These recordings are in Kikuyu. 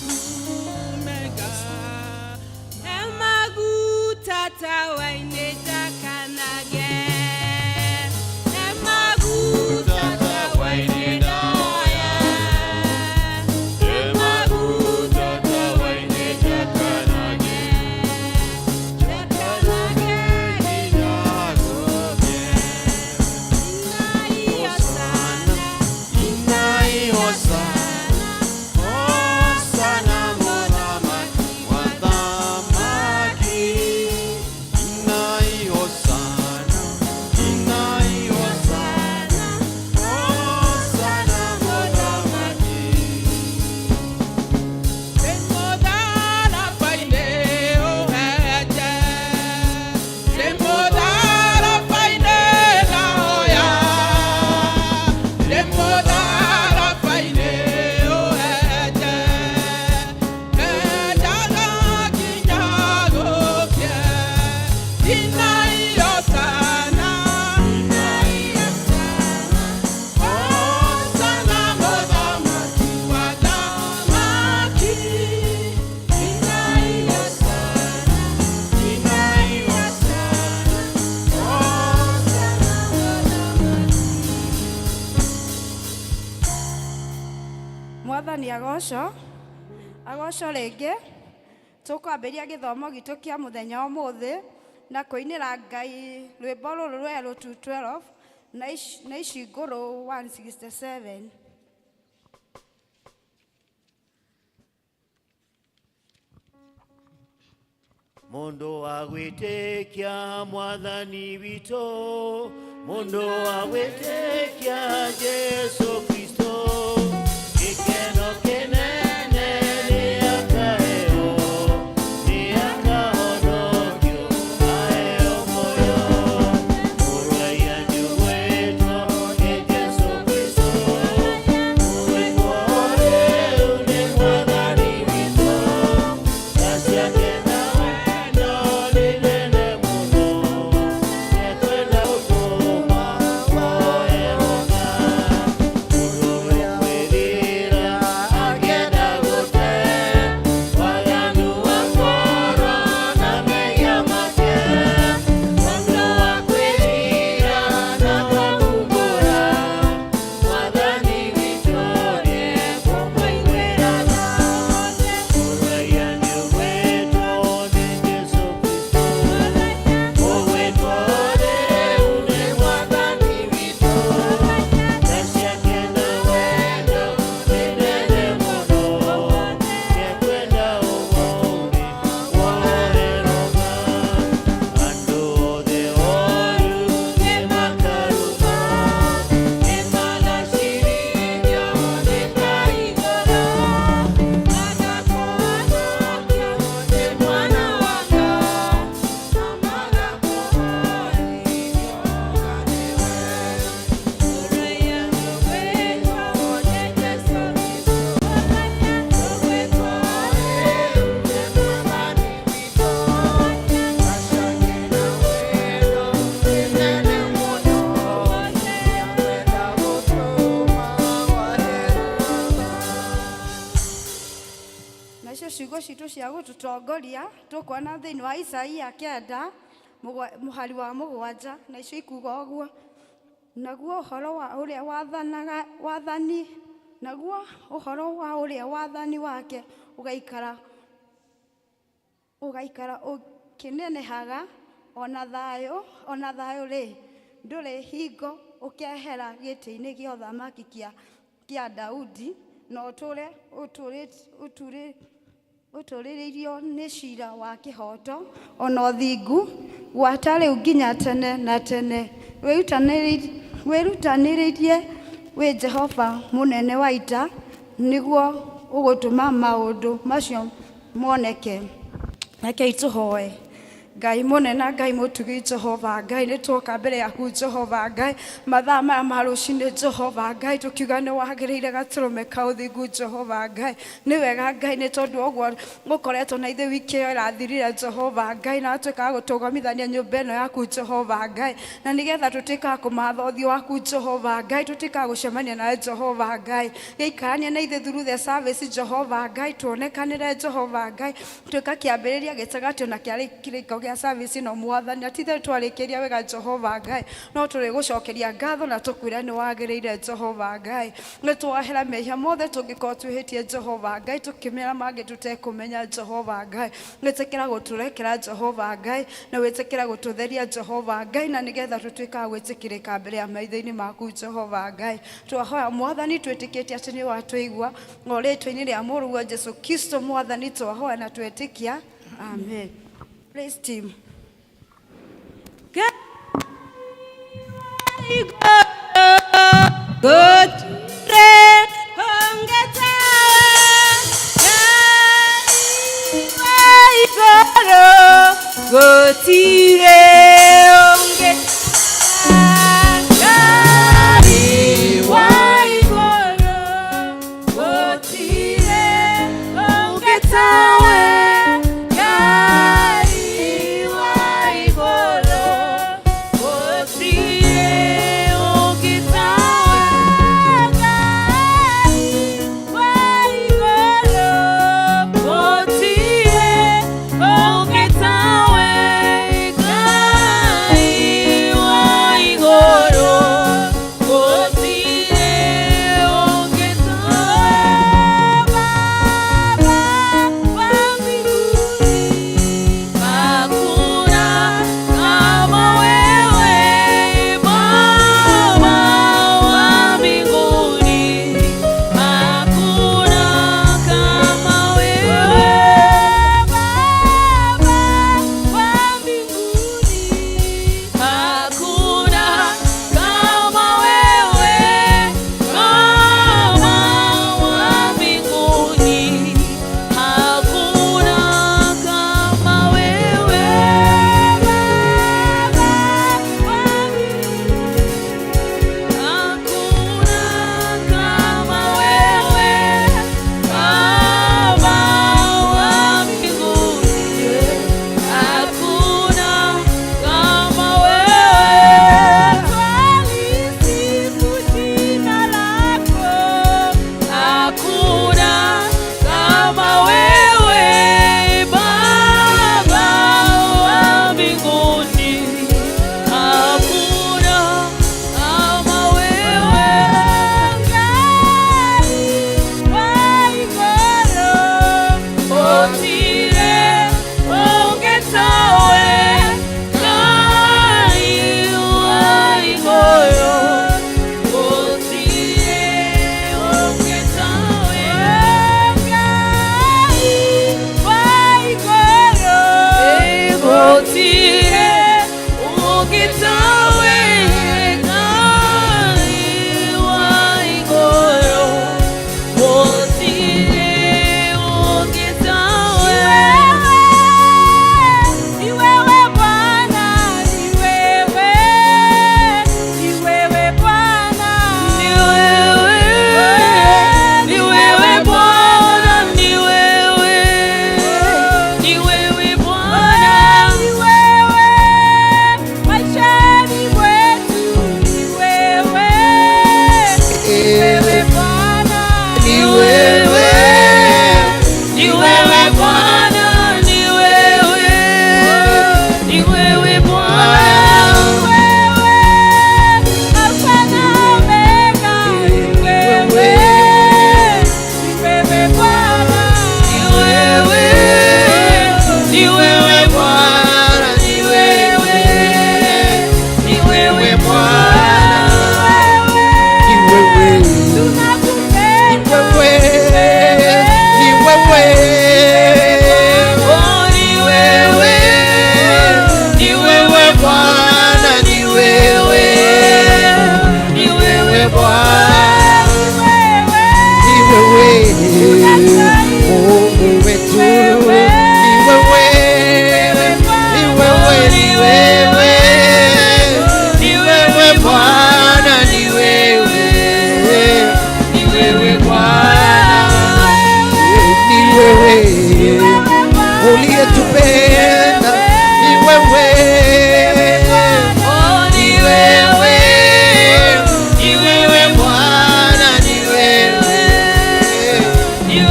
maku mega. Emaguta tawaine jakanage. Emaguta tawaine daya. Emaguta tawaine jakanage. Jakanage ninagoge. Inai osana. Inai Hosana, Hosana Mũthamaki wa thamaki. Inai Hosana, Inai Hosana, Hosana Mũthamaki. Semodala faine oheje. Semodala faine laoya. Semodala faine oheje. Ejaga kinyagoke. Inai osana. Inai osana. Hosana Mũthamaki wa thamaki. Inai osana. Inai osana. Hosana Mũthamaki. Mwathani agocwo, agocwo rĩngĩ. Tũkwambĩrĩria gĩthomo gitũ kĩa mũthenya ũmũthĩ na kũinĩra Ngai rwĩmbo rũrũ rwerũ 212 na ici ngũrũ 167. Mundu wa gwĩtĩkia Mwathani witũ, mundu wa gwĩtĩkia Jesu Kristo, gĩkeno kĩnene nĩakaheo, nĩakahonokio aheo muoyo. Mũrũaia nĩũgwĩtwo nĩ Jesu Kristo, ũgwĩtwo rĩu nĩ Mwathani witũ. Tha ciake na wendo nĩ nene mũno, nĩekwenda gũtũma woerũka. Mũndũ ũrĩa kwĩrira angĩenda gũte waganu wa ngoro na mehia make. Mũndũ wa kwĩrira na kũmumbũra, Mwathani witũ nĩekũmũiguĩra tha. Mũrũaia nĩũgwĩtwo nĩ Jesu Kristo, ũgwĩtwo rĩu nĩ Mwathani witũ. Tha ciake na wendo nĩ nene mũno, nĩekwenda ũmũthĩ woerũka. Andũ othe oru nĩmakaruma, Nĩmagacirithio nĩ Ngai igũrũ, magakũhonokio nĩ Mwana wa Ngai, na magakũhorithio nĩwe. Ũrĩa nĩũgwĩtwo nĩ Jesũ Kristũ, ũgwĩtwo rĩu nĩ Mwathani witũ. Tha ciake na wendo nĩ nene mũno, nĩekwenda gũtũma woerũka. Nacio ciugo citũ cia gũtũtongoria tũkuona thĩinĩ wa Isaia 9 mũhari wa 7, na icio ikuga ũguo: Naguo ũhoro wa ũrĩa wathanaga wathani, naguo ũhoro wa ũrĩa wathani wake ũgaikara ũkĩnenehaga, ona thayũ rĩ, ndũrĩ hingo ũkehera gĩtĩ-inĩ gĩa ũthamaki kĩa Daudi, na ũtũre ũtũrĩrĩirio nĩ cira wa kĩhooto ona ũthingu gwata rĩu nginya tene na tene. Wĩrutanĩrie wĩ Jehova mũnene wa ita, nĩguo ũgũtũma maũndũ macio moneke. Rekei tũhoe. Ngai mũnene, Ngai mũtugi, Jehova Ngai, nĩ tuoka mbere yaku, Jehova Ngai, mathaa maya ma rũcinĩ, Jehova Ngai, tũkiuga nĩ wagĩrĩire gatũrũme ka ũthingu, Jehova Ngai. Nĩ wega, Ngai, nĩ tondũ ũguo gũkoretwo na ithuĩ wiki ĩyo ĩrathirire, Jehova Ngai, na watuĩka wa gũtũgomithania nyũmba ĩno yaku, Jehova Ngai, na nĩgetha tũtuĩke a kũmatha ũthiũ waku, Jehova Ngai, tũtuĩke a gũcemania nawe, Jehova Ngai. Gĩikaranie na ithuĩ through the service, Jehova Ngai, tuonekanĩre, Jehova Ngai, tuĩka kĩambĩrĩria, gĩtagatĩ ona kĩrĩko gĩa service ĩno, Mwathani. Atithe twarĩkĩria wega, Jehova Ngai, no tũrĩgũcokeria ngatho na tũkwĩre nĩ wagĩrĩire, Jehova Ngai. Nĩ twahera mehia mothe tũngĩkorwo twĩhĩtie, Jehova Ngai, tũkĩmera mangĩ tũtekũmenya, Jehova Ngai. Wĩtĩkĩra gũtũrekera, Jehova Ngai, na wĩtĩkĩra gũtũtheria, Jehova Ngai, na nĩgetha tũtuĩka a gwĩtĩkĩrĩka mbere ya maitho-inĩ maku, Jehova Ngai. Twahoya, Mwathani, twĩtĩkĩtie atĩ nĩ watũigua, o rĩtwa-inĩ rĩa Mũrũguo Jesu Kristo, Mwathani, twahoya na twetĩkia, amen. Praise team. Gũtirĩ ũngĩtawe Ngai wa igũrũ, gũtirĩ ũngĩ Ngai wa igũrũ, gũtirĩ ũngĩ tawe, Ngai wa igũrũ, gũtirĩ ũngĩ tawe, Ngai wa igũrũ, gũtirĩ ũngĩ tawe, Ngai wa igũrũ, gũtirĩ ũngĩ tawe, Baba wa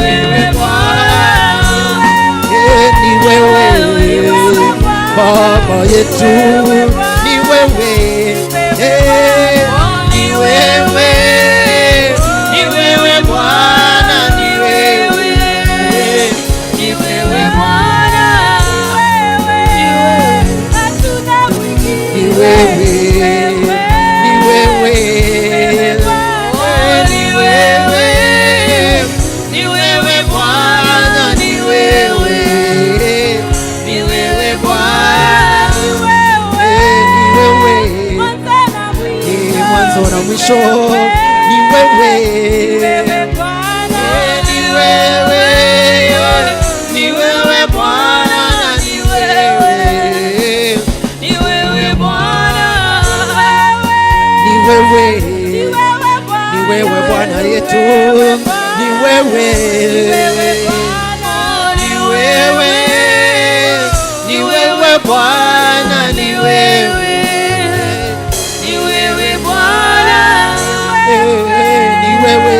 wewe Bwana. Eh, ni wewe Baba yetu, ni wewe, eh, ni wewe, ni wewe Bwana, ni wewe, Ni wewe Bwana. ni wewe, ni wewe, ni wewe, Ni wewe Bwana, ni wewe, Ni wewe Bwana. eh, ni wewe, ni mwanzo na mwisho, ni wewe. Ni wewe, ni wewe Bwana, ni wewe, Ni wewe Bwana. ni wewe, ni wewe Bwana yetu, ni wewe, ni wewe, ni wewe Bwana, ni wewe, Ni wewe Bwana. Eh, ni wewe,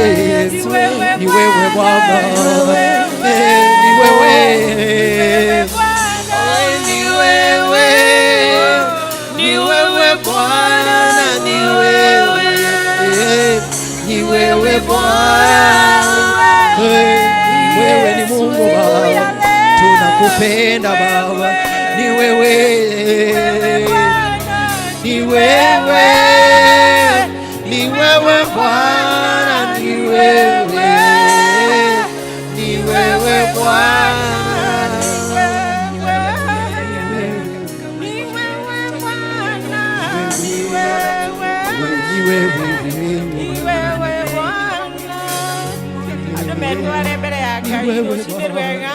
ni wewe Baba, Eh, ni wewe, ni wewe, ni wewe Bwana, ni wewe, ni wewe Bwana, Eh, wewe ni Mungu Baba, tunakupenda Baba, ni wewe, ni wewe, ni wewe Bwana, ni wewe, ni wewe Bwana. Ni wewe, Andå metware mbere ya Ngai Ni wewe rũcinĩ rwega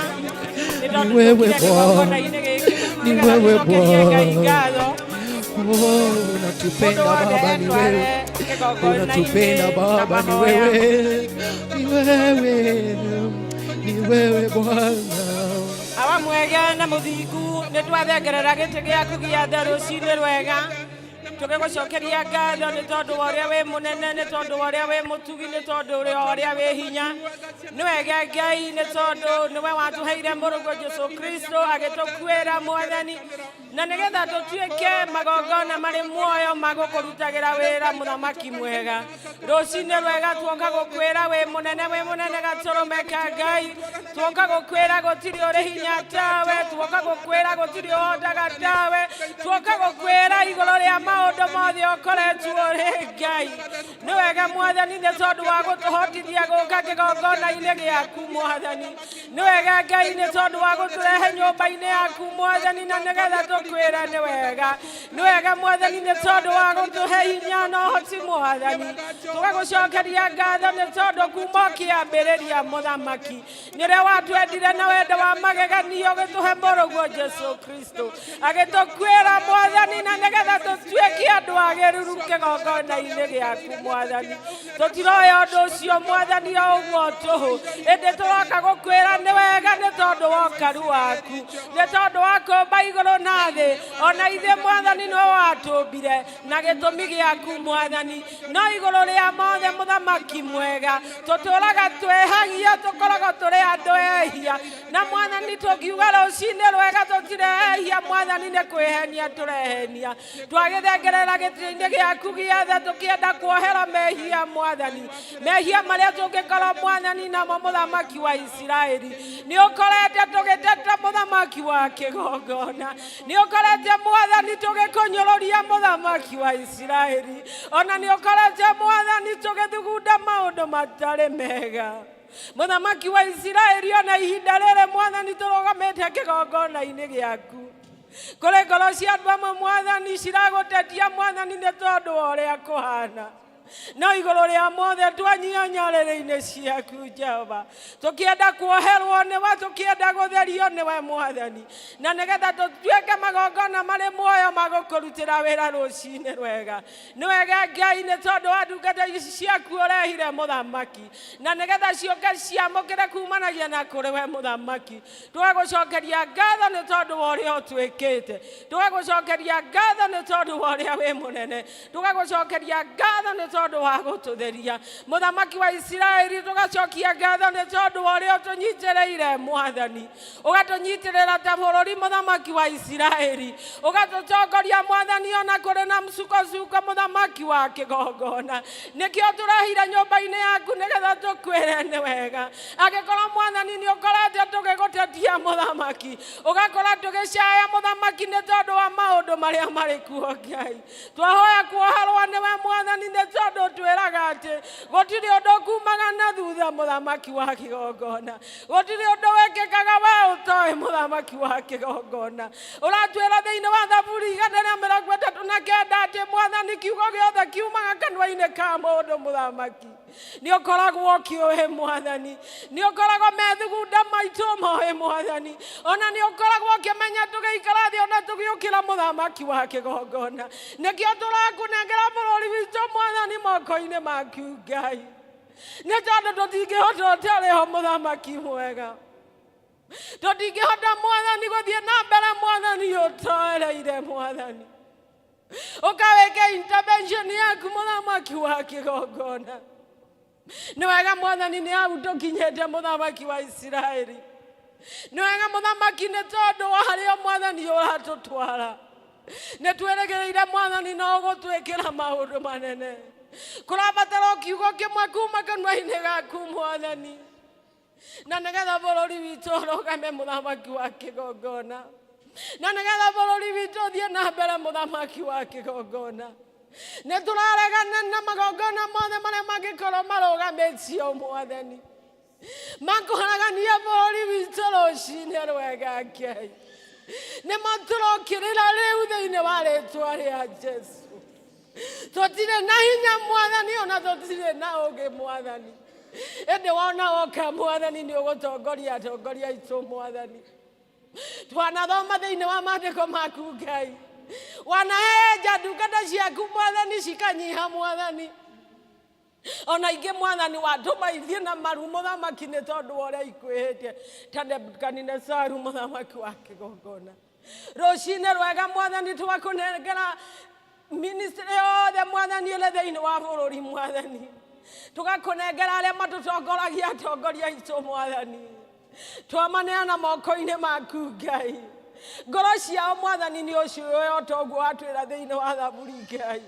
nĩ tondũ Ni wewe tũkire kĩgongona-inĩ gĩkĩ Ni nĩgetha wewe tũcokerie Ngai Bwana. ngatho. Oh, unatupenda Mũndũ wothe Baba, ni etware wewe kĩgongona-inĩ unatupenda na Baba, ni mahoya. wewe, ni wewe, ni wewe Bwana. Awa mwega na mũthingu nĩ twathengerera gĩtĩ gĩaku gĩa tha rũcinĩ rwega tũgĩgũcokeria ngatho nĩ tondũ wa ũrĩa wĩ mũnene nĩ tondũ wa ũrĩa wĩ mũtugi nĩ tondũ wa ũrĩa wĩ hinya nĩ wega Ngai nĩ tondũ nĩwe watũheire mũrũguo Jesũ Kristo agĩtũkuĩra mwathani na nĩgetha tũtuĩke magongona marĩ muoyo ma gũkũrutagĩra wĩra mũthamaki mwega rũcinĩ rwega tuoka gũkwĩra wĩ mũnene wĩ mũnene gatũrũme ka Ngai tuoka gũkwĩra gũtirĩ ũrĩ hinya tawe tuoka gũkwĩra gũtirĩ ũhotaga tawe tuoka gũkwĩra igũrũ rĩa maũndũ mothe ũkoretwo ũrĩ Ngai nĩ wega mwathani nĩ tondũ wa gũtũhotithia gũka kĩgongona-inĩ gĩaku mwathani nĩ wega Ngai nĩ tondũ wa gũtũrehe nyũmba-inĩ yaku mwathani na nĩgetha tũkwĩre nĩ wega nĩ wega mwathani nĩ tondũ wa gũtũhe hinya na ũhoti mwathani tũgagũcokeria ngatho nĩ tondũ kuma ũkĩambĩrĩria mũthamaki nĩ ũrĩa watwendire na wendo wa mageganio ũgĩtũhe mũrũguo Jesũ Kristo agĩtũkuĩra mwathani na nĩgetha tũtuĩke andũ agĩrĩru kĩgongona-inĩ gĩaku mwathani tũtiroya ũndũ ũcio mwathani o ũguo tũhũ ĩndĩ tũroka gũkwĩra nĩ wega nĩ tondũ wa ũkaru waku nĩ tondũ wa kũmba igũrũ na thĩ ona ithuĩ mwathani nĩwe watũmbire na gĩtũmi gĩaku mwathani no igũrũ rĩa mothe mũthamaki mwega tũtũraga twĩhagia tũkoragwo tũrĩ andũ ehia na mwathani tũngiuga rũcinĩ rwega tũtirehia mwathani nĩ kwĩhenia tũrehenia twagĩthengerera gĩtĩ-inĩ gĩaku gĩa tha tũkĩenda kuohera mehia mwathani mehia marĩa tũngĩkorwo mwathani namo mũthamaki wa Isiraeli nĩ ũkorete tũgĩteta mũthamaki wa kĩgongona nĩ ũkorete mwathani tũgĩkũnyũrũria mũthamaki wa Isiraeli ona nĩ ũkorete mwathani tũgĩthugunda maũndũ matarĩ mega mũthamaki wa Isiraeli ona ihinda rĩrĩ mwathani tũrũgamĩte kĩgongona-inĩ gĩaku kũrĩ ngoro cia andũ amwe mwathani ciragũtetia mwathani nĩ tondũ wa ũrĩa kũhana no igũrũ rĩa mothe twanyia nyarĩrĩ-inĩ ciaku Jehova tũkĩenda kuoherwo nĩwe tũkĩenda gũtherio nĩwe mwathani na nĩgetha tũtuĩke magongona marĩ muoyo ma gũkũrutĩra wĩra rũcinĩ rwega nĩ wega Ngai nĩ tondũ wa ndungata ici ciaku ũrehire mũthamaki na nĩgetha ciũke ciamũkĩre kumanagia na kũrĩ we mũthamaki tũgagũcokeria ngatho nĩ tondũ wa ũrĩa ũtwĩkĩte tũgagũcokeria ngatho nĩ tondũ wa ũrĩa wĩ mũnene tũgagũcokeria ngatho nĩ tondũ tondũ wa gũtũtheria. Mũthamaki wa Isiraeli, tũgacokia ngatho nĩ tondũ wa ũrĩa ũtũnyitĩrĩire Mwathani, ũgatũnyitĩrĩra ta bũrũri. Mũthamaki wa Isiraeli, ũgatũtongoria Mwathani ona kũrĩ na msukosuko. Mũthamaki wa kĩgongona, nĩkĩo tũrehire nyũmba-inĩ yaku nĩgetha tũkwĩre nĩ wega. Angĩkorwo Mwathani nĩ ũkorete tũgĩgũtetia, Mũthamaki, ũgakora tũgĩcaya, Mũthamaki, nĩ tondũ wa maũndũ marĩa marĩ kuo, Ngai, twahoya kuoherwo nĩwe Mwathani, nĩ tondũ twĩraga atĩ gũtirĩ ũndũ kumaga na thutha. Mũthamaki wa kĩgongona, gũtirĩ ũndũ wĩkĩkaga we ũtoĩ. Mũthamaki wa kĩgongona, ũratwĩra thĩinĩ wa Thaburi 139 atĩ Mwathani, kiugo gĩothe kiumaga kanua-inĩ ka mũndũ, Mũthamaki, nĩ ũkoragwo ũkĩũĩ. Mwathani, nĩ ũkoragwo methugunda maitũ moĩ. Mwathani, ona nĩ ũkoragwo ũkĩmenya tũgĩikara thĩ ona tũgĩũkĩra. Mũthamaki wa kĩgongona, nĩkĩo tũrakũnengera bũrũri witũ, Mwathani, moko-inĩ maku, Ngai, nĩ tondũ tũtingĩhota ũtarĩ ho. Mũthamaki mwega, tũtingĩhota, Mwathani, gũthiĩ na mbere, Mwathani, ũtoereire. Mwathani, ũkawĩke intervention yaku. Mũthamaki wa kĩgongona, nĩ wega, Mwathani, nĩ hau tũkinyĩte. Mũthamaki wa Isiraeli, nĩ wega, Mũthamaki, nĩ tondũ wa harĩa Mwathani ũratũtwara. Nĩ twĩrĩgĩrĩire, Mwathani, no ũgũtwĩkĩra maũndũ manene. Kũrabatara o kiugo kĩmwe kuma kanua-inĩ gaku, Mwathani, na nĩgetha bũrũri witũ ũrũgame. Mũthamaki wa kĩgongona, na nĩgetha bũrũri witũ ũthiĩ na mbere. Mũthamaki wa kĩgongona, nĩ tũraregana na magongona mothe marĩa mangĩkorwo marũgamĩtio, Mwathani, makũharagania bũrũri witũ rũcinĩ rwega. Ngai, nĩmo tũrokĩrĩra rĩu thĩinĩ wa rĩtwa rĩa Jesu. Tũtirĩ na hinya, Mwathani, ona tũtirĩ na ũgĩ, Mwathani, ĩndĩ wona woka, Mwathani, nĩ ũgũtongoria atongoria aitũ. Mwathani, twanathoma thĩinĩ wa maandĩko maku, Ngai, wanahenja ndungata ciaku, Mwathani, cikanyiha, Mwathani, ona ingĩ, Mwathani, watũma ithiĩ na maru, Mũthamaki, nĩ tondũ wa ũrĩa ikwĩhĩtie ta Nebukadinezaru. Mũthamaki wa kĩgongona, rũcinĩ rwega, Mwathani, twakũnengera ministry yothe, Mwathani, ĩrĩ thĩinĩ wa bũrũri. Mwathani, tũgakũnengera arĩa matũtongoragia, atongoria aitũ. Mwathani, twamaneana moko-inĩ maku, Ngai. Ngoro ciao, Mwathani, nĩ ũciũĩ, o ta ũguo watwĩra thĩinĩ wa Thaburi, Ngai,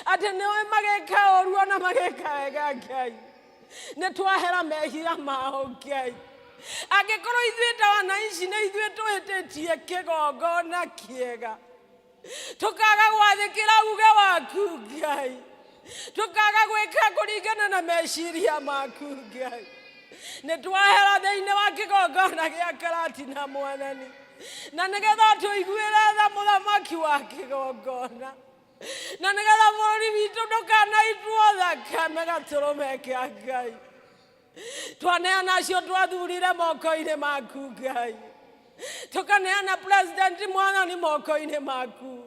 atĩ nĩũĩ magĩka ũru ona magĩka wega. Ngai, nĩ twahera mehia mao. Ngai, angĩkorwo ithuĩ ta wananchi nĩ ithuĩ tũhĩtĩtie kĩgongona kĩega, tũkaga gwathĩkĩra uge waku, Ngai, tũkaga gwĩka kũringana na meciria maku, Ngai, nĩ twahera thĩinĩ wa kĩgongona gĩa Karatina, Mwathani, na nĩgetha tũiguĩre tha. Mũthamaki wa kĩgongona, na nĩgetha bũrũri witũ ndũkanaitwo thakame gatũrũme kĩa Ngai, twaneana acio twathurire moko-inĩ maku. Ngai, tũkaneana president, Mwathani, moko-inĩ maku.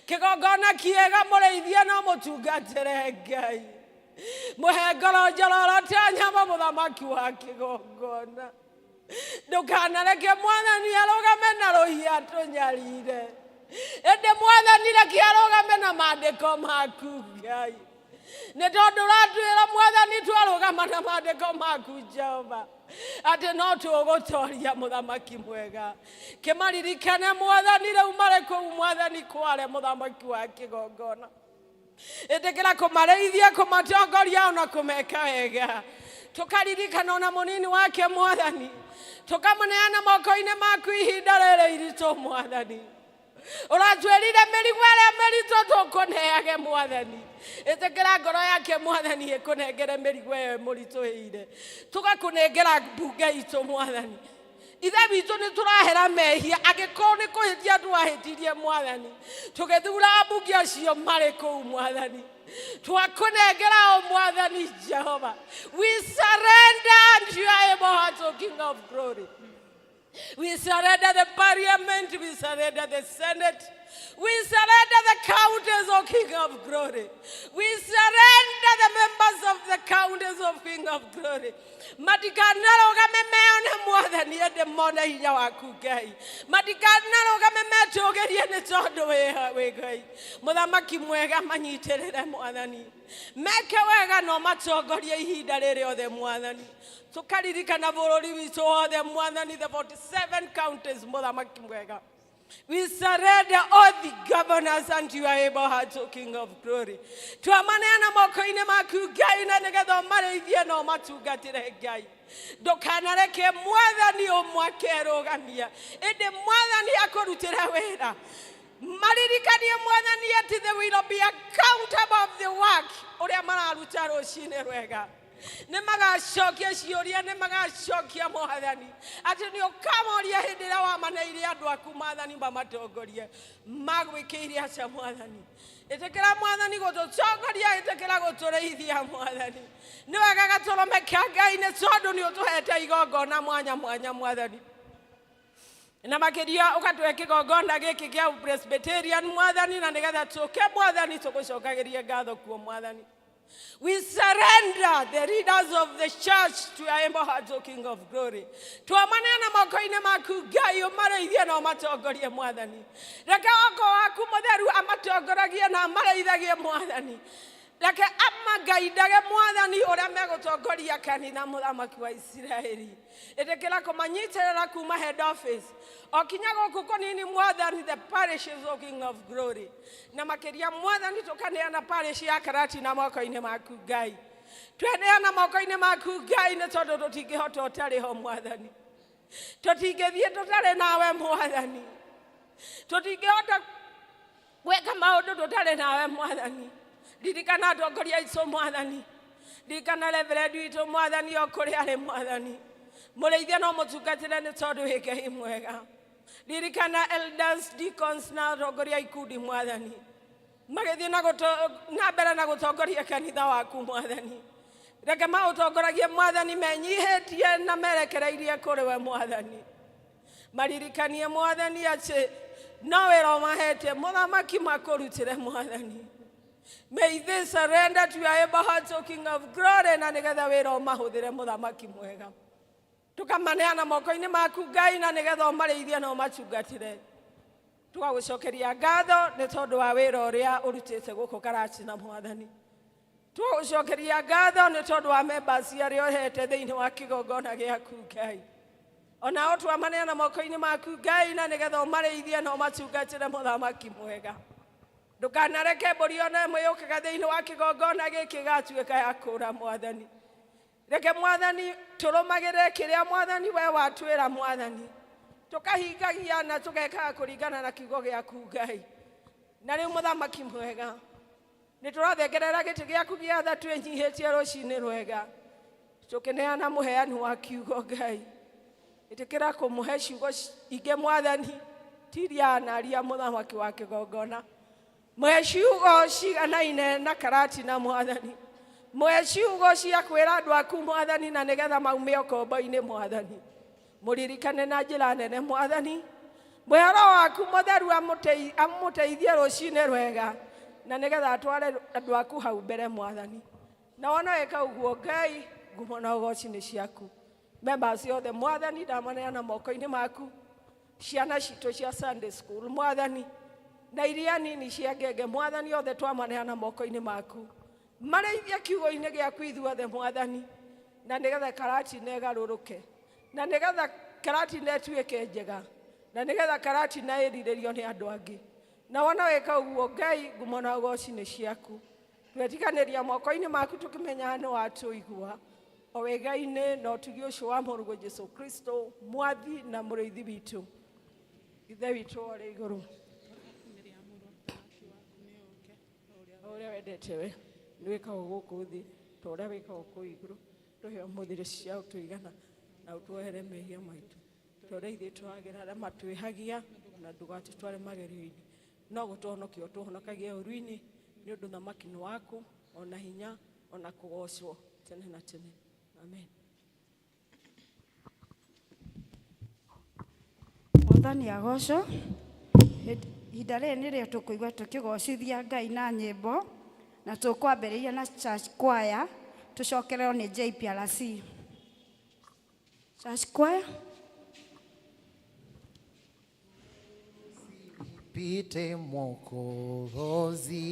Kĩgongona kĩega, mũrĩithie no mũtungatĩre. Ngai, mũhe ngoro njororo ta nyama. Mũthamaki wa kĩgongona, ndũkanareke, Mwathani, arũgame na rũhia tũnyarire, ĩndĩ, Mwathani, reke arũgame na maandĩko maku. Ngai, nĩ tondũ ũratwĩra, Mwathani, twarũgama na maandĩko maku, Jehova, atĩ no tũgũtoria. Mũthamaki mwega, kĩmaririkane, Mwathani, rĩu marĩ kũu, Mwathani, kware. Mũthamaki wa kĩgongona, ĩtĩkĩra kũmarĩithia, kũmatongoria ona kũmeka wega. Tũkaririkana ona mũnini wake, Mwathani, tũkamũneana moko-inĩ maku ihinda rĩrĩ iritũ. Mwathani, ũratwĩrire mĩrigo ĩrĩa mĩritũ tũkũneage. Mwathani, ĩtĩkĩra ngoro yake, Mwathani, ĩkũnengere mĩrigo ĩyo ĩmũritũhĩire. Tũgakũnengera mbunge itũ. Mwathani, Ithe witũ, nĩ tũrahera mehia angĩkorwo nĩ kũhĩtia twahĩtirie, Mwathani, tũgĩthura ambunge acio marĩ kũu. Mwathani, twakũnengera o, Mwathani Jehova. We surrender unto your able heart, O King of Glory. We surrender the parliament, we surrender the senate, we surrender the counties, O King of Glory. We surrender the members of the counties, of King of Glory. Matikanarũgame meone, Mwathani, ĩndĩ Ĩndĩ mone hinya waku Ngai, matikanarũgame metũgĩrie nĩ tondũ wĩ Ngai. Mũthamaki mwega, manyitĩrĩre Mwathani, meke wega no matongorie ihinda rĩrĩ othe Mwathani. Tũkaririkana bũrũri witũ wothe Mwathani, the 47 counties. Mũthamaki mwega, we surrender all the governors unto your able heart, O King of Glory. Twamaneana moko-inĩ maku Ngai, na nĩgetha ũmarĩithie na ũmatungatĩre Ngai. Ndũkanareke Mwathani ũmwe akerũgamia, ĩndĩ Mwathani akũrutĩre wĩra. Maririkanie Mwathani atĩ they will be accountable of the work ũrĩa mararuta rũcinĩ rwega. Nĩ magacokia ciũria, nĩ magacokia Mwathani, atĩ nĩ ũkamoria hĩndĩ ĩrĩa wamaneire andũ aku Mwathani mamatongorie, magwĩkĩire aca. Mwathani, ĩtĩkĩra Mwathani gũtũtongoria, ĩtĩkĩra gũtũrĩithia Mwathani. Nĩ wega gatũrũme ka Ngai, nĩ tondũ nĩ ũtũhete igongona mwanya mwanya Mwathani, na makĩria ũgatũhe kĩgongona gĩkĩ kĩa Presbyterian Mwathani, na nĩgetha tũke Mwathani tũgũcokagĩrie ngatho kuo Mwathani. We surrender the leaders of the church to your able heart, O King of Glory. Twamaneana moko-inĩ maku Ngai, ũmarĩithie na ũmatongorie Mwathani. Reke oko waku mũtheru amatongoragie na amarĩithagie Mwathani. Reke amagaindage Mwathani ũrĩa megũtongoria kanitha. Mũthamaki wa Isiraeli, ĩtĩkĩra kũmanyitĩrĩra kuma head office o kinya gũkũ kũnini Mwathani, the parishes, O King of Glory. Na makĩria Mwathani, tũkaneana parish ya Karatina moko-inĩ maku Ngai. Tweneana moko-inĩ maku Ngai, nĩ tondũ tũtingĩhota ũtarĩ ho Mwathani, tũtingĩthiĩ tũtarĩ nawe Mwathani, tũtingĩhota gwĩka maũndũ tũtarĩ nawe Mwathani. Ririkana atongoria aitũ Mwathani, ririkana reverend witũ Mwathani, o kũrĩa arĩ Mwathani, mũrĩithia no mũtungatĩre, nĩ tondũ wĩ Ngai mwega. Ririkana elders, deacons na atongoria a ikundi Mwathani, magĩthiĩ na mbere na gũtongoria kanitha waku Mwathani. Reke maũtongoragie Mwathani menyihĩtie na merekereirie kũrĩ we Mwathani. Maririkanie Mwathani atĩ no wĩra ũmahete mũthamaki makũrutĩre Mwathani. May they surrender to your able heart, O King of Glory, na nĩgetha wĩra ũmahũthĩre. Mũthamaki mwega, tũkamaneana moko-inĩ maku Ngai, na nĩgetha ũmarĩithie na ũmatungatĩre. Tũgagũcokeria ngatho nĩ tondũ wa wĩra ũrĩa ũrutĩte gũkũ Karatina Mwathani. Tũgagũcokeria ngatho nĩ tondũ wa members arĩa ũhete thĩinĩ wa kĩgongona gĩaku Ngai. Onao twamaneana moko-inĩ maku Ngai, na nĩgetha ũmarĩithie na ũmatungatĩre. Mũthamaki mwega, ndũkanareke mbũri ona ĩmwe yũkaga thĩinĩ wa kĩgongona gĩkĩ gatuĩka ya kũũra Mwathani. Reke Mwathani tũrũmagĩrĩre kĩrĩa Mwathani we watwĩra Mwathani, tũkahingagia na tũgekaga kũringana na kiugo gĩaku Ngai. Na rĩu mũthamaki mwega, nĩ tũrathengerera gĩtĩ gĩaku gĩa tha twĩnyihĩtie rũcinĩ rwega, tũkĩneana mũheani wa kiugo. Ngai, ĩtĩkĩra kũmũhe ciugo ingĩ Mwathani, tiria anaria. Mũthamaki wa kĩgongona, mũhe ciugo ciganaine na Karatina Mwathani, mũhe ciugo cia kwĩra andũ aku Mwathani, na nĩgetha maume ũkombo-inĩ Mwathani. Mũririkane na njĩra nene Mwathani, mũhe roho waku mũtheru amũteithie rũcinĩ rwega, na nĩgetha atware andũ aku hau mbere Mwathani. Na wona weka ũguo Ngai, ngumo na ũgoci nĩ ciaku. Members othe Mwathani, ndamaneana moko-inĩ maku, ciana citũ cia Sunday school Mwathani, na iria nini cia ngenge Mwathani, othe twamaneana moko-inĩ maku. Marĩithie kiugo-inĩ gĩaku ithuothe Mwathani, na nĩgetha Karatina ĩgarũrũke, na nĩgetha Karatina ĩtuĩke njega, na nĩgetha Karatina ĩrirĩrio nĩ andũ angĩ. Na wona wĩka ũguo Ngai, ngumo na ũgoci nĩ ciaku. Twetiganĩria moko-inĩ maku, tũkĩmenyaga nĩ watũigua, o wega-inĩ na ũtugi ũcio wa Mũrũguo Jesu Kristo, Mwathi na Mũrĩithi witũ. Ithe witũ ũrĩ igũrũ, o ũrĩa wendete we nĩ wĩkagwo gũkũ thĩ ta ũrĩa wĩkagwo kũu igũrũ. Tũhe ũmũthĩ irio cia ũtũigana, na ũtuohere mehia maitũ ta ũrĩa ithuĩ tũragĩra arĩa matwĩhagia, na ndũgatũtware magerio-inĩ, no gũtũhonokia ũtũhonokagia ũru-inĩ, nĩ ũndũ thamaki nĩ waku, ona hinya, ona kũgocwo tene na tene. Amen. Mwathani agocwo. Ihinda rĩrĩ nĩrĩo tũkũigua tũkĩgocithia Ngai na nyĩmbo, na tũkwambĩrĩria na church choir, tũcokererwo nĩ JPRC. Church choir. Usinipite Mwokozi,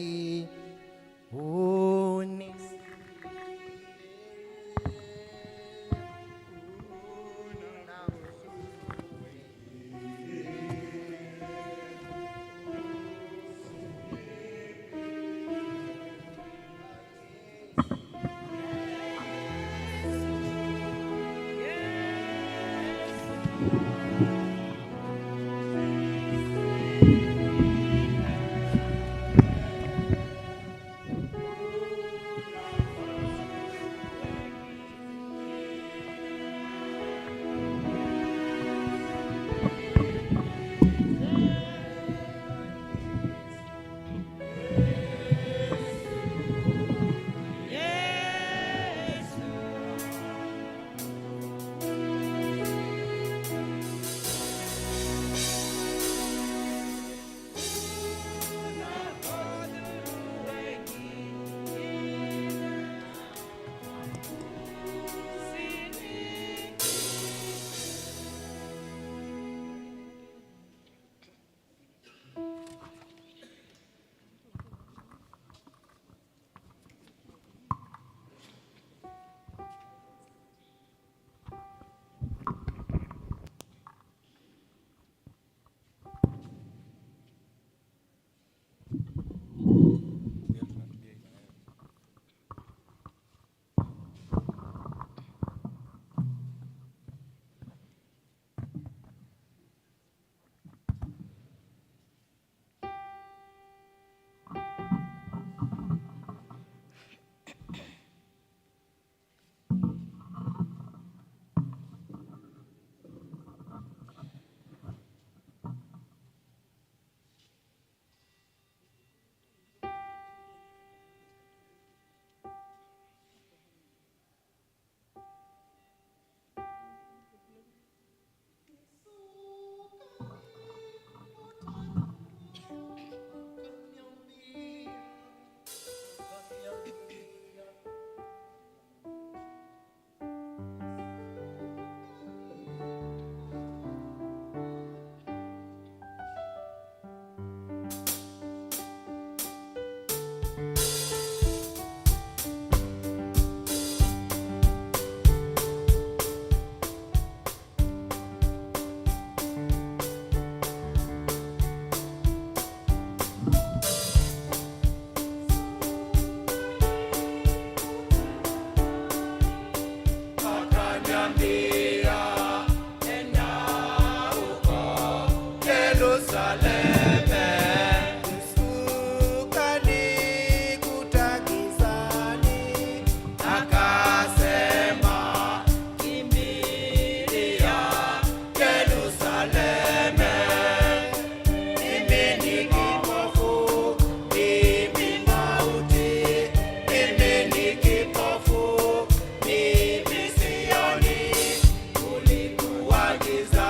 Giza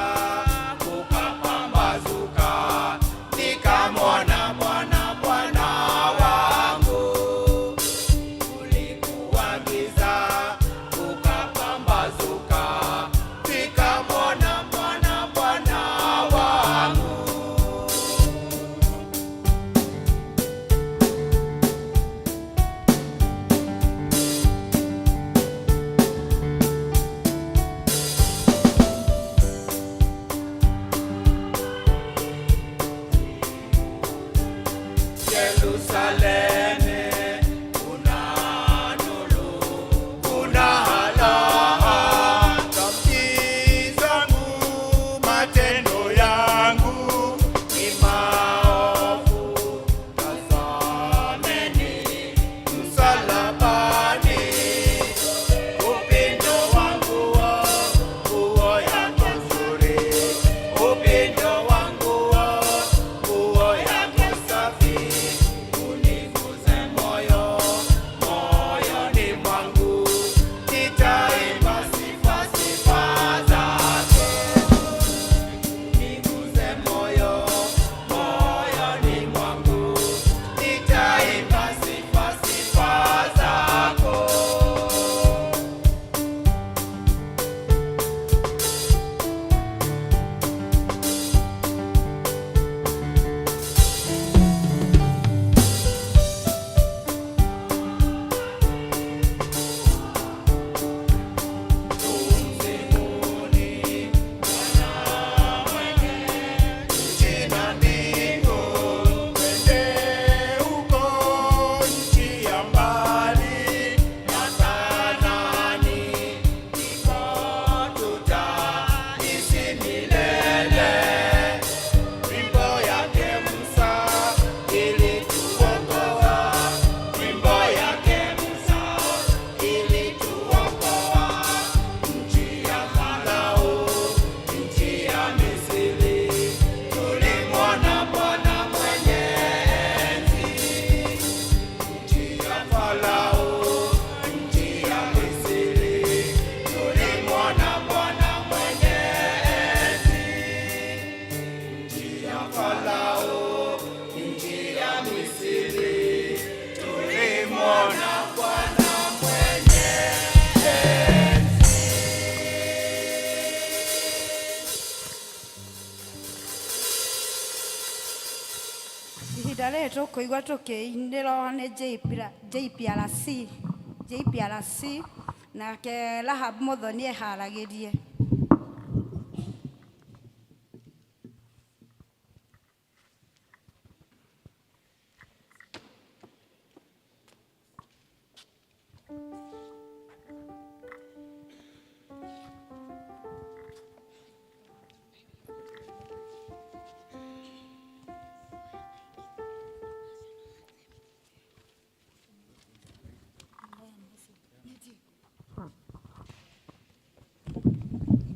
kukapambazuka. Ihinda rĩrĩ tũkũigua tũkĩinĩrwo nĩ JPRC JPRC nake Rahab Muthoni eharagĩrie.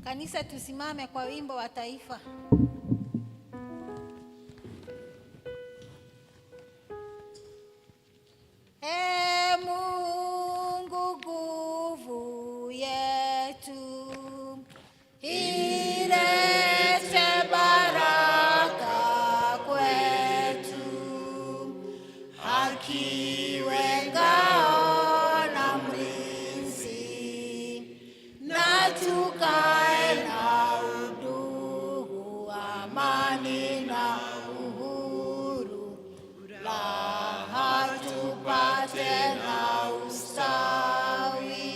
Kanisa, tusimame kwa wimbo wa taifa. Ee Mungu nguvu yetu, ilete baraka kwetu, haki iwe ngao na mlinzi, na tukae na undugu, amani na uhuru, raha tupate na ustawi.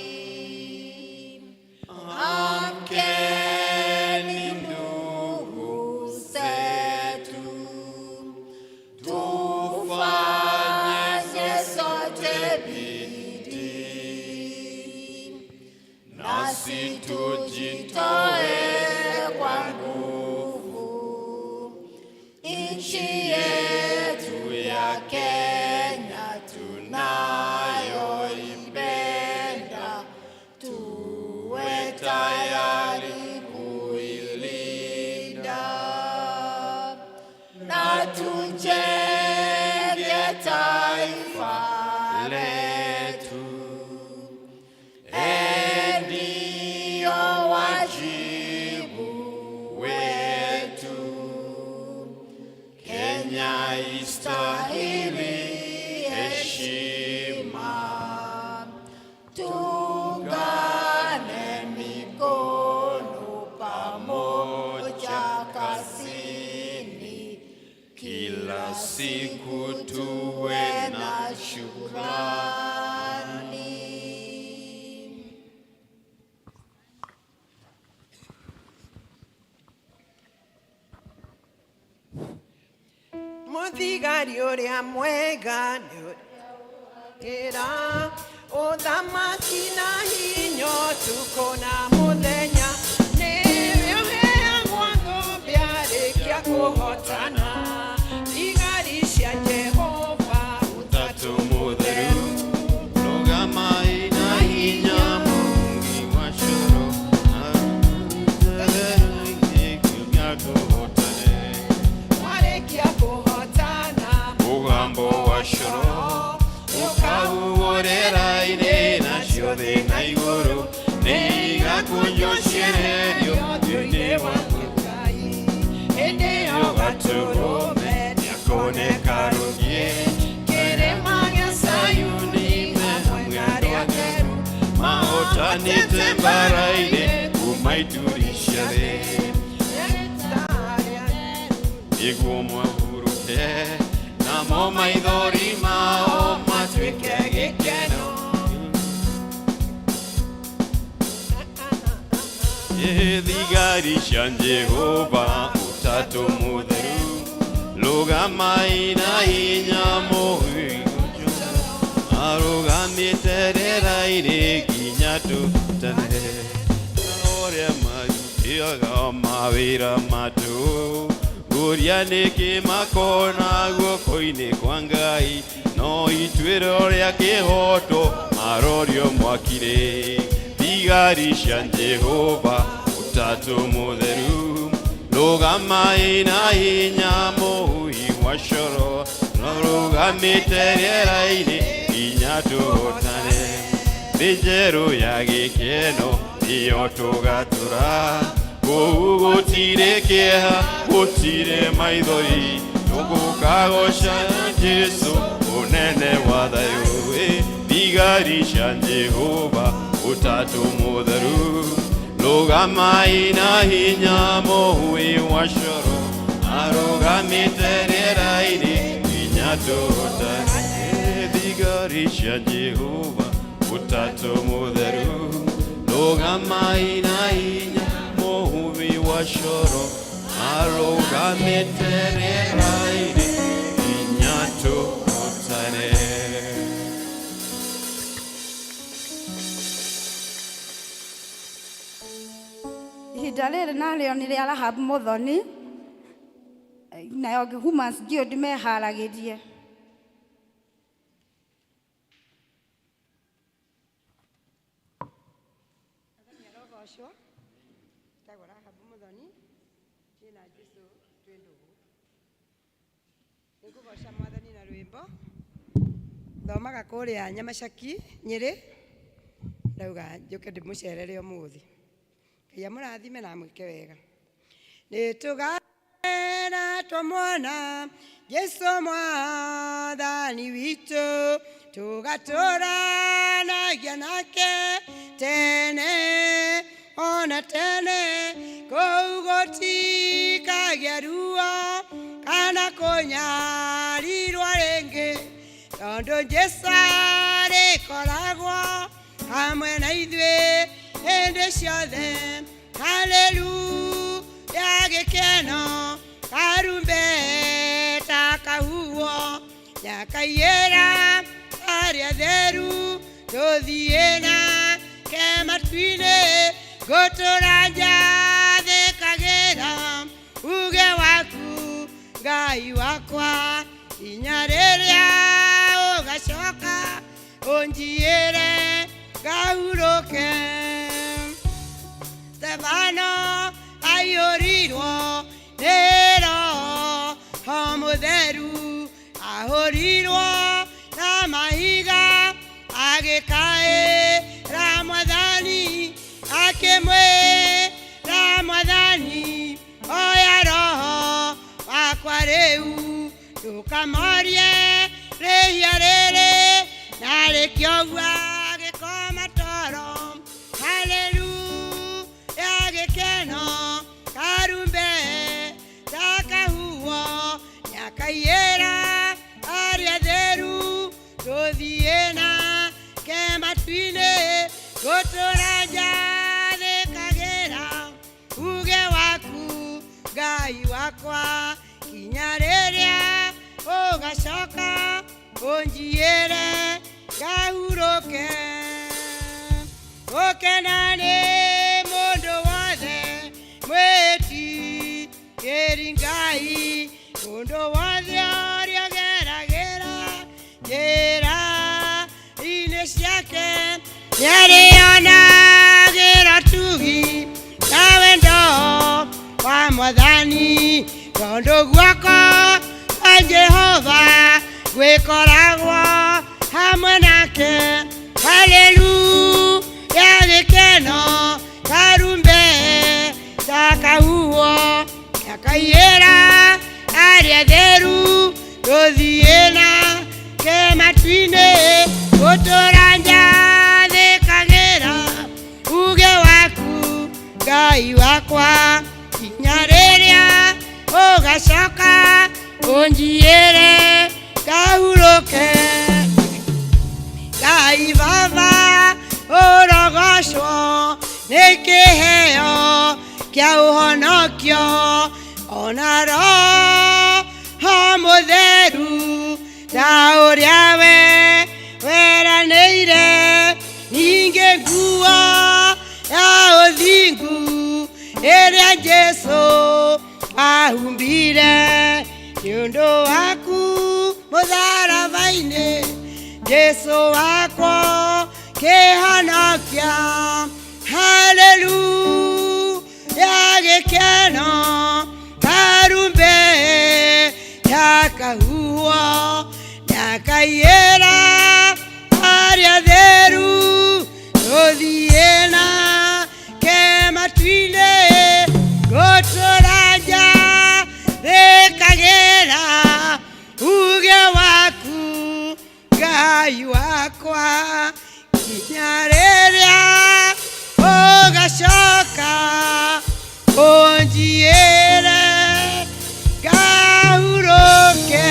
Amkeni ndugu zetu, tufanye sote bidii, nasi tujitoe kwa nguvu, nchi yetu ya Kenya tunayoipenda, tuwe tayari kuilinda na tujenge taifa letu. Ndio wajibu wetu. Kenya istahili heshima, tuungane mikono pamoja kazini, Kila siku tuwe na shukrani. Mũthigari ũrĩa mwega nĩ ũrĩa ũthamaki na hinya ũtukũ na mũthenya, nĩwe ũheagwo thũmbĩ arĩkia kũhotana. Thigari cia Jehova, Utatu Mũtheru, rũgamai na hinya mũhungi wa coro, kũhotane. Warĩkia kũhotana, Mũgambo wa coro ũkaguũrĩra-inĩ, nacio thĩ na igũrũ nĩigakũnjwo cieherio thĩinĩ wa Ngai. Hĩndĩ ĩyo gatũrũme nĩakoneka rũthiĩ kĩrĩma gĩa Sayuni hamwe na arĩa atheru mahotanĩte mbara-inĩ kuma ituri cia thĩ, nĩguo mahurũke namo maithori mao matuĩke gĩkeno. Ĩ thigari cia Jehova, Ũtatũ Mũtheru, rũgamai na hinya mũhunjio arũgamĩte rĩera-inĩ nginya tũtane, ũrĩa marutĩaga mawĩra matũ ngũria nĩkĩ makona guoko-inĩ kwa Ngai, no ituĩro rĩa kĩhoto marorio mwaki-rĩ. Thigari cia Jehova, Ũtatũ Mũtheru, rũgamai na hinya mũhuhi wa coro rũgamĩte rĩera-inĩ nginya tũhotane. Thĩ njerũ ya gĩkeno nĩyo tũgatũra, kũu gũtirĩ kĩeha, gũtirĩ maithori, tũgũkagoca Jesũ ũnene wa thayũ. Ĩ thigari cia Jehova, Ũtatũ Mũtheru, rũgamai na hinya mũhuhi wa coro arũgamĩte rĩera-inĩ nginya nginya tũhotane. Thigari cia Jehova Ũtatũ Mũtheru, rũgamai na hinya, mũhubi wa coro arũgamĩte rĩera-inĩ nginya tũhotane. Ihinda rĩrĩ narĩo nĩ rĩa Rahabu Mũthoni, nayo Humans Guild meharagĩrie. Mwathani arogocwo. Njĩtagwo Rahabu Mũthoni, niĩ na Jesũ twĩ ndũgũ. Nĩngũgoca Mwathani na rwĩmbo. Thomaga kũrĩa Nyamacaki, Nyĩrĩ, ndauga njũke ndĩmũcerere ũmũthĩ. Ngai amũrathime na amwĩke wega. Nĩtũgakena twamwona Jesũ Mwathani witũ, tũgatũranagia nake tene ona tene, kũu gũtikagĩa ruo kana kũnyarirwo rĩngĩ, tondũ Jesũ arĩkoragwo hamwe na ithuĩ hĩndĩ ciothe. Haleluya, gĩkeno karumbeta kahuo nyakaiyĩra arĩa theru, tũthiĩ nake matu-inĩ, ngũtũra njathĩkagĩra uge waku Ngai wakwa, inya rĩrĩa ũgacoka ũnjiĩre ngahurũke. Stefano aiyũrirwo nĩ Roho Mũtheru, ahũrirwo na mahiga, agĩkaĩra Mwathani, akĩmwĩra Mwathani, oya roho wakwa rĩu, ndũkamorie rĩhia rĩrĩ, na rĩkĩo ũguo agĩkoma toro. Haleluya, gĩkeno karumbeta kahuo nyakaiyĩra arĩa theru, tũthiĩ nake matu-inĩ, ngũtũra njathĩkagĩra uge waku Ngai wakwa, kinya rĩrĩa ũgacoka ũnjiĩre ngahurũke. Gũkena nĩ mũndũ wothe mwĩtigĩri Ngai, mũndũ wothe ũrĩa ũgeragĩra njĩra-inĩ ciake, nĩarĩonagĩra tugi na wendo wa Mwathani, tondũ guoko kwa Jehova gwĩkoragwo hamwe nake. Haleluya, gĩkeno karumbeta kahuo nyakaiyĩra arĩa theru, tũthiĩ nake matu-inĩ, gũtũra njathĩkagĩra uge waku Ngai wakwa, kinya rĩrĩa ũgacoka ũnjiĩre ngahurũke. Ngai Baba ũrogocwo nĩ kĩheo kĩa ũhonokio, ona Roho Mũtheru ta ũrĩa we weranĩire, ningĩ nguo ya ũthingu ĩrĩa Jesũ ahumbire nĩ ũndũ waku mũtharaba-inĩ, Jesũ wakwa kĩhonokia. Haleluya, gĩkeno karumbeta kahuo nyakaiyĩra arĩa theru, tũthiĩ nake matu-inĩ, ngũtũra njathĩkagĩra uge waku Ngai wakwa, kinya rĩrĩa ũgacoka ũnjiĩre ngahurũke.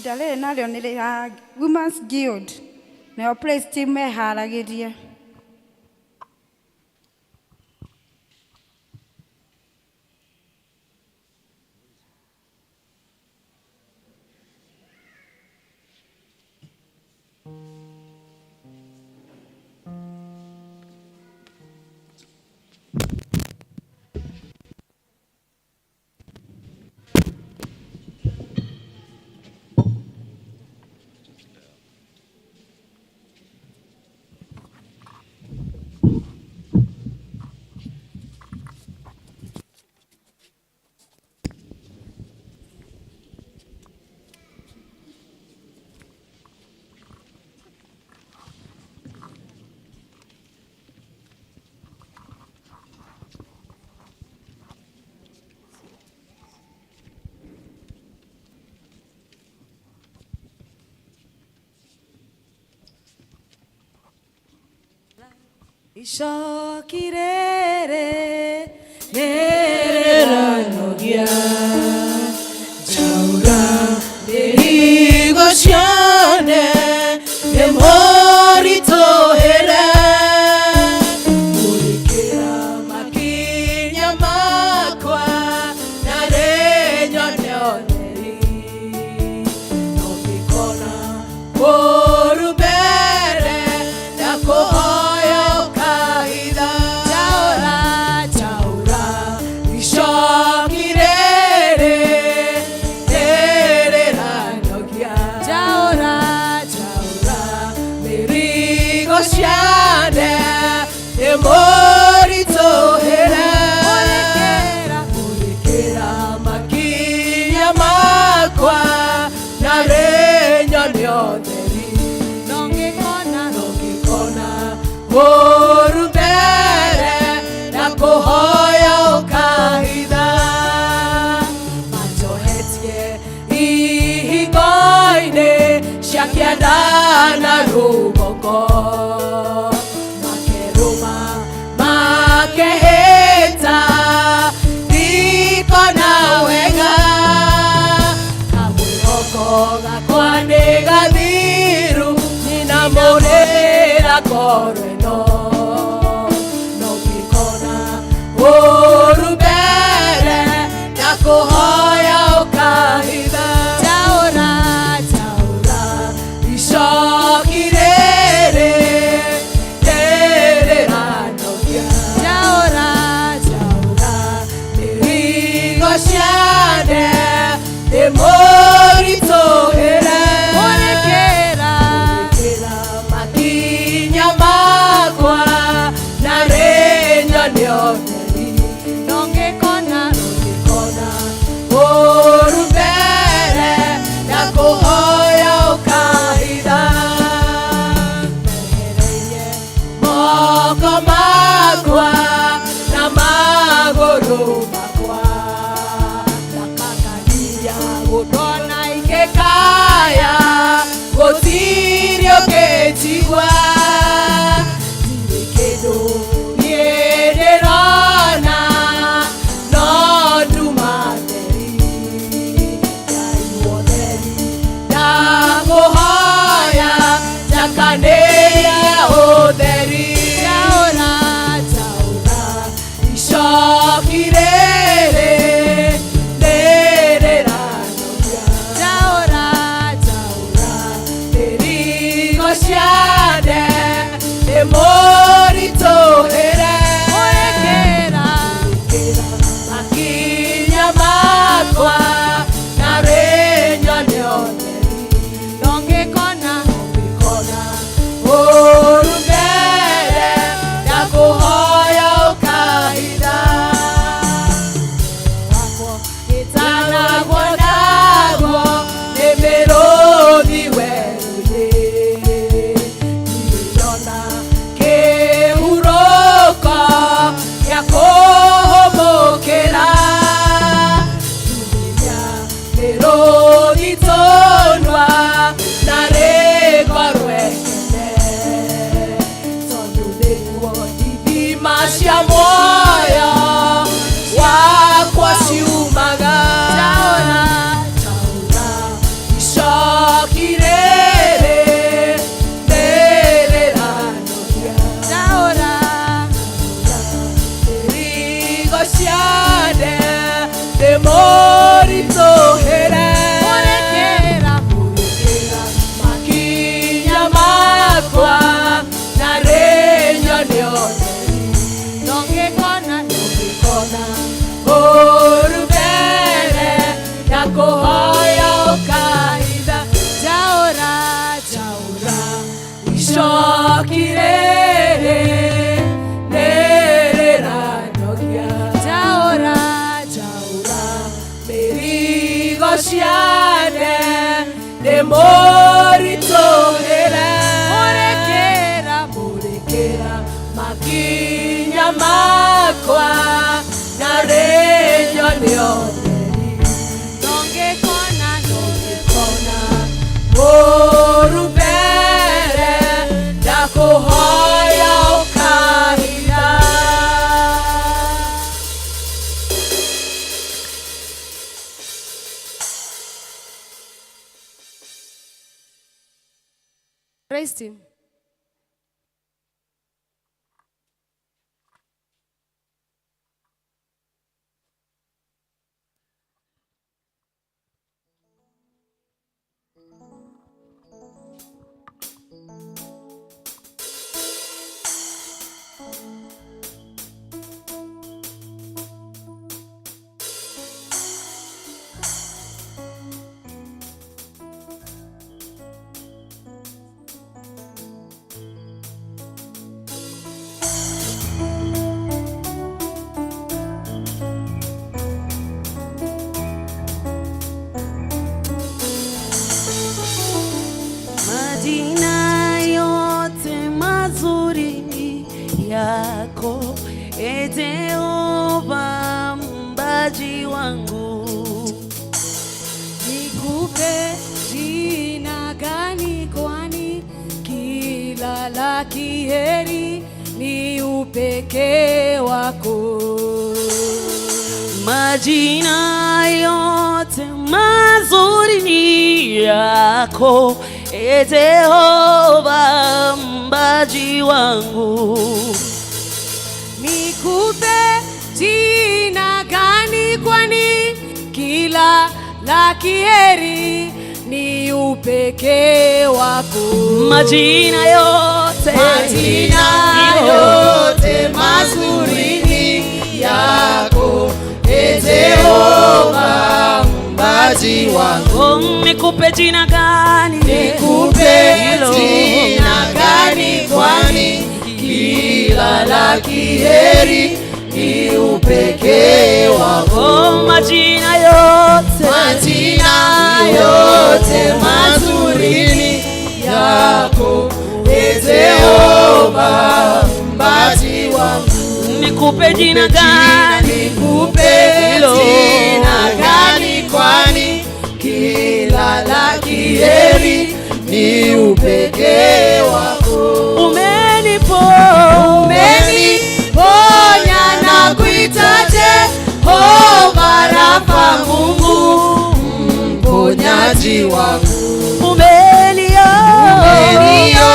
Ihinda rĩrĩ narĩo nĩ rĩa Women's Guild, nayo praise team meharagĩrie. Icoki rĩrĩ nĩrĩranogia njaũra mĩrigo ciothe nĩ mũritũhĩre mũrĩkĩra makinya makwa na rĩnyone ũtheri no ngĩkona kũũru mbere na kũhoya ũkahitha njaũra njaũra icoki rĩrĩ rĩrĩranogia njaũra njaũra mĩrigo ciane nĩ mũritũhĩre mũrĩkĩra makinya makwa na rĩnyone ũtheri no ngĩkona ũũru mbere na kũhoya ũkahitha manjohetie ihingo-inĩ cia kĩanda na rũgongo makerũma makehĩta ndikona wega kamwĩhoko gakwa nĩ gathiru nyina mũrĩra ngoro ĩno no ngĩkona ũũru mbere na kũhoya ũkahitha njaũra njaũra icoki rĩrĩ rĩrĩranogia njaũra njaũra mĩrigo ciane nĩ mũritũhĩre mũrĩkĩra makinya makwa na rĩnyone ũtheri no ngĩkona ũũru mbere na kũhoya ũkahitha mehereirie moko makwa na magũrũ makwa ndakakania gũtona ingĩkaya gũtirĩ ũngĩnjigua ndirĩ kĩndũ niĩ ndĩrona no nduma theri Ngai wotheri ndakũhoya njakanĩria ũtheri njaũra njaũra icoki rĩrĩ rĩrĩranogia njaũra njaũra mĩrigo ciane nĩ mũritũhĩre mũrĩkĩra makinya makwa na rĩnyone ũtheri no ngĩkona ũũru mbere na kũhoya ũkahitha gĩtanagwo nagwo nĩ mĩrũthi werũ-inĩ ndirĩ ndona kĩhurũko Icoki rĩrĩ nĩrĩranogia. Njaũra njaũra mĩrigo ciane ndĩmũritũhĩre. Mũrĩkĩra mũrĩkĩra makinya makwa na rĩnyonie ũtheri. Ndongĩkona ndongĩkona ũru mbere ndakũhoya ũkahitha. Praise team. Majina yote mazuri ni yako, e Jehova mbaji wangu. Nikupe jina gani kwani kila la kheri ni upekee wako. Majina yote mazuri ni yako, e Jehova mbaji wangu. Nikupe jina gani kwani kila la kheri ni upekee wako. Majina yote, Majina yote mazuri ni yako, e Jehova mbaji wangu. Oh, nikupe jina gani? Nikupe Hilo. jina gani kwani kila la kheri ni upekee wako. Oh, majina yote, Majina yote mazuri ni yako, e Jehova mbaji wangu. Nikupe jina gani? Nikupe Hilo. jina gani kwani kila la kheri ni upekee wako. Umeniponya, Umeniponya na kuita Jehova Rafa, Mungu mponyaji wangu.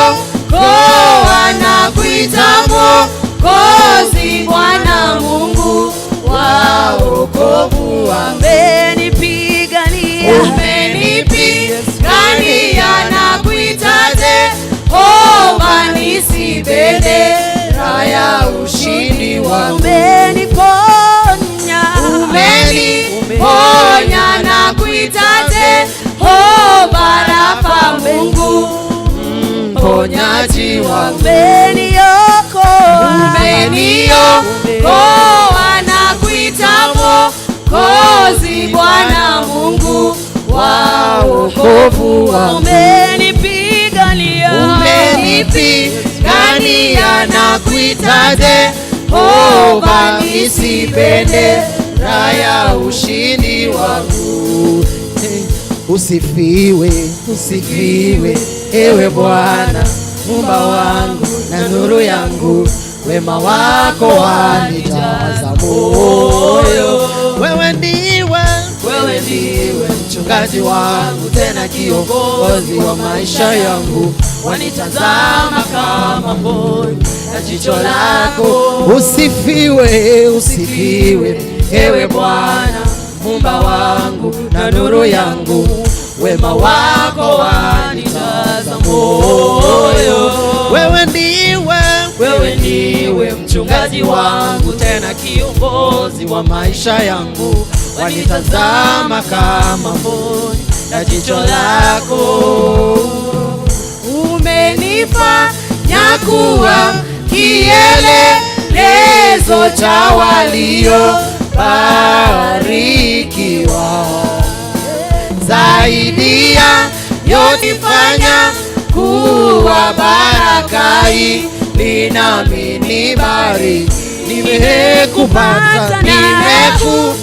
Umeniokoa na kuita Mwokozi, Bwana Mungu wa wokovu wangu. Umenipigania, Umenipigania na kuita Jehova nisi bendera ya ushindi wangu. Umeniponya, Umeniponya na kuita Jehova Rafa, Mungu mponyaji wangu. Umeniokoa, Umeniokoa na kuita Mwokozi, Bwana Mungu wa wokovu wangu. Umenipigania, Umenipigania na kuita Jehova nisi bendera ya ushindi wangu. Usifiwe, usifiwe, ewe Bwana Muumba wangu na nuru yangu, wema wako wanijaza moyo. Wewe ndiwe, wewe ndiwe mchungaji wangu, tena kiongozi wa maisha yangu, wanitazama kama mboni na jicho lako. Usifiwe, usifiwe, ewe Bwana Muumba wangu na nuru yangu, wema wako wanijaza moyo. Wewe ndiwe, wewe ndiwe mchungaji wangu, tena kiongozi wa maisha yangu, wanitazama kama mboni na jicho lako. Umenifanya kuwa kielelezo cha waliobarikiwa. Zaidi ya yote fanya kuwa baraka ili nami nibariki. Nimekupata, nimekupata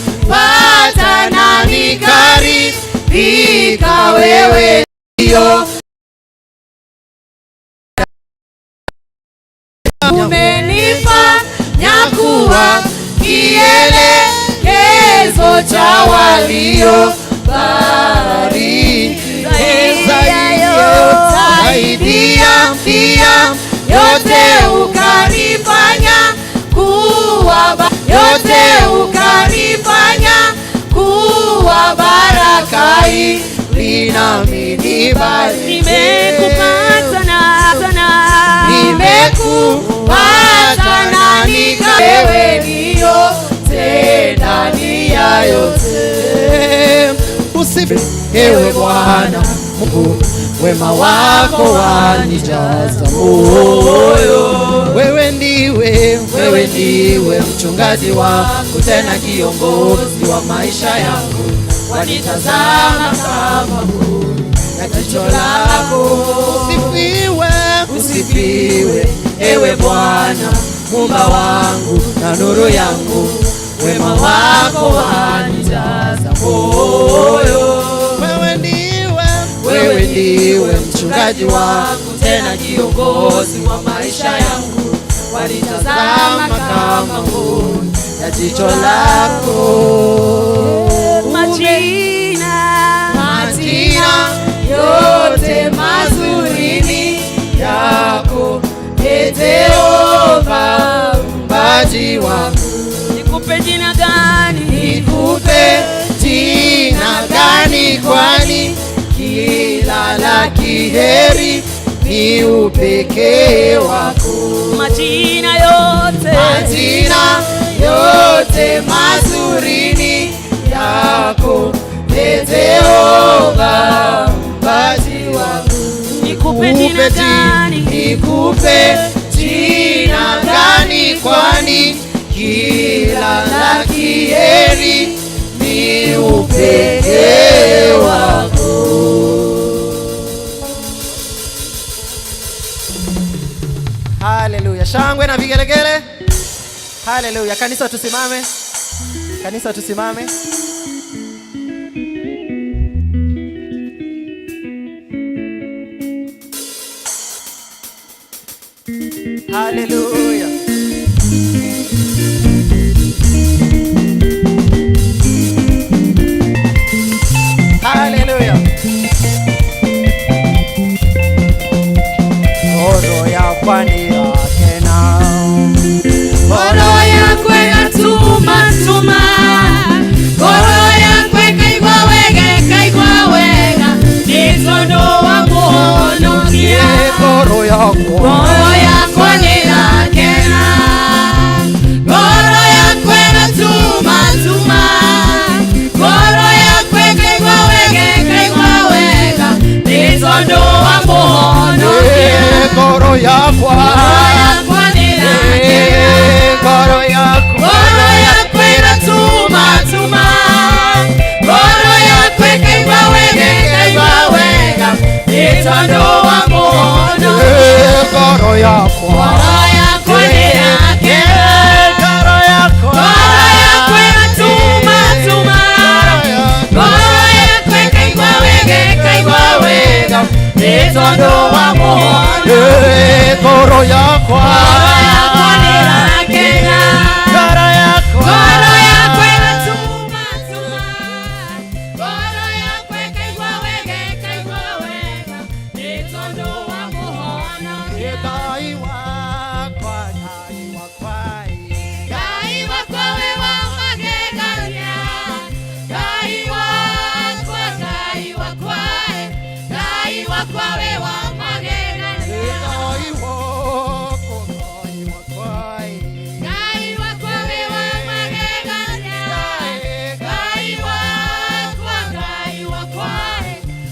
na nikaridhika, wewe ndio umenifanya kuwa kielelezo cha waliobariki. Zaidi ya pia yote ukanifanya kuwa yote ukanifanya kuwa baraka ili nami nibariki. Nimekupata na Nimekupata na nika wewe ndio ndani ya yote. Usifiwe ewe Bwana Mungu, wema wako wanijaza moyo. Wewe ndiwe mchungaji wangu, tena kiongozi wa maisha yangu. Wanitazama kama mbuni na jicho lako. Usifiwe, usifiwe ewe Bwana Muumba wangu na nuru yangu, wema wako wanijaza moyo. Wewe ndiwe mchungaji wangu, tena kiongozi wa maisha yangu. Wanitazama kama mboni ya jicho lako. Majina, Majina yote mazuri ni yako, Ee Jehova muumbaji wangu. Nikupe jina gani? Nikupe jina gani? Kwani kila la kheri ni upekee wako. Majina yote, Majina yote mazuri ni yako, Ee Jehova muumbaji wangu. Nikupe jina gani? Nikupe jina gani? Kwani kila la kheri ni upekee wako. Haleluya. Shangwe na vigelegele. Haleluya. Kanisa tusimame. Kanisa tusimame. Haleluya. Haleluya. Ngoro yakwa nĩrakena. Ngoro yakwa ĩgatuma tuma, ngoro yakwa ĩkaigua wega ĩkaigua wega, nĩ tondũ wa mũhonokia. Ngoro yakwa. Ngoro yakwa nĩrakena, ngoro yakwa ĩgatuma tuma, ngoro yakwa ĩkaigua wega ĩkaigua wega, nĩ tondũ wa mũhonokia. Ngoro yakwa. Ngoro yakwa nĩrakena. Ngoro yakwa. Ngoro yakwa ĩratuma tuma, ngoro yakwa ĩkaigua wega ĩkaigua wega, nĩ tondũ wa mũhonokia. Ngoro yakwa. Ngoro yakwa nĩrakena. Ngoro yakwa. Ngoro yakwa ĩratuma tuma, ngoro yakwa ĩkaigua wega ĩkaigua wega, nĩ tondũ wa mũhonokia. Ngoro yakwa. Ngoro yakwa nĩrakena. Ngoro yakwa. Ngoro yakwa ĩratuma tuma, ngoro yakwa ĩkaigua wega ĩkaigua wega, nĩ tondũ wa mũhonokia. Ngai wakwa, Ngai wakwa. Ngai wakwa wĩ wa magegania, Ngai wakwa, Ngai wakwa, Ngai wakwa wĩ wa magegania. Ngai wakwa, Ngai wakwa. Ngai wakwa wĩ wa magegania, Ngai wakwa, Ngai wakwa,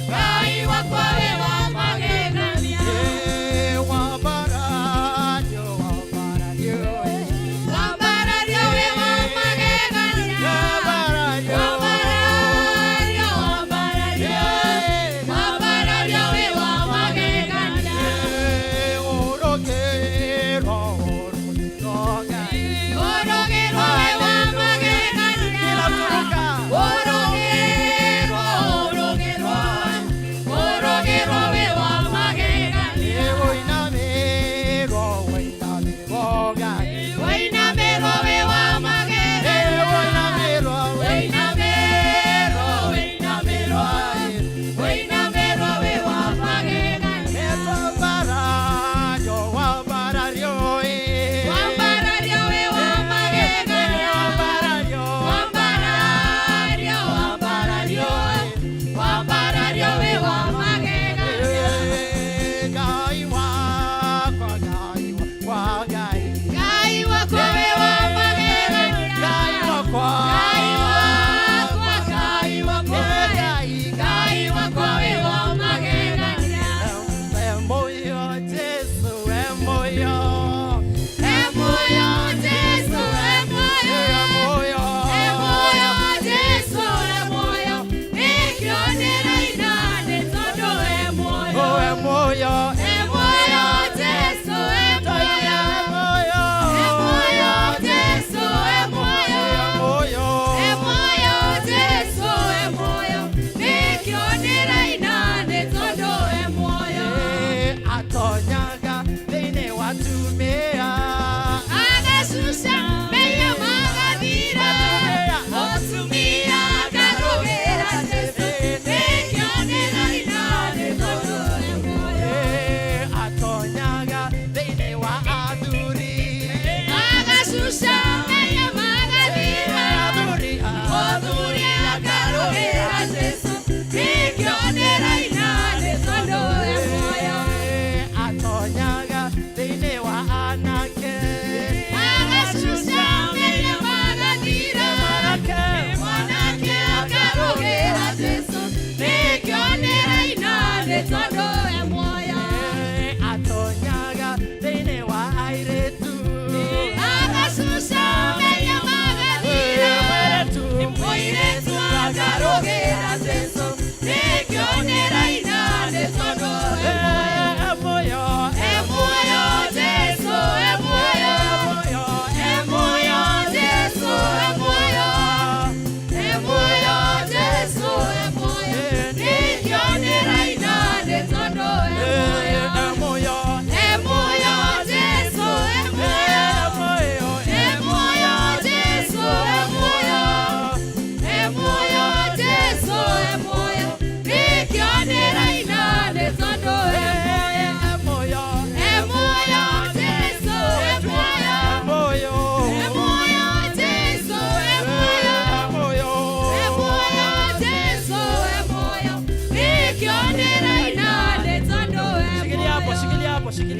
Ngai wakwa wĩ wa magegania.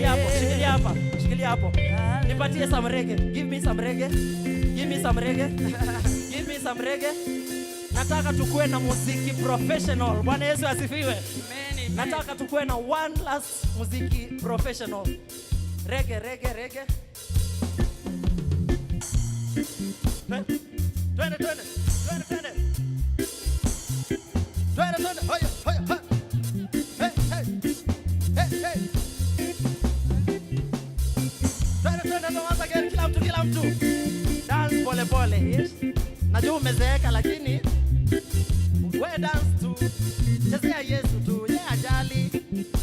Shikilia hapo, shikilia hapa, shikilia hapo. Nipatie some reggae. Give me some reggae. Give me some reggae. Give me some reggae. Nataka tukue na muziki professional. Bwana Yesu asifiwe. Nataka tukue na one last muziki professional. Reggae, reggae, reggae. Twende, twende, twende, twende. Twende, twende. Hoya, hoya, hoya. Hey, hey. Hey, hey. Twende, twende, once again, kila mtu, kila mtu. Dance pole pole. Yes. Najua umezeeka lakini we dance tu. Chezea Yesu tu, ye ajali.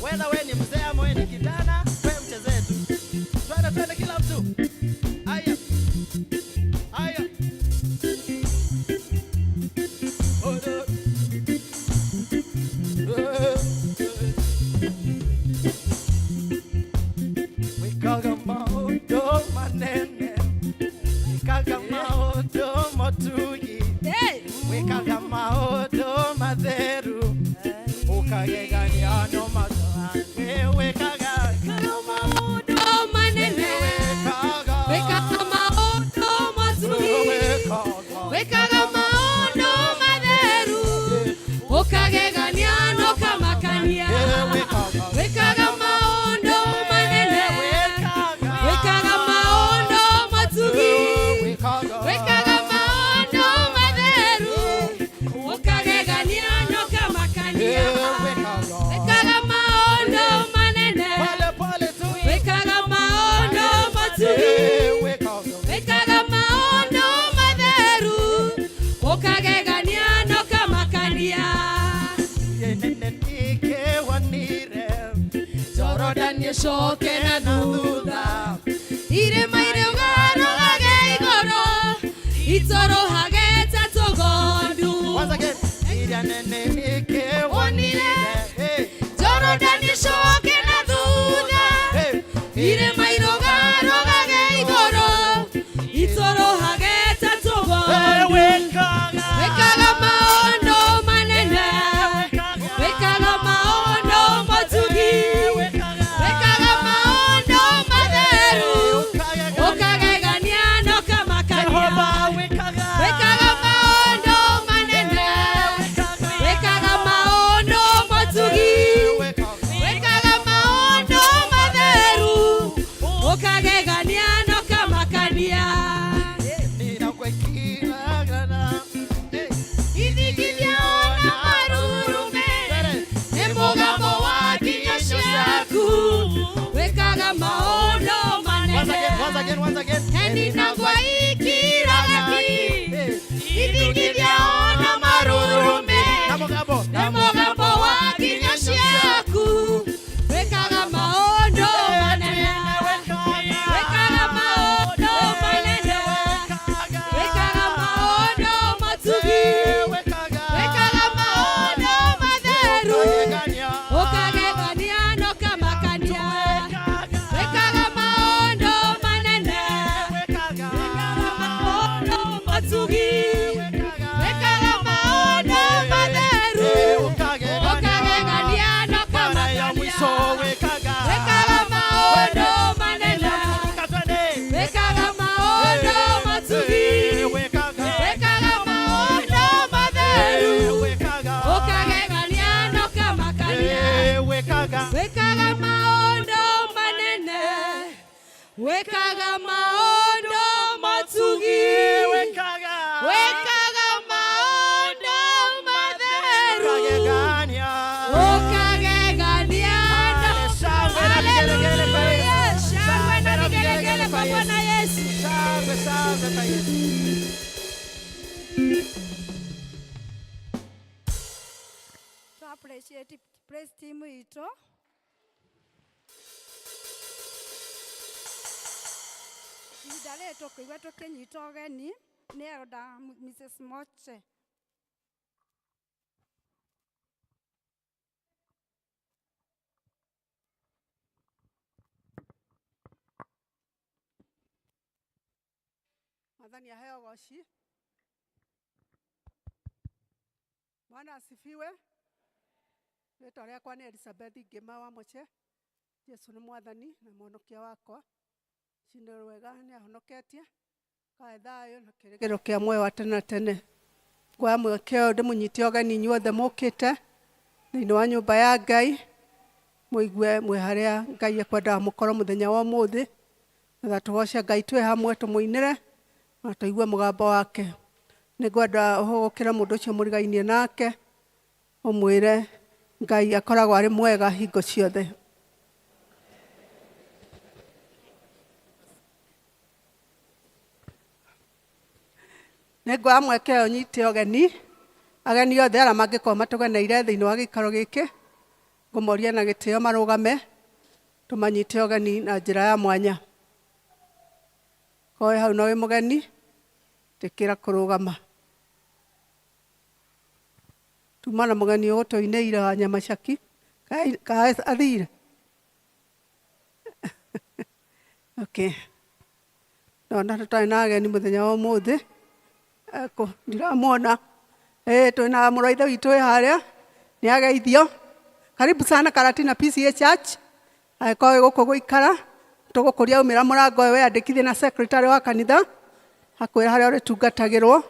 Whether we ni mzee ama we ni kijana, we mchezee tu. Twende, twende kila mtu. Aya. Aya. Oh, no. Wekaga maodo manene, wekaga maodo motugi, wekaga maodo matheru, ukagegania no mazoange, wekaga maodo manene, wekaga maodo matugi, wekaga maodo matheru, ukagegania no kamakania, wekaga maodo manene, wekaga maodo matugi, wekaga maodo matheru, ukagegania no kamakania, wekaga maodo manene, wekaga maodo matugi, wekaga maodo matheru, ukagegania no kamakania. Jorodani icoke na thutha, irĩma irũgarũgage igũrũ, itũrũhage ta tũgondu. Once again, iria nene ikewanire, Jorodani icoke na thutha, irĩma irũgarũgage igũrũ, itũrũhage ta tũgondu. Wekaga maũndũ manene, wekaga maũndũ matugi, wekaga maũndũ matheru, ũkagegania na ũkamakania. Wekaga maũndũ manene, wekaga maũndũ matugi, wekaga maũndũ matheru, ũkagegania na ũkamakania. Ithingithia na marurume, nĩ mũgambo wa nginya ciaku, wĩkaga maũndũ Once manene. again, once again, once again. Heni na ngwa ikiraga ki, ithingithia na marurume, Na mũgambo, nĩ mũgambo wa nginya ciaku, wĩkaga maũndũ manene. Wĩkaga maũndũ manene, wĩkaga maũndũ matugi, wĩkaga maũndũ matheru, ũkagegania na ũkamakania. Wĩkaga maũndũ manene, wĩkaga maũndũ matugi, wĩkaga maũndũ matheru, ũkagegania na ũkamakania. Wĩkaga maũndũ manene, wĩkaga maũndũ matugi, wĩkaga maũndũ matheru, ũkagegania na ũkamakania. Wĩkaga maũndũ manene, wĩkaga maũndũ matugi, wĩkaga maũndũ matheru, ũkagegania na. Haleluya! Shangwe na vigelegele kwa Bwana Yesu. Shangwe, shangwe kwa Yesu. To appreciate praise team itũ. Ihinda rĩrĩ tũkũigua tũkĩnyita ũgeni nĩ Elder Mrs. Moche. Mwathani aheo goci. Bwana asifiwe. Rĩtwa rĩakwa nĩ Elizabeth Ngĩma wa Mũche. Jesu nĩ mwathani na mũhonokia wakwa. Rũcinĩ rwega nĩ ahonoketie kae thayũ na kĩrĩgĩrĩro kĩa muoyo wa tene na tene. Nguoya mweke ũyũ ndĩmũnyite ũgeni inyuothe mũkĩte thĩinĩ wa nyũmba ya Ngai, mũigue mwĩ harĩa Ngai ekwendaga mũkorwo mũthenya wa ũmũthĩ, nĩgetha tũgoce Ngai twĩ hamwe, tũmũinĩre na tũigue mũgambo wake. Nĩngwenda ũhũgũkĩre mũndũ ũcio mũrigainie nake, ũmwĩre Ngai akoragwo arĩ mwega hingo ciothe. Nĩnguoya mweke ũyũ nyite ũgeni ageni othe arĩa mangĩkorwo matũgeneire thĩinĩ wa gĩikaro gĩkĩ, ngũmoria na gĩtĩo marũgame, tũmanyite ũgeni na njĩra ya mwanya. Korwo wĩ hau na wĩ mũgeni, ĩtĩkĩra kũrũgama. Tuma na mũgeni ũgũtũinĩire wa Nyamacaki, kana athire? Okay. Ndona tũtarĩ na ageni mũthenya wa ũmũthĩ, ekũ ndiramuona. Ĩĩ twĩna mũrũ wa ithe witũ wĩ harĩa, nĩ ageithio. Karibu sana Karatina PCEA Church, angĩkorwo wĩ gũkũ gũikara, tũgũkũria aumĩra mũrango ũyũ wĩyandĩkithie na secretary wa kanitha, akwĩre harĩa ũrĩtungatagĩrwo.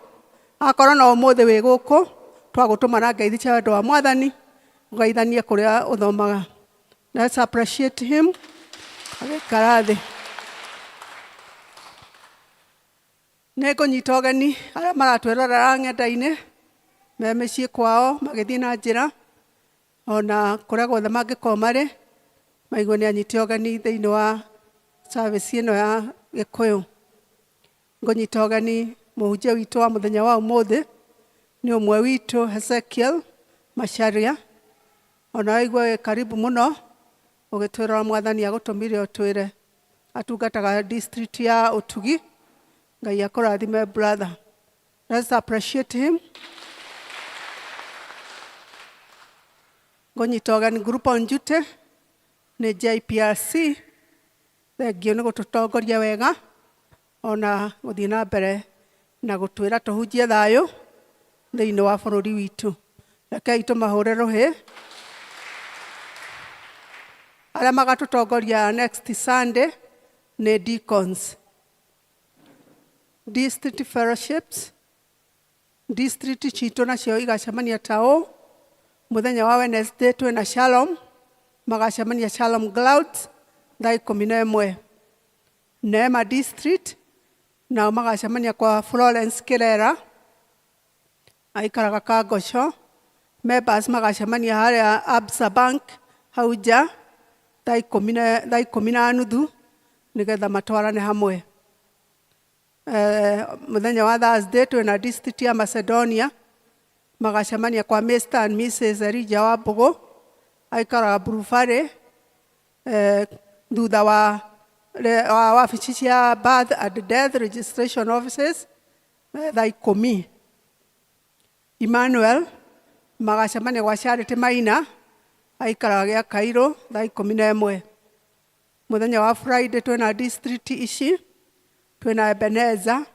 Akorwo no ũmũthĩ wĩ gũkũ, twagũtũma na ngeithi cia wendo wa mwathani, ũgeithanie kũrĩa ũthomaga. Let's appreciate him. Agĩikara thĩ. Nĩ ngũnyita ũgeni arĩa maratwĩrorera ng'enda-inĩ, me mĩciĩ kwao magĩthiĩ na njĩra, ona kũrĩa guothe mangĩkorwo marĩ, maigue nĩ anyite ũgeni thĩinĩ wa service ĩno ya Gĩkũyũ. Ngũnyita ũgeni mũhunjia witũ wa mũthenya wa ũmũthĩ, nĩ ũmwe witũ Ezekiel Macharia, ona wĩigue wĩ karibu mũno, ũgĩtwĩrora mwathani agũtũmire ũtwĩre. Atungataga district ya Ũtugi. Ngai akũrathime brother. Let's appreciate him. Ngũnyita ũgeni group on duty nĩ JPRC. Thengiũ nĩ gũtũtongoria wega ona gũthiĩ na mbere na gũtwĩra tũhunjie thayũ thĩinĩ wa bũrũri witũ. Rekei tũmahũre rũhĩ. Arĩa magatũtongoria next Sunday nĩ deacons. District fellowships, district citũ nacio igacemania ta ũũ, mũthenya wa Wednesday twĩna Shalom, magacemania Shalom Clouds thaa ikũmi na ĩmwe. Neema District nao magacemania kwa Florence Kirera, aikaraga Kangoco. Members magacemania harĩa Absa Bank hau nja thaa ikũmi na nuthu nĩgetha matwarane hamwe. Mũthenya wa Thursday twĩna district ya Macedonia, magacemania kwa Mr and Mrs Elijah Wambũgũ, aikaraga Blue Valley, thutha wa wabici cia birth and death registration offices thaa ikũmi. Emmanuel magacemania gwa Charity Maina, aikaraga gĩa Kairũ thaa ikũmi na ĩmwe. Mũthenya wa Friday twĩna district ici, twĩna Ebenezer,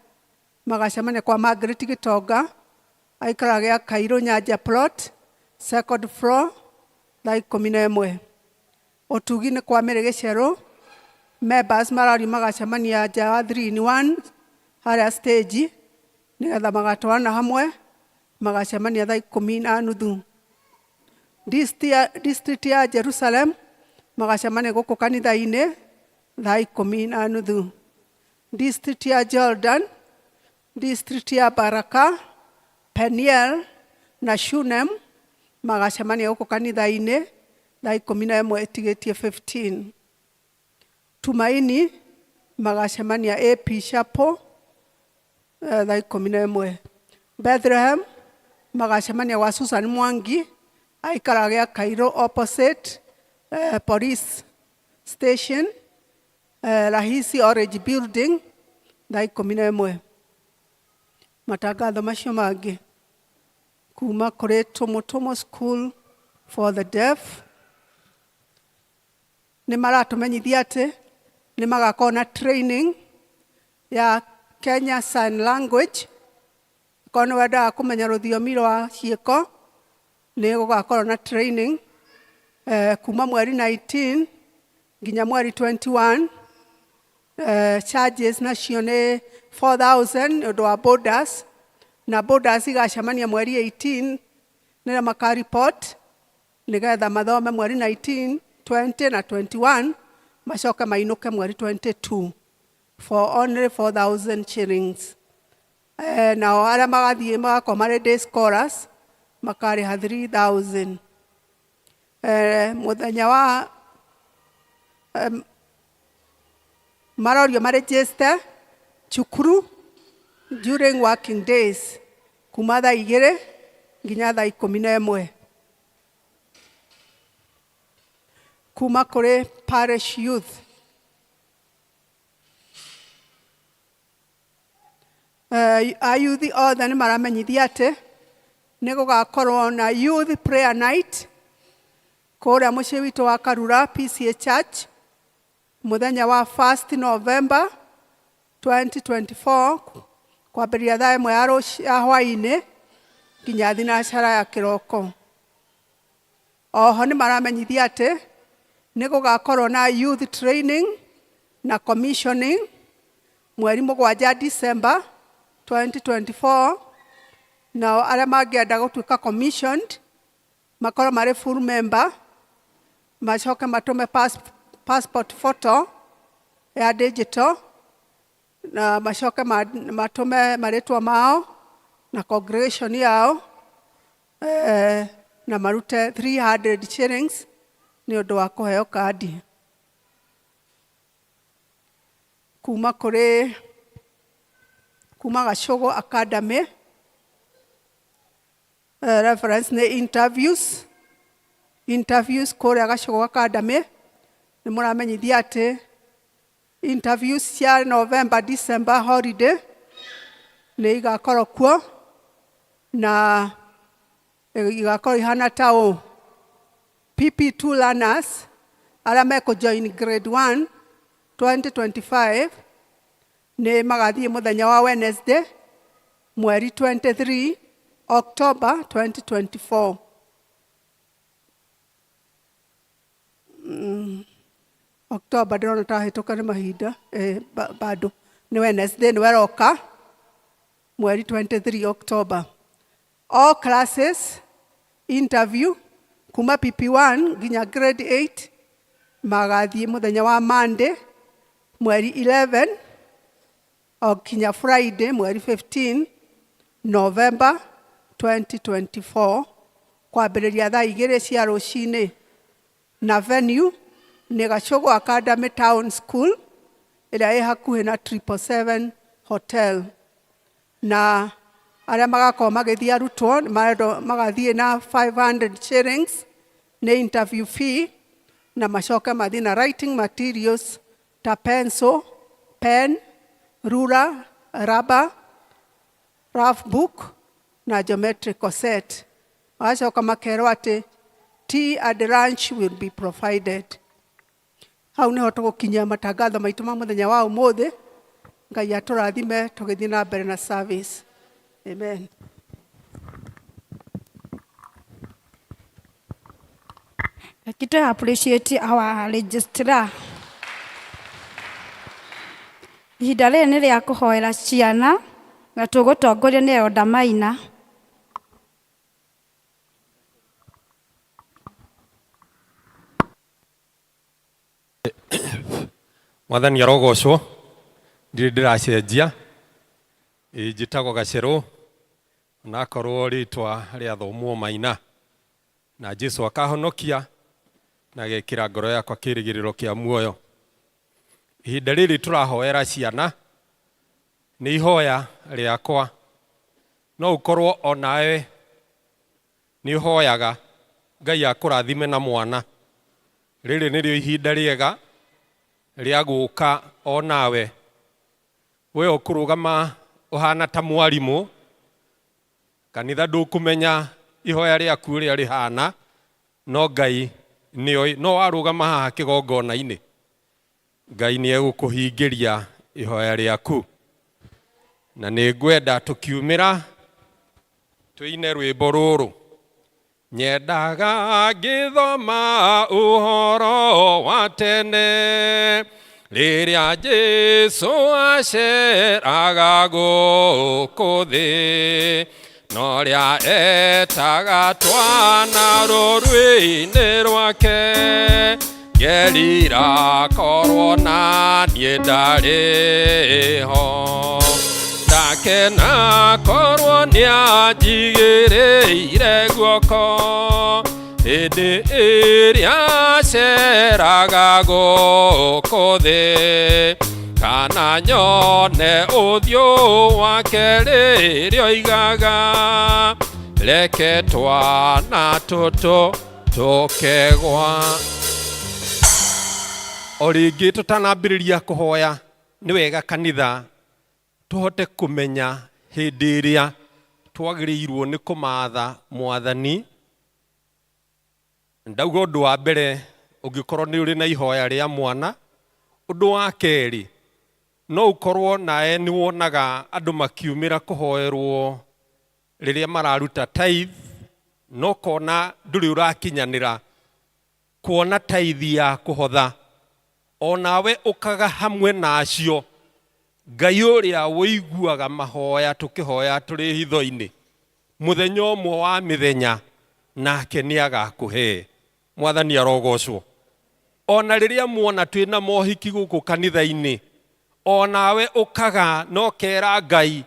magacemania kwa Margaret Gĩtonga, aikaraga gĩa Kairũ Nyanja plot, second floor, thaa ikũmi na ĩmwe. Ũtugi nĩ kwa Mary Gĩcerũ, members marario magacemania nja wa 3 in 1 harĩa stage, nĩgetha magatwarana hamwe, magacemania thaa ikũmi na nuthu. District ya Jerusalem magacemania gũkũ kanitha-inĩ thaa ikũmi na nuthu. District ya Jordan, district ya Baraka, Peniel na Shunem magacemania gũkũ kanitha-inĩ thaa ikũmi na ĩmwe ĩtigĩtie 15. Tumaini magacemania AP Chapel thaa ikũmi na ĩmwe. Bethlehem magacemania gwa Susan Mwangi, aikaraga gĩa Kairũ opposite police station, Rahisi Orange Building thaa ikũmi na ĩmwe. Matangatho macio mangĩ kuma kũrĩ Tumutumu School for the Deaf nĩ maratũmenyithia atĩ nĩ magakorwo na training ya Kenya Sign Language. Korwo nĩ wendaga kũmenya rũthiomi rwa ciĩko, nĩ gũgakorwo na training kuma mweri 19 nginya mweri 21. Charges nacio nĩ 4000 nĩ ũndũ wa borders, na borders igacemania mweri 18 nĩrĩo maka report nĩgetha mathome mweri 19, 20 na 21, macoke mainũke mweri 22 for only 4000 shillings. Nao arĩa magathiĩ magakorwo marĩ day scholars makarĩha 3000. Mũthenya wa marorio maregister cukuru during working days kuma thaa 2 nginya thaa 11. Kuma kũrĩ parish youth, ayuthi othe nĩ maramenyithia atĩ nĩ gũgakorwo na youth prayer night kũrĩa mũciĩ witũ wa Karura PCA Church mũthenya wa 1st November 2024 kwambĩrĩria thaa 1 ya rũci ya hwaĩ-inĩ nginya thinacara ya kĩroko. Oho nĩ maramenyithia atĩ nĩ gũgakorwo na youth training na commissioning mweri 7 December 2024, nao arĩa mangĩenda gũtuĩka commissioned makorwo marĩ full member, macoke matũme passport photo ya digital, na macoke matũme marĩtwa mao na congregation yao, na marute 300 shillings nĩ ũndũ wa kũheo kandi. Kuma kũrĩ kuma Gacũgũ Academy, reference nĩ interviews kũrĩa Gacũgũ Academy nĩ mũramenyithia atĩ interviews cia November December holiday nĩ igakorwo kuo, na igakorwo ihana ta ũũ: PP2 learners arĩa mekũjoin grade 1 2025 nĩ magathiĩ mũthenya wa Wednesday mweri 23 October 2024. October ndĩrona ta hĩtũka nĩ mahinda, bado nĩ Wednesday nĩ weroka mweri 23 October. All classes interview kuma PP1 nginya grade 8 magathiĩ mũthenya wa Monday mweri 11 o kinya Friday mweri 15 November 2024 kwambĩrĩria thaa 2 cia rũcinĩ, na venue nĩ Gacũgũ Academy Town School ĩrĩa ĩ hakuhĩ na 777 Hotel. Na arĩa magakorwo magĩthiĩ arutwo marendwo magathiĩ na 500 shillings nĩ interview fee, na macoke mathiĩ na writing materials ta pencil, pen, ruler, rubber, rough book na geometrical set. Magacoka makerwo atĩ tea and lunch will be provided. Hau niho tũgũkinyia matangatho maitũ ma mũthenya wa ũmũthĩ. Ngai atũrathime tũgĩthiĩ na mbere na service. Amen. Reke appreciate our registrar. Ihinda rĩrĩ nĩ rĩa kũhoera ciana na tũgũtongorio nĩ Elder Maina. Mwathani arogocwo, ndirĩ ndĩracenjia. Njĩtagwo Gacerũ, onakorwo rĩtwa rĩathomwo Maina, na Jesu akahonokia na agekĩra ngoro yakwa kĩrĩgĩrĩro kĩa muoyo. Ihinda rĩrĩ tũrahoera ciana nĩ ihoya rĩakwa, no ũkorwo onawe nĩ ũhoyaga Ngai akũrathime na mwana. Rĩrĩ nĩrĩo ihinda rĩega rĩa gũka onawe we ũkũrũgama ũhana ta mwarimũ kanitha, ndũkũmenya ihoya rĩaku ũrĩa rĩhana, no Ngai nĩoĩ. No warũgama haha kĩgongona-inĩ, Ngai nĩ egũkũhingĩria ihoya rĩaku. Na nĩ ngwenda tũkiumĩra tũine rwĩmbo rũrũ. Nyendaga ngĩthoma ũhoro wa tene rĩrĩa Jesũ aceraga gũkũ thĩ no rĩa etaga twana rũrũ-inĩ rwake ngerira korwo na niĩ ndarĩ ho ndakena korwo nĩanjigĩrĩire guoko hĩndĩ ĩrĩa aceraga gũkũ thĩ kana nyone ũthiũ wake rĩrĩa oigaga reke twana tũtũ tũkegwa. O rĩngĩ tũtanambĩrĩria kũhoya nĩ wega kanitha tũhote kũmenya hĩndĩ ĩrĩa twagĩrĩirwo nĩ kũmatha mwathani. Ndauga ũndũ wa mbere ũngĩkorwo nĩ ũrĩ na ihoya rĩa mwana. Ũndũ wa kerĩ no ũkorwo nawe nĩ wonaga andũ makiumĩra kũhoerwo rĩrĩa mararuta tithe, no ũkona ndũrĩ ũrakinyanĩra kuona tithe ya kũhotha, onawe ũkaga hamwe na acio. Ngai ũrĩa ũiguaga mahoya tũkĩhoya tũrĩ hitho-inĩ, mũthenya ũmwe wa mĩthenya nake nĩ agakũhe. Mwathani arogocwo. Ona rĩrĩa muona twĩna mohiki gũkũ kanitha-inĩ, onawe ũkaga na ũkera Ngai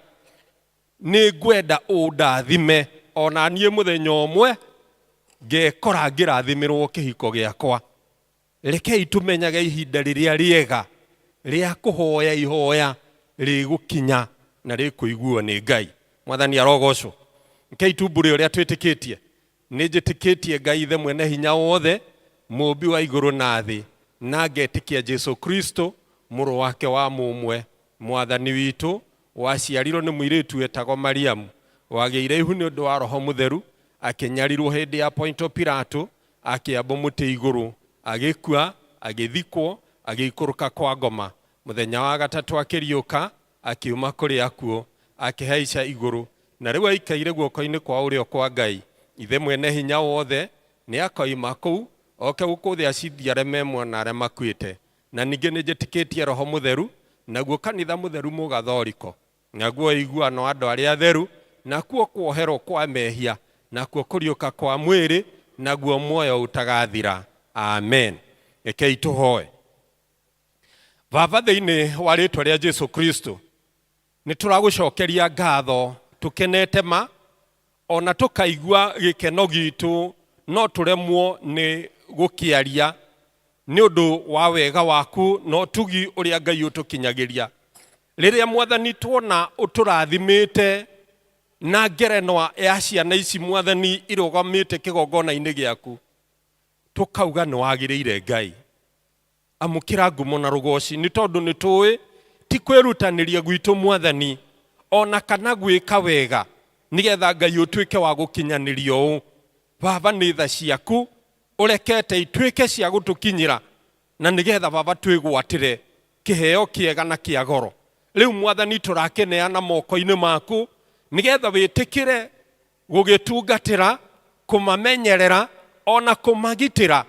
nĩ ngwenda ũndathime, ona niĩ mũthenya ũmwe ngekora ngĩrathimĩrwo kĩhiko gĩakwa. Rekei tũmenyage ihinda rĩrĩa rĩega rĩa kũhoya ihoya rĩgũkinya na rĩkũiguo nĩ Ngai. Mwathani arogocwo. Rekei tumbũre ũrĩa twĩtĩkĩtie. Nĩ njĩtĩkĩtie Ngai Ithe mwene hinya wothe, mũũmbi wa igũrũ na thĩ, na ngetĩkia Jesu Kristo mũrũ wake wa mũmwe, mwathani witũ, waciarirwo nĩ mũirĩtu wetagwo Mariamu, wagĩire ihu nĩ ũndũ wa Roho Mũtheru, akĩnyarirwo hĩndĩ ya Ponto Pilato, akĩambwo mũtĩ igũrũ, agĩkua, agĩthikwo, agĩikũrũka kwa ngoma. Mũthenya wa gatatũ akĩriũka, akiuma kũrĩ akuũ, akĩhaica igũrũ, na rĩu aikaire guoko-inĩ kwa ũrĩo kwa Ngai Ithe mwene hinya wothe. Nĩ akoima kũu oke gũkũ thĩ acithie arĩa me muoyo na arĩa makuĩte. Na ningĩ nĩ njĩtĩkĩtie Roho Mũtheru, naguo kanitha mũtheru mũgathoriko, naguo ũiguano wa andũ arĩa atheru, nakuo kuoherwo kwa mehia, nakuo kũriũka kwa mwĩrĩ, naguo muoyo ũtagathira. Amen. Rekei tũhoe. Baba, thĩinĩ wa rĩtwa rĩa Jesu Kristo, nĩ tũragũcokeria ngatho tũkenete ma, ona tũkaigua gĩkeno gitũ no tũremwo nĩ gũkĩaria nĩ ũndũ wa wega waku na ũtugi ũrĩa Ngai ũtũkinyagĩria. Rĩrĩa mwathani tuona ũtũrathimĩte na ngerenwa ya ciana ici mwathani irũgamĩte kĩgongona-inĩ gĩaku, tũkauga nĩ wagĩrĩire Ngai. Amũkĩra ngumo na rũgoci nĩ tondũ nĩ tũĩ ti kwĩrutanĩria gwitũ mwathani ona kana gwĩka wega nĩgetha Ngai ũtuĩke wa gũkinyanĩria ũũ. Baba, nĩ tha ciaku ũrekete ituĩke cia gũtũkinyĩra na nĩgetha Baba twĩgwatĩre kĩheo kĩega na kĩa goro. Rĩu mwathani tũrakĩneana moko-inĩ maku nĩgetha wĩtĩkĩre gũgĩtungatĩra, kũmamenyerera ona kũmagitĩra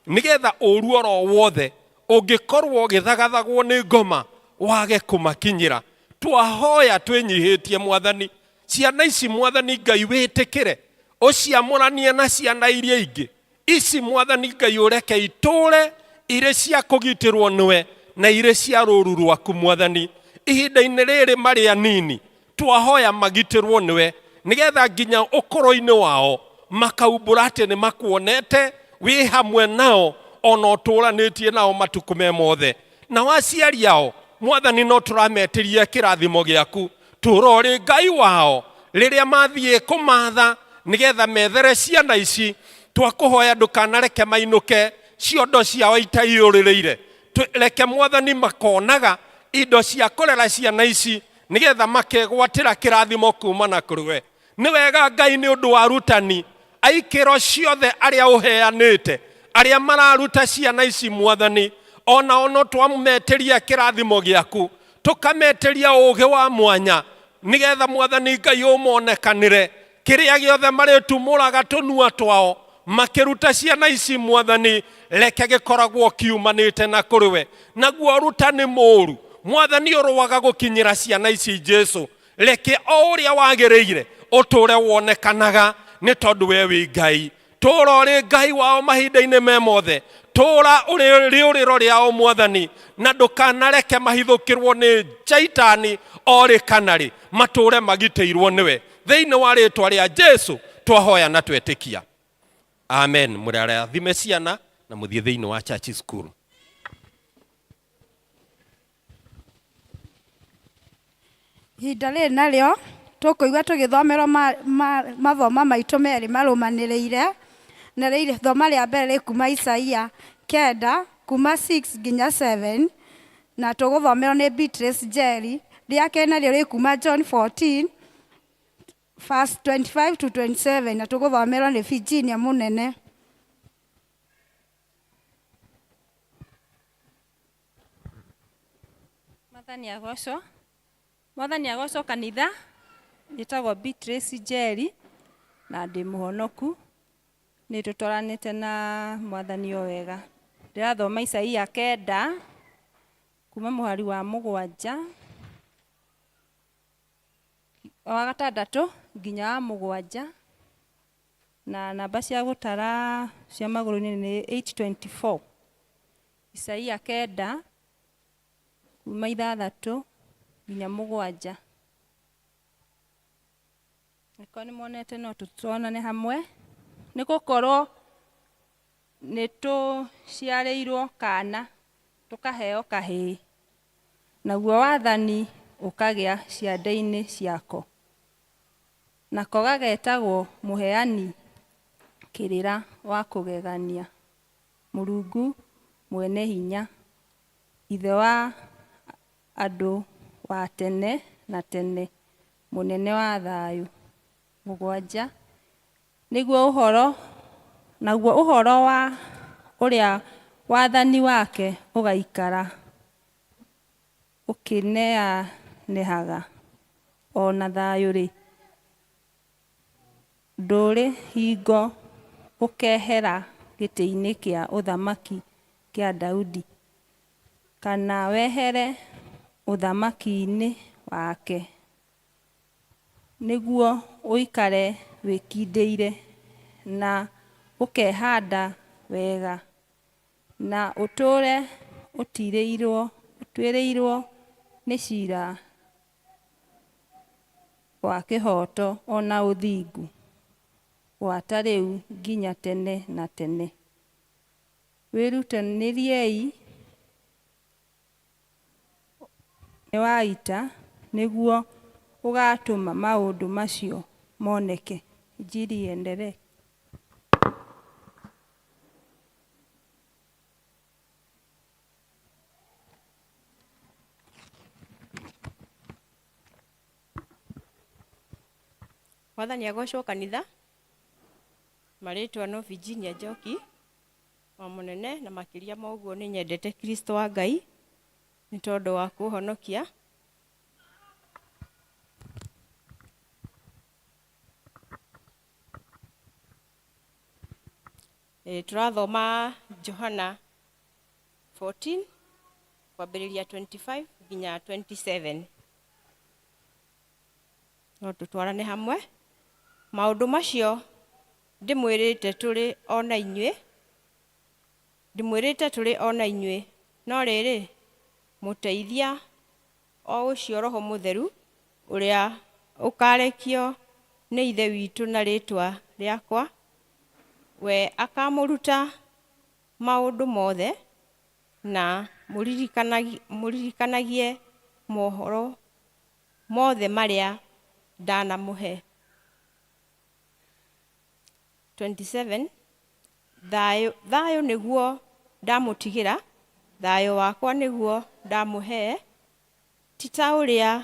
nĩgetha ũru oro wothe ũngĩkorwo ũgĩthagathagwo nĩ ngoma wage kũmakinyĩra. Twahoya twĩnyihĩtie mwathani, ciana ici mwathani Ngai wĩtĩkĩre ũciamũranie na ciana iria ingĩ. Ici mwathani Ngai ũreke itũre irĩ cia kũgitĩrwo nĩwe na irĩ cia rũru rwaku mwathani. Ihinda-inĩ rĩrĩ marĩ anini twahoya magitĩrwo nĩwe nĩgetha nginya ũkũrũ-inĩ wao makaumbũra atĩ nĩ makuonete wĩ hamwe nao ona ũtũranĩtie nao matukũ me mothe. Nao aciari ao mwathani no tũrametĩria kĩrathimo gĩaku, tũra ũrĩ Ngai wao rĩrĩa mathiĩ kũmatha nĩgetha methere ciana ici. Twakũhoya ndũkanareke mainũke ciondo ciao itaiyũrĩrĩire. Reke mwathani makonaga indo cia kũrera ciana ici nĩgetha makegwatĩra kĩrathimo kuma na kũrĩ we. Nĩ wega Ngai nĩ ũndũ wa arutani aikĩro ciothe arĩa ũheanĩte, arĩa mararuta ciana ici mwathani, onao no twametĩria kĩrathimo gĩaku, tũkametĩria ũũgĩ wa mwanya nĩgetha mwathani Ngai ũmonekanĩre. Kĩrĩa gĩothe marĩtumũraga tũnua twao makĩruta ciana ici Mwathani, reke gĩkoragwo kiumanĩte na kũrĩ we. Naguo ũrutani mũũru Mwathani ũrũaga gũkinyĩra ciana ici Jesu, reke o ũrĩa wagĩrĩire ũtũre wonekanaga, nĩ tondũ we wĩ Ngai. Tũra ũrĩ Ngai wao mahinda-inĩ me mothe, tũra ũrĩ rĩũrĩro rĩao Mwathani, na ndũkanareke mahithũkĩrwo nĩ Shaitani o rĩ kana rĩ, matũre magitĩirwo nĩwe. Thĩinĩ wa rĩtwa rĩa Jesu twahoya na twetĩkia, amen. Mũrathime ciana na mũthiĩ thĩinĩ wa church school. Ihinda rĩrĩ narĩo tũkũigua tũgĩthomerwo mathoma maitũ merĩ marũmanĩrĩire, na rĩthoma rĩa mbere rĩ kuma Isaia 9 kuma 6 nginya 7, na tũgũthomerwo nĩ Beatrice Njeri. Rĩa kerĩ narĩo rĩ kuma John 14 verse 25 to 27, na tũgũthomerwo nĩ Virginia Mũnene. Mwathani agocwo. Mwathani agocwo kanitha. Njĩtagwo Beatrice Njeri na ndĩ mũhonoku. Nĩ tũtwaranĩte na Mwathani o wega. Ndĩrathoma Isaia 9 kuma mũhari wa 7 wa 6 nginya wa 7, na namba cia gũtara cia magũrũ-inĩ nĩ 824. Isaia 9 kuma 6 nginya 7. Angĩkorwo nĩ monete no tũtuonane hamwe. Nĩ gũkorwo nĩ tũciarĩirwo kana tũkaheo kahĩĩ, naguo wathani ũkagĩa ciande-inĩ ciako, nako gagetagwo Mũheani Kĩrĩra wa Kũgegania, Mũrungu Mwene Hinya, Ithe wa andũ wa tene na tene, Mũnene wa thayũ. 7. Nĩguo ũhoro, naguo ũhoro wa ũrĩa wathani wake ũgaikara ũkĩneanehaga o na thayũ-rĩ, ndũrĩ hingo ũkehera gĩtĩ-inĩ kĩa ũthamaki kĩa Daudi, kana wehere ũthamaki-inĩ wake, nĩguo ũikare wĩkindĩire na ũkehanda wega, na ũtũũre ũtuĩrĩirwo nĩ ciira wa kĩhooto o na ũthingu, gwata rĩu nginya tene na tene. Wĩrutanĩriei wa ita nĩguo ũgaatũma maũndũ macio moneke. Injili iendelee. Mwathani agocwo kanitha. Marĩtwa no Virginia Njoki wa mũnene, na makĩria ma ũguo nĩ nyendete Kristo wa Ngai nĩ tondũ wa kũhonokia. Tũrathoma Johana 14 kwambĩrĩria 25 nginya 27. No tũtwarane hamwe. Maũndũ macio ndĩmwĩrĩte tũrĩ o na inyuĩ, ndĩmwĩrĩte tũrĩ o na inyuĩ, no rĩrĩ, mũteithia o ũcio Roho Mũtheru, ũrĩa ũkarekio nĩ Ithe witũ na rĩĩtwa rĩakwa, we akamũruta maũndũ mothe, na mũririkanagie mohoro mothe marĩa ndanamũhe. 27 Thayũ, thayũ nĩguo ndamũtigĩra, thayũ wakwa nĩguo ndamũhe, ti ta ũrĩa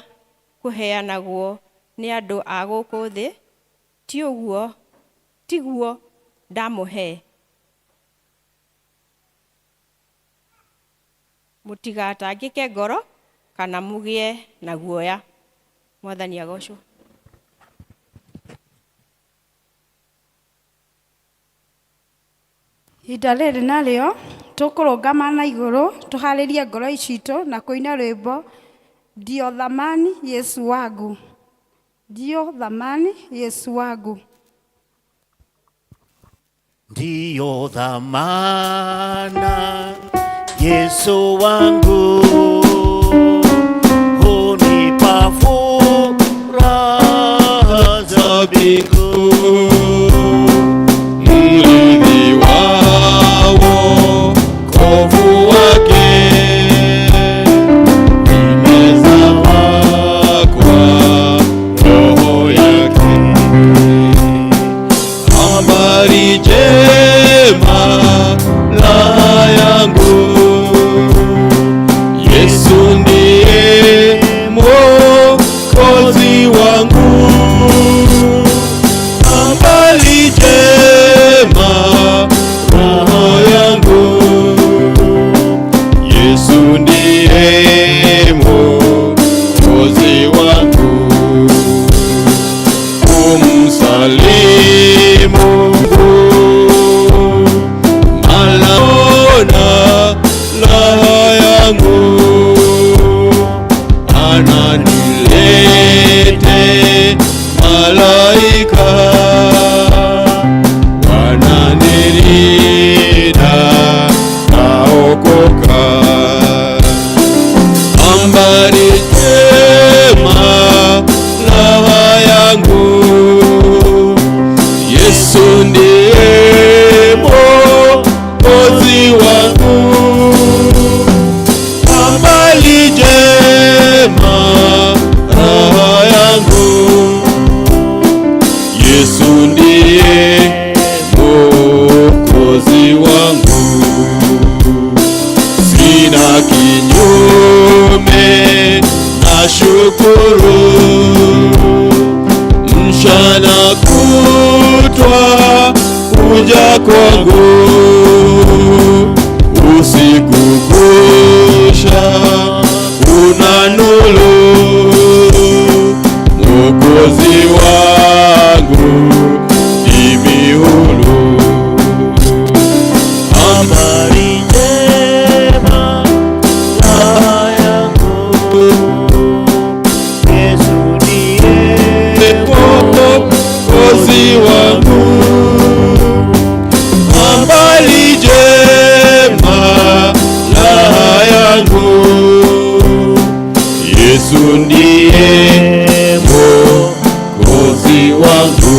kũheanagwo nĩ andũ a gũkũ thĩ, ti ũguo, tiguo ndamũhe. Mũtigatangĩke ngoro kana mũgĩe na guoya. Mwathani agocwo. Ihinda rĩrĩ narĩo tũkũrũngama na igũrũ tũharĩrie ngoro citũ na kũina rwĩmbo ndio thamani Yesu wangu, ndio thamani Yesu wangu. Ndiyo dhamana Yesu wangu, hunipa furaha za mbingu. Mrithi wa wokovu wake, nimezama kwa roho yake. Habari njema raha yangu, Yesu ndiye Mwokozi wangu. Habari njema raha yangu, Yesu ndiye Mwokozi wangu. Kumsalimu malaona raha yangu, ananilete malaika wananilinda naokoka. Habari njema raha yangu, Yesu ndiye Mwokozi wangu. Habari njema raha yangu, Yesu ndiye Mwokozi wangu. Sina kinyume na shukuru, mchana kutwa huja kwangu, usiku kusha una nuru, Mwokozi wangu ndimi huru. Habari njema raha yangu, Yesu ndiye Mwokozi wangu. Habari njema raha yangu, Yesu ndiye Mwokozi wangu.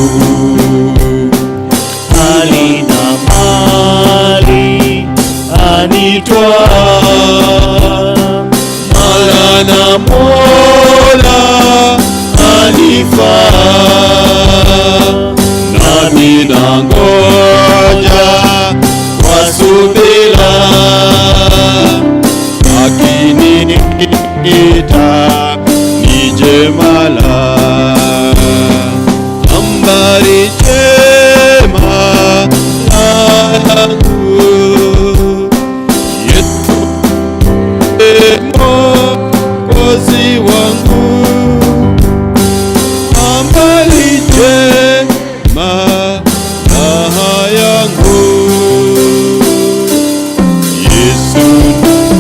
Hali na mali anitwaa, mara na Mola anifaa, nami nangoja kwa subira, akiniita nije mara. Habari njema yangu, Yesu Mwokozi wangu. Habari njema raha yangu, Yesu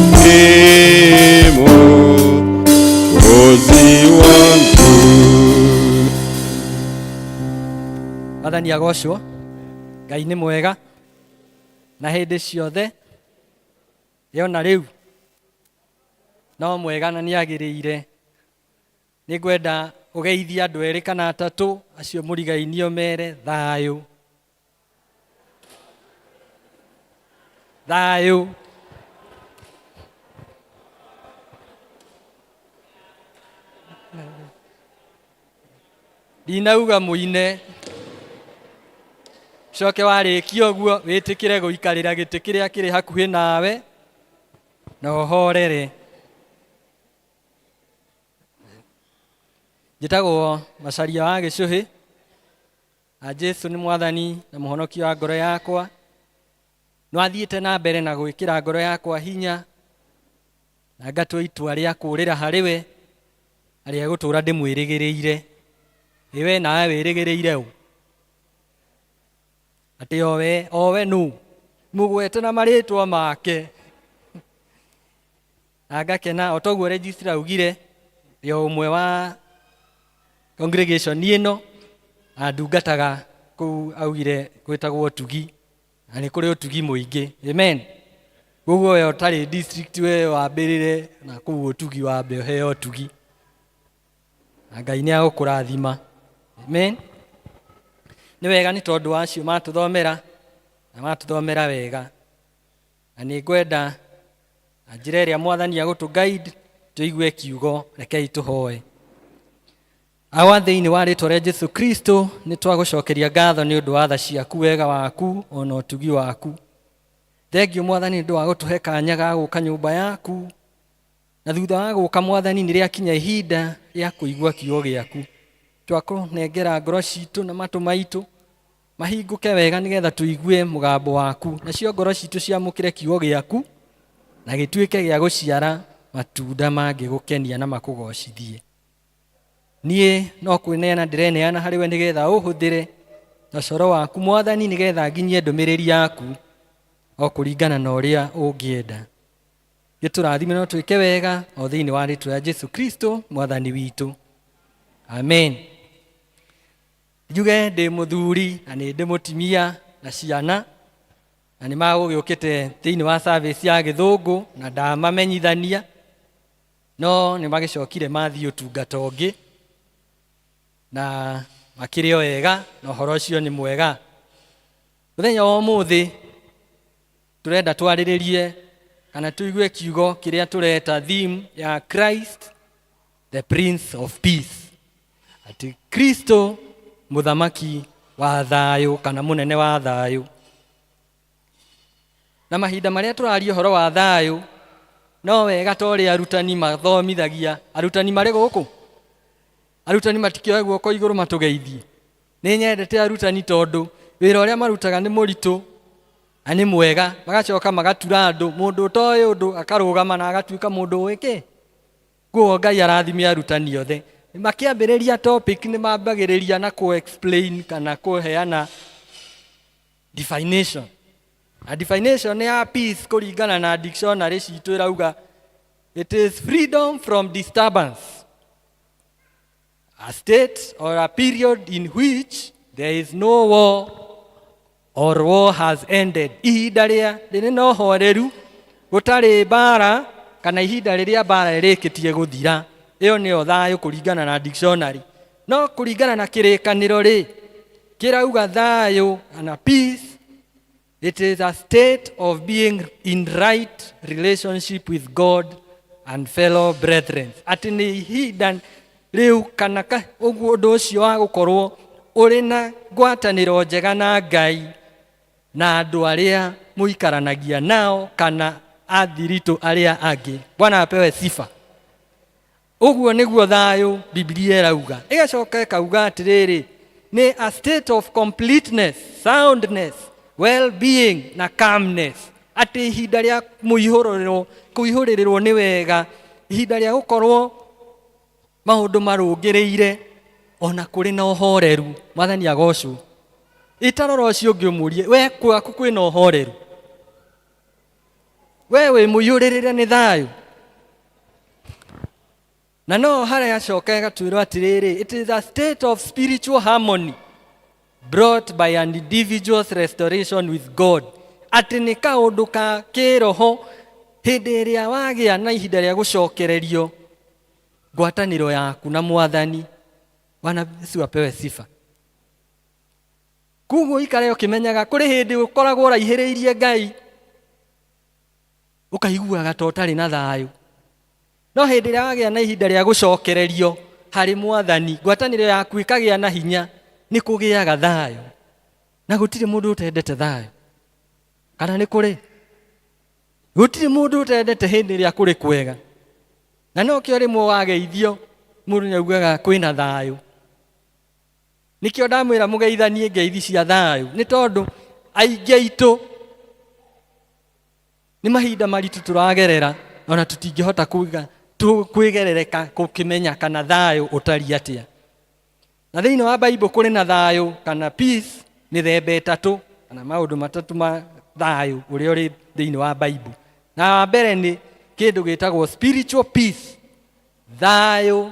ndiye Mwokozi wangu. Mwathani agocwo. Ngai nĩ mwega na hĩndĩ ciothe, yona rĩu no mwega na nĩagĩrĩire. Nĩngwenda ũgeithie andũ erĩ kana atatũ acio mũrigainio mere thayũ. Thayũ. Ndinauga mũine, coke warĩkia ũguo wĩtĩkĩre gũikarĩra gĩtĩ kĩrĩa kĩrĩ hakuhĩ nawe na ũhorere. Njĩtagwo Macharia wa Gĩcũhĩ, na Jesũ nĩ mwathani na mũhonokia wa ngoro yakwa. Nĩwathiĩte na mbere na gwĩkĩra ngoro yakwa hinya, na ngatua itua rĩa kũũrĩra harĩ we, na rĩa gũtũũra ndĩmwĩrĩgĩrĩire. Ĩ we nawe wĩrĩgĩrĩire ũ? Atĩ owe nũ? Mũgwete na marĩtwa make. Na ngakena o toguo registrar augire ndĩ o ũmwe wa congregation ĩno na ndungataga kũu augire gwĩtagwo ũtugi na nĩ kũrĩ ũtugi mũingĩ. Amen. Koguo we ũtarĩ district we wambĩrĩre na kũu ũtugi wambe ũheo ũtugi. Na Ngai nĩ agũkũrathima. Amen. Nĩ wega nĩ tondũ wa acio matũthomera na matũthomera wega. Na nĩ ngwenda na njĩra ĩrĩa mwathani agũtũ guide tũigue kiugo rekei tũhoe. Awa thĩinĩ wa rĩtwa rĩa Jesu Kristo nĩ twagũcokeria ngatho nĩ ũndũ wa tha ciaku wega waku ona ũtugi waku. Thengiũ mwathani nĩ ũndũ wa gũtũhe kanya ga gũka nyũmba yaku na thutha wa gũka mwathani nĩ rĩakinya ihinda rĩa kũigua kiugo gĩaku. Twakũnengera ngoro citũ na matũ maitũ mahingũke wega nĩgetha tũigue mũgambo waku nacio ngoro citũ ciamũkĩre kiugo gĩaku na gĩtuĩke gĩa gũciara matunda mangĩgũkenia na makũgocithie. Niĩ no kwĩneana ndĩreneana harĩ we nĩgetha ũhũthĩre na coro waku mwathani nĩgetha nginyie ndũmĩrĩri yaku o kũringana na ũrĩa ũngĩenda. Gĩtũrathime no twĩke wega o thĩinĩ wa rĩtwa rĩa Jesu Kristo mwathani witũ. Amen. Njuge ndĩ mũthuri na nĩ ndĩ mũtimia na ciana na nĩ magũgĩũkĩte thĩinĩ wa service ya gĩthũngũ na ndamamenyithania no nĩ magĩcokire mathiĩ ũtungata ũngĩ na makĩrĩ o wega na ũhoro ũcio nĩ mwega. Mũthenya wa ũmũthĩ tũrenda twarĩrĩrie kana tũigue kiugo kĩrĩa tũreta theme ya Christ the Prince of Peace. Atĩ Kristo mũthamaki wa thayũ kana mũnene wa thayũ. Na mahinda marĩa tũraria ũhoro wa thayũ no wega ta ũrĩa arutani mathomithagia. Arutani marĩ gũkũ? Arutani matikĩoe guoko igũrũ matũgeithie. Nĩ nyendete arutani tondũ wĩra ũrĩa marutaga nĩ mũritũ na nĩ mwega, magacoka magatura andũ, mũndũ ũtoĩ ũndũ akarũgama na agatuĩka mũndũ ũĩ kĩ. Koguo Ngai arathime arutani othe. Makĩambĩrĩria topic nĩ mambagĩrĩria na kũ explain kana kũheana definition. Na definition ya peace kũringana na dictionary citũ ĩrauga it is freedom from disturbance, a state or a period in which there is no war or war has ended. Ihinda rĩa rĩrĩ na ũhoreru gũtarĩ mbara kana ihinda rĩrĩa mbara ĩrĩkĩtie gũthira. Ĩyo nĩyo thayũ kũringana na dictionary. No kũringana na kĩrĩkanĩro rĩ, kĩrauga thayũ kana peace, it is a state of being in right relationship with God and fellow brethren. Atĩ nĩ ihinda rĩu kana ũguo ũndũ ũcio wa gũkorwo ũrĩ na ngwatanĩro njega na Ngai na andũ arĩa mũikaranagia nao kana athiritũ arĩa angĩ. Bwana apewe sifa. Ũguo nĩguo thayũ Biblia ĩrauga. Ĩgacoka ĩkauga atĩrĩrĩ, nĩ a state of completeness, soundness, well-being na calmness. Atĩ ihinda rĩa mũihũrĩrĩro, kũihũrĩrĩrwo nĩ wega, ihinda rĩa gũkorwo maũndũ marũngĩrĩire ona kũrĩ na ũhoreru. Mwathani agocwo. Ĩtarora ũcio ũngĩ ũmũrie, we gwaku kwĩna ũhoreru? We wĩ mũiyũrĩrĩre nĩ thayũ? Na no harĩa acoka ĩgatwĩrwo atĩrĩrĩ, it is a state of spiritual harmony brought by an individual's restoration with God. Atĩ nĩ kaũndũ ka kĩroho hĩndĩ ĩrĩa wagĩa na ihinda rĩa gũcokererio ngwatanĩro yaku na mwathani. Bwana Yesu apewe sifa. Koguo ikare ũkĩmenyaga kũrĩ hĩndĩ ũkoragwo ũraihĩrĩirie Ngai ũkaiguaga ta ũtarĩ na thayũ, no hĩndĩ ĩrĩa wagĩa na ihinda rĩa gũcokererio harĩ mwathani, ngwatanĩro yaku ĩkagĩa na hinya, nĩ kũgĩaga thayũ. Na gũtirĩ mũndũ ũtendete thayũ, kana nĩ kũrĩ? Gũtirĩ mũndũ ũtendete hĩndĩ ĩrĩa kũrĩ kwega. Na nokĩo rĩmwe wageithio mũndũ nĩ augaga kwĩna thayũ. Nĩkĩo ndamwĩra mũgeithanie ngeithi cia thayũ, nĩ tondũ aingĩ aitũ nĩ mahinda maritũ tũragerera, ona tũtingĩhota kwĩgerereka gũkĩmenya kana thayũ ũtariĩ atĩa. Na thĩinĩ wa Bible kũrĩ na thayũ kana peace mĩthemba ĩtatũ kana maũndũ matatũ ma Thayũ ũrĩa ũrĩ thĩinĩ wa Bible. Na wa mbere nĩ kĩndũ gĩtagwo spiritual peace, thayũ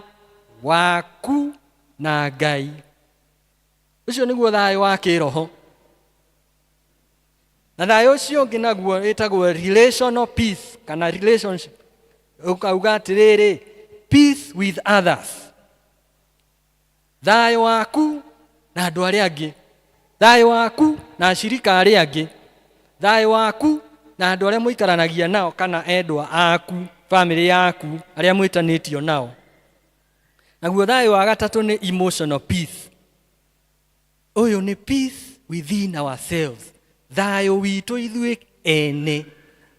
waku na Ngai. Ũcio nĩguo thayũ wa kĩroho. Na thayũ ũcio ũngĩ naguo wĩtagwo relational peace kana relationship. Ũkauga atĩrĩrĩ, peace with others, thayũ waku na andũ arĩa angĩ, thayũ waku na acirika arĩa angĩ, thayũ waku na andũ arĩa mũikaranagia nao kana endwa aku, bamĩrĩ yaku, arĩa mwĩtanĩtio nao. Naguo thayũ wa gatatũ nĩ emotional peace. Ũyũ nĩ peace within ourselves, thayũ witũ ithuĩ ene,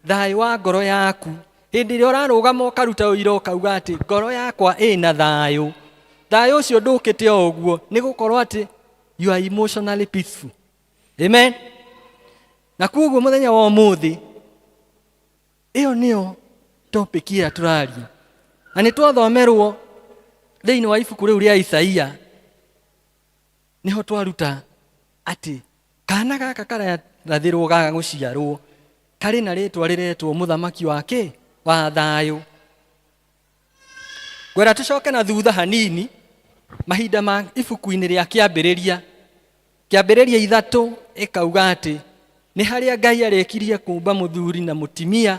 thayũ wa ngoro yaku. Hĩndĩ ĩrĩa ũrarũgama ũkaruta ũira ũkauga atĩ ngoro yakwa ĩna thayũ, thayũ ũcio ndũkĩte o ũguo, nĩ gũkorwo atĩ you are emotionally peaceful. Amen. Na koguo mũthenya wa ũmũthĩ ĩyo nĩyo topic ĩrĩa tũraria, na nĩ twathomerwo thĩinĩ wa ibuku rĩu rĩa Isaia, nĩho twaruta atĩ kana gaka kararathĩrwo ga gũciarwo karĩ na rĩtwa rĩretwo mũthamaki wa kĩ? Wa thayũ. Ngwenda tũcoke na thutha hanini mahinda ma ibuku-inĩ rĩa Kĩambĩrĩria. Kĩambĩrĩria 3 ĩkauga atĩ nĩ harĩa Ngai arĩkirie kũmba mũthuri na mũtimia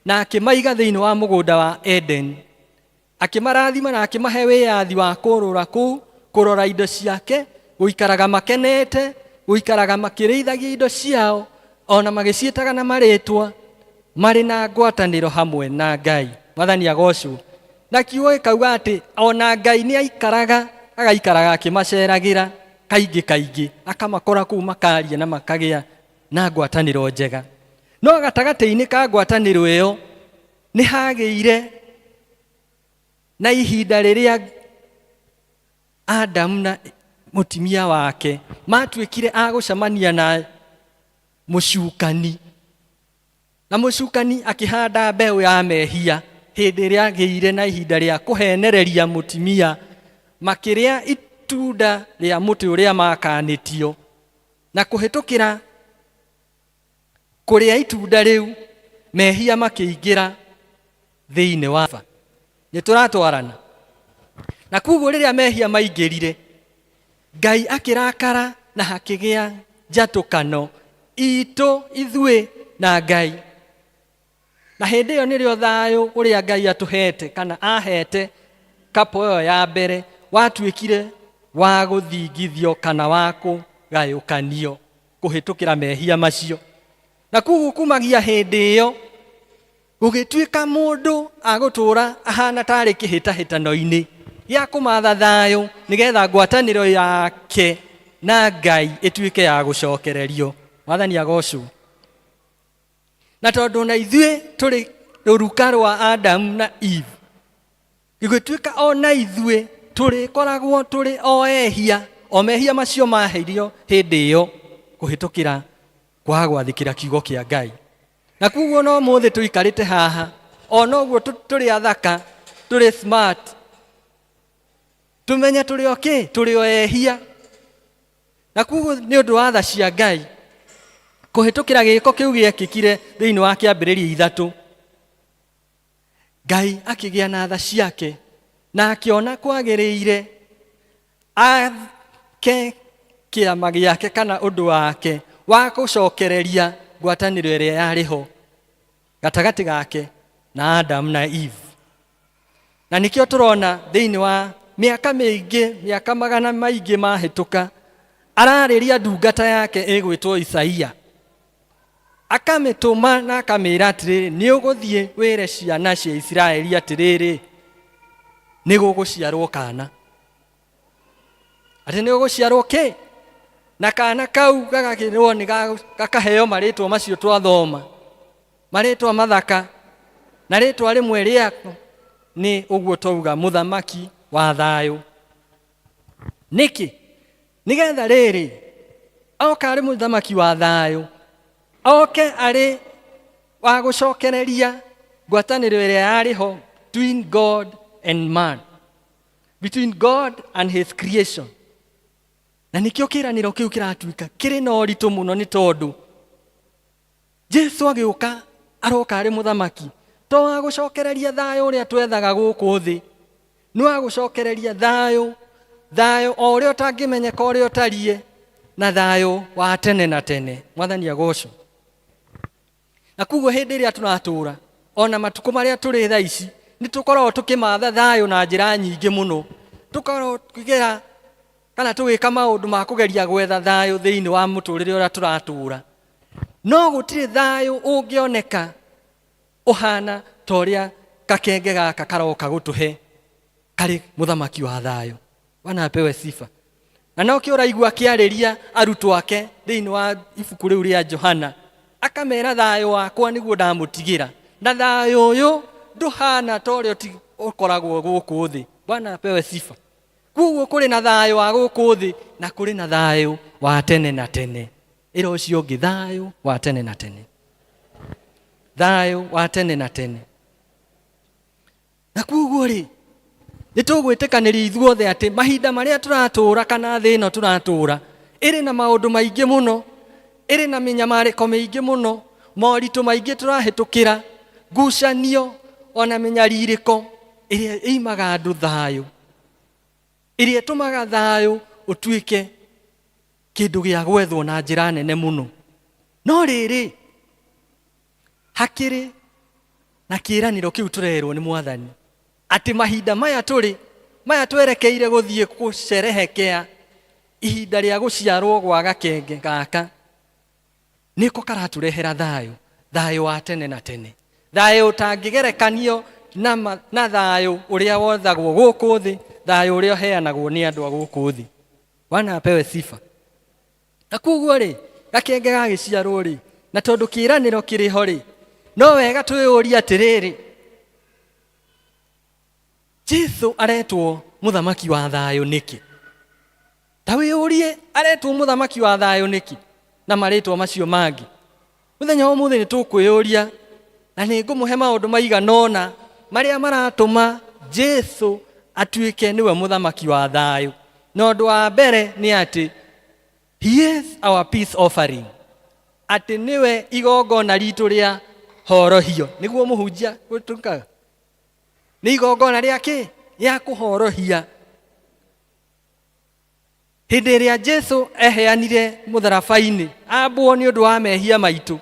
na akĩmaiga thĩinĩ wa mũgũnda wa Eden, akĩmarathima na akĩmahe wĩyathi wa kũrũra kũu, kũrora indo ciake, gũikaraga makenete, gũikaraga makĩrĩithagia indo ciao, ona magĩciĩtaga na marĩtwa, marĩ na ngwatanĩro hamwe na Ngai. Mwathani agocwo. Na kiugo gĩkauga atĩ ona Ngai nĩ aikaraga, agaikaraga akĩmaceragĩra kaingĩ kaingĩ, akamakora kũu makaria na makagĩa na ngwatanĩro njega. No gatagatĩ-inĩ ka ngwatanĩro ĩyo nĩ hagĩire na ihinda rĩrĩa Adamu na mũtimia wake matuĩkire a gũcemania na mũcukani, na mũcukani akĩhanda mbeũ ya mehia hĩndĩ ĩrĩa agĩire na ihinda rĩa kũhenereria mũtimia makĩrĩa itunda rĩa mũtĩ ũrĩa makanĩtio, na kũhĩtũkĩra kũrĩa itunda rĩu mehia makĩingĩra thĩinĩ wa. Nĩ tũratwarana. Na koguo rĩrĩa mehia maingĩrire, Ngai akĩrakara na hakĩgĩa njatũkano itũ ithuĩ na Ngai. Na hĩndĩ ĩyo nĩrĩo thayũ ũrĩa Ngai atũhete kana ahete kapo ĩyo ya mbere watuĩkire wa gũthingithio kana wa kũgayũkanio kũhĩtũkĩra mehia macio. Na koguo kumagia hĩndĩ ĩyo gũgĩtuĩka mũndũ agũtũra ahana tarĩ kĩhĩtahĩtano-inĩ gĩa kũmatha thayũ nĩgetha ngwatanĩro yake na Ngai ĩtuĩke ya gũcokererio. Mwathani agocwo. Na tondũ na ithuĩ tũrĩ rũruka rwa Adamu na Eve, gĩgĩtuĩka o na ithuĩ tũrĩkoragwo tũrĩ o ehia, o mehia macio maheirio hĩndĩ ĩyo kũhĩtũkĩra kwaga gwathĩkĩra kiugo kĩa Ngai. Na koguo no mũthĩ tũikarĩte haha, o noguo tũrĩ athaka, tũrĩ smart, tũmenye tũrĩ o kĩ? Tũrĩ o ehia. Na koguo nĩ ũndũ wa tha cia Ngai kũhĩtũkĩra gĩko kĩu gĩekĩkire thĩinĩ wa Kĩambĩrĩria 3, Ngai akĩgĩa na tha ciake na akĩona kwagĩrĩire ake kĩama gĩake kana ũndũ wake wa gũcokereria ngwatanĩro ĩrĩa yarĩ ho gatagatĩ gake na Adam na Eve. Na nĩkĩo tũrona thĩinĩ wa mĩaka mĩingĩ, mĩaka magana maingĩ mahĩtũka, ararĩria ndungata yake ĩgwĩtwo Isaia, akamĩtũma na akamĩra atĩrĩrĩ, nĩ ũgũthiĩ wĩre ciana cia Isiraeli atĩrĩrĩ, nĩ gũgũciarwo kana. Atĩ nĩ gũgũciarwo kĩ? Na kana kau gagakĩrwo nĩ gakaheo marĩtwa macio twathoma, marĩtwa mathaka, na rĩtwa rĩmwe rĩako nĩ ũguo twauga, mũthamaki wa thayũ. Nĩkĩ? Nĩgetha rĩrĩ oka arĩ mũthamaki wa thayũ, oke arĩ wa gũcokereria ngwatanĩro ĩrĩa yarĩ ho between God and man, between God and his creation. Na nĩkĩo kĩranĩro kĩu kĩratuĩka kĩrĩ na ũritũ mũno, nĩ tondũ Jesu agĩũka aroka arĩ mũthamaki to wa gũcokereria thayũ ũrĩa twethaga gũkũ thĩ, nĩ wa gũcokereria thayũ, thayũ o ũrĩa ũtangĩmenyeka ũrĩa ũtariĩ, na thayũ wa tene na tene. Mwathani agocwo. Na koguo hĩndĩ ĩrĩa tũratũra ona matukũ marĩa tũrĩ thaa ici, nĩ tũkoragwo tũkĩmatha thayũ na njĩra nyingĩ mũno, tũkoragwo tũkĩgera kana tũgĩka maũndũ ma kũgeria gwetha thayũ thĩinĩ wa mũtũrĩre ũrĩa tũratũra, no gũtirĩ thayũ ũngĩoneka ũhana ta ũrĩa gakenge gaka karoka gũtũhe karĩ mũthamaki wa thayũ. Bwana apewe sifa. Na nokĩo ũraigua akĩarĩria arutwo ake thĩinĩ wa ibuku rĩu rĩa Johana, akamera thayũ wakwa nĩguo ndamũtigĩra, na thayũ ũyũ ndũhana ta ũrĩa ũkoragwo gũkũ thĩ. Bwana apewe sifa. Koguo kũrĩ na thayũ wa gũkũ thĩ na kũrĩ na thayũ wa tene na tene. Ĩra ũcio ũngĩ, thayũ wa tene na tene, thayũ wa tene na tene. Na koguo rĩ, nĩ tũgwĩtĩkanĩria ithuothe atĩ mahinda marĩa tũratũra kana thĩ ĩno tũratũra ĩrĩ na maũndũ maingĩ mũno, ĩrĩ na mĩnyamarĩko mĩingĩ mũno, moritũ maingĩ tũrahĩtũkĩra, ngucanio ona mĩnyarirĩko ĩrĩa ĩimaga andũ thayũ, ĩrĩa ĩtũmaga thayũ ũtuĩke kĩndũ gĩa gwethwo na njĩra nene mũno. No rĩrĩ, hakĩrĩ na kĩĩranĩro kĩu tũrerwo nĩ Mwathani atĩ mahinda maya tũrĩ, maya twerekeire gũthiĩ gũcerehekea ihinda rĩa gũciarwo gwa gakenge gaka, nĩko karatũrehera thayũ, thayũ wa tene na tene, thayũ ũtangĩgerekanio na thayũ ũrĩa wothagwo gũkũ thĩ, thayũ ũrĩa ũheanagwo nĩ andũ a gũkũ thĩ. Bwana apewe sifa. Na koguo rĩ, gakenge gagĩciarwo rĩ, na tondũ kĩĩranĩro kĩrĩ ho rĩ, no wega twĩyũrie atĩrĩrĩ, Jesu aretwo mũthamaki wa thayũ nĩkĩ? Ta wĩyũrie, aretwo mũthamaki wa thayũ nĩkĩ na marĩtwa macio mangĩ? Mũthenya wa ũmũthĩ nĩ tũkwĩyũria, na nĩ ngũmũhe maũndũ maigana ũna marĩa maratũma Jesu atuĩke nĩwe mũthamaki wa thayũ. Na ũndũ wa mbere nĩ atĩ he is our peace offering, atĩ nĩwe igongona ritũ rĩa horohio. Nĩguo mũhunjia gũtuĩkaga nĩ igongona rĩa kĩ? Rĩa kũhorohia. Hĩndĩ ĩrĩa Jesu eheanire mũtharaba-inĩ, ambwo nĩ ũndũ wa mehia maitũ,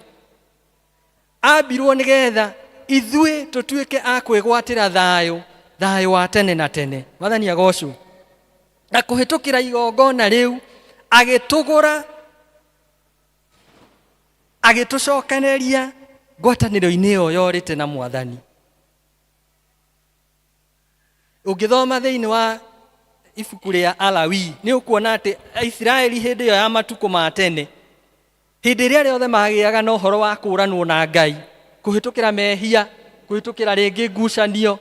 ambirwo nĩgetha ithuĩ tũtuĩke a kwĩgwatĩra thayũ, thayũ wa tene na tene. Mwathani agocwo. Na kũhĩtũkĩra igongona rĩu agĩtũgũra, agĩtũcokereria ngwatanĩro-inĩ ĩyo yorĩte na Mwathani. Ũngĩthoma thĩinĩ wa ibuku rĩa Alawii nĩ ũkuona atĩ Aisiraeli hĩndĩ ĩyo ya matukũ ma tene, hĩndĩ ĩrĩa rĩothe magĩaga na ũhoro wa kũũranwo na Ngai, kũhĩtũkĩra mehia, kũhĩtũkĩra rĩngĩ ngucanio,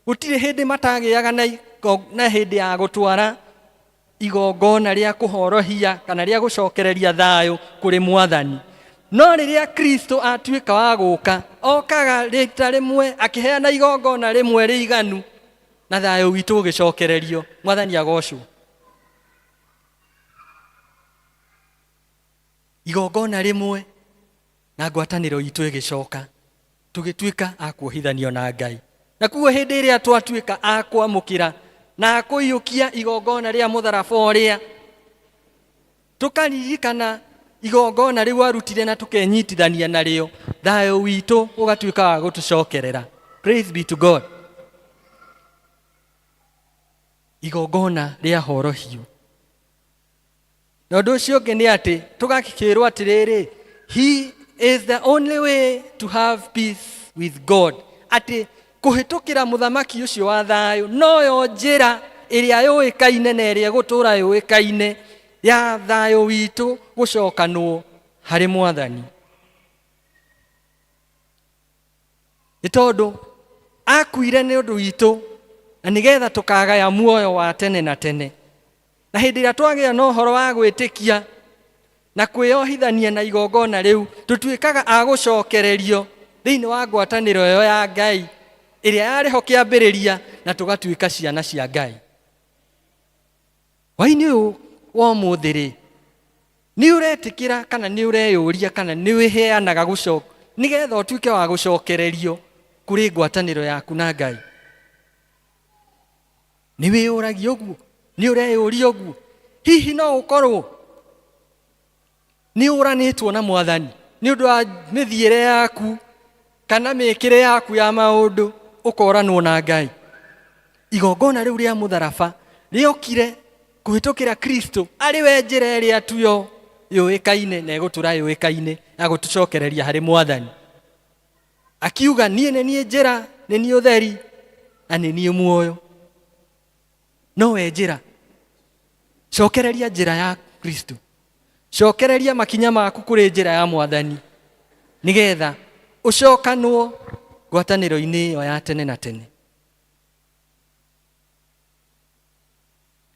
gũtirĩ hĩndĩ matagĩaga na hĩndĩ ya gũtwara igongona rĩa kũhorohia kana rĩa gũcokereria thayũ kũrĩ Mwathani. No rĩrĩa Kristo atuĩka wa gũka, okaga rita rĩmwe akĩheana igongona rĩmwe rĩiganu, na thayũ witũ ũgĩcokererio. Mwathani agocwo. Igongona rĩmwe na ngwatanĩro itũ ĩgĩcoka, tũgĩtuĩka a kuohithanio na Ngai. Na koguo hĩndĩ ĩrĩa twatuĩka a kwamũkĩra na a kũiyũkia igongona rĩa mũtharaba ũrĩa, tũkaririkana igongona rĩu arutire na tũkenyitithania narĩo, thayũ witũ ũgatuĩka wa gũtũcokerera. Praise be to God. Igongona rĩa horohio. Na ũndũ ũcio ũngĩ nĩ atĩ tũgakĩrwo atĩrĩrĩ, he is the only way to have peace with God. Atĩ kũhĩtũkĩra mũthamaki ũcio wa thayũ noyo njĩra ĩrĩa yũĩkaine na ĩrĩa ĩgũtũũra yũĩkaine ya thayũ witũ gũcokanwo harĩ Mwathani. Nĩ tondũ akuire nĩ ũndũ witũ na nĩgetha tũkagaya muoyo wa tene na tene. Na hĩndĩ ĩrĩa twagĩa na ũhoro wa gwĩtĩkia na kwĩyohithania na igongona rĩu, tũtuĩkaga a gũcokererio thĩinĩ wa ngwatanĩro ĩyo ya Ngai ĩrĩa yarĩ ho kĩambĩrĩria, na tũgatuĩka ciana cia Ngai. Hwaĩ-inĩ ũyũ wa ũmũthĩ rĩ, Nĩ ũretĩkĩra kana nĩ ũreyũria kana nĩ wĩheanaga gũcoka nĩgetha ũtuĩke wa gũcokererio kũrĩ ngwatanĩro yaku na Ngai? Nĩ wĩyũragia ũguo? Nĩ ũreyũria ũguo? Hihi no ũkorwo nĩ ũranĩtwo na Mwathani nĩ ũndũ wa mĩthiĩre yaku kana mĩkĩre yaku ya maũndũ, ũkoranwo na Ngai? Igongona rĩu rĩa mũtharaba rĩokire kũhĩtũkĩra Kristo arĩ we njĩra ĩrĩa tuyo yũĩkaine na ĩgũtũra yũĩkaine ya gũtũcokereria harĩ Mwathani. Akiuga, niĩ nĩ niĩ njĩra, nĩ niĩ ũtheri na nĩ niĩ muoyo. Nowe njĩra. Cokereria njĩra ya Kristo, cokereria makinya maku kũrĩ njĩra ya Mwathani nĩgetha ũcokanwo ngwatanĩro-inĩ ĩyo ya tene na tene.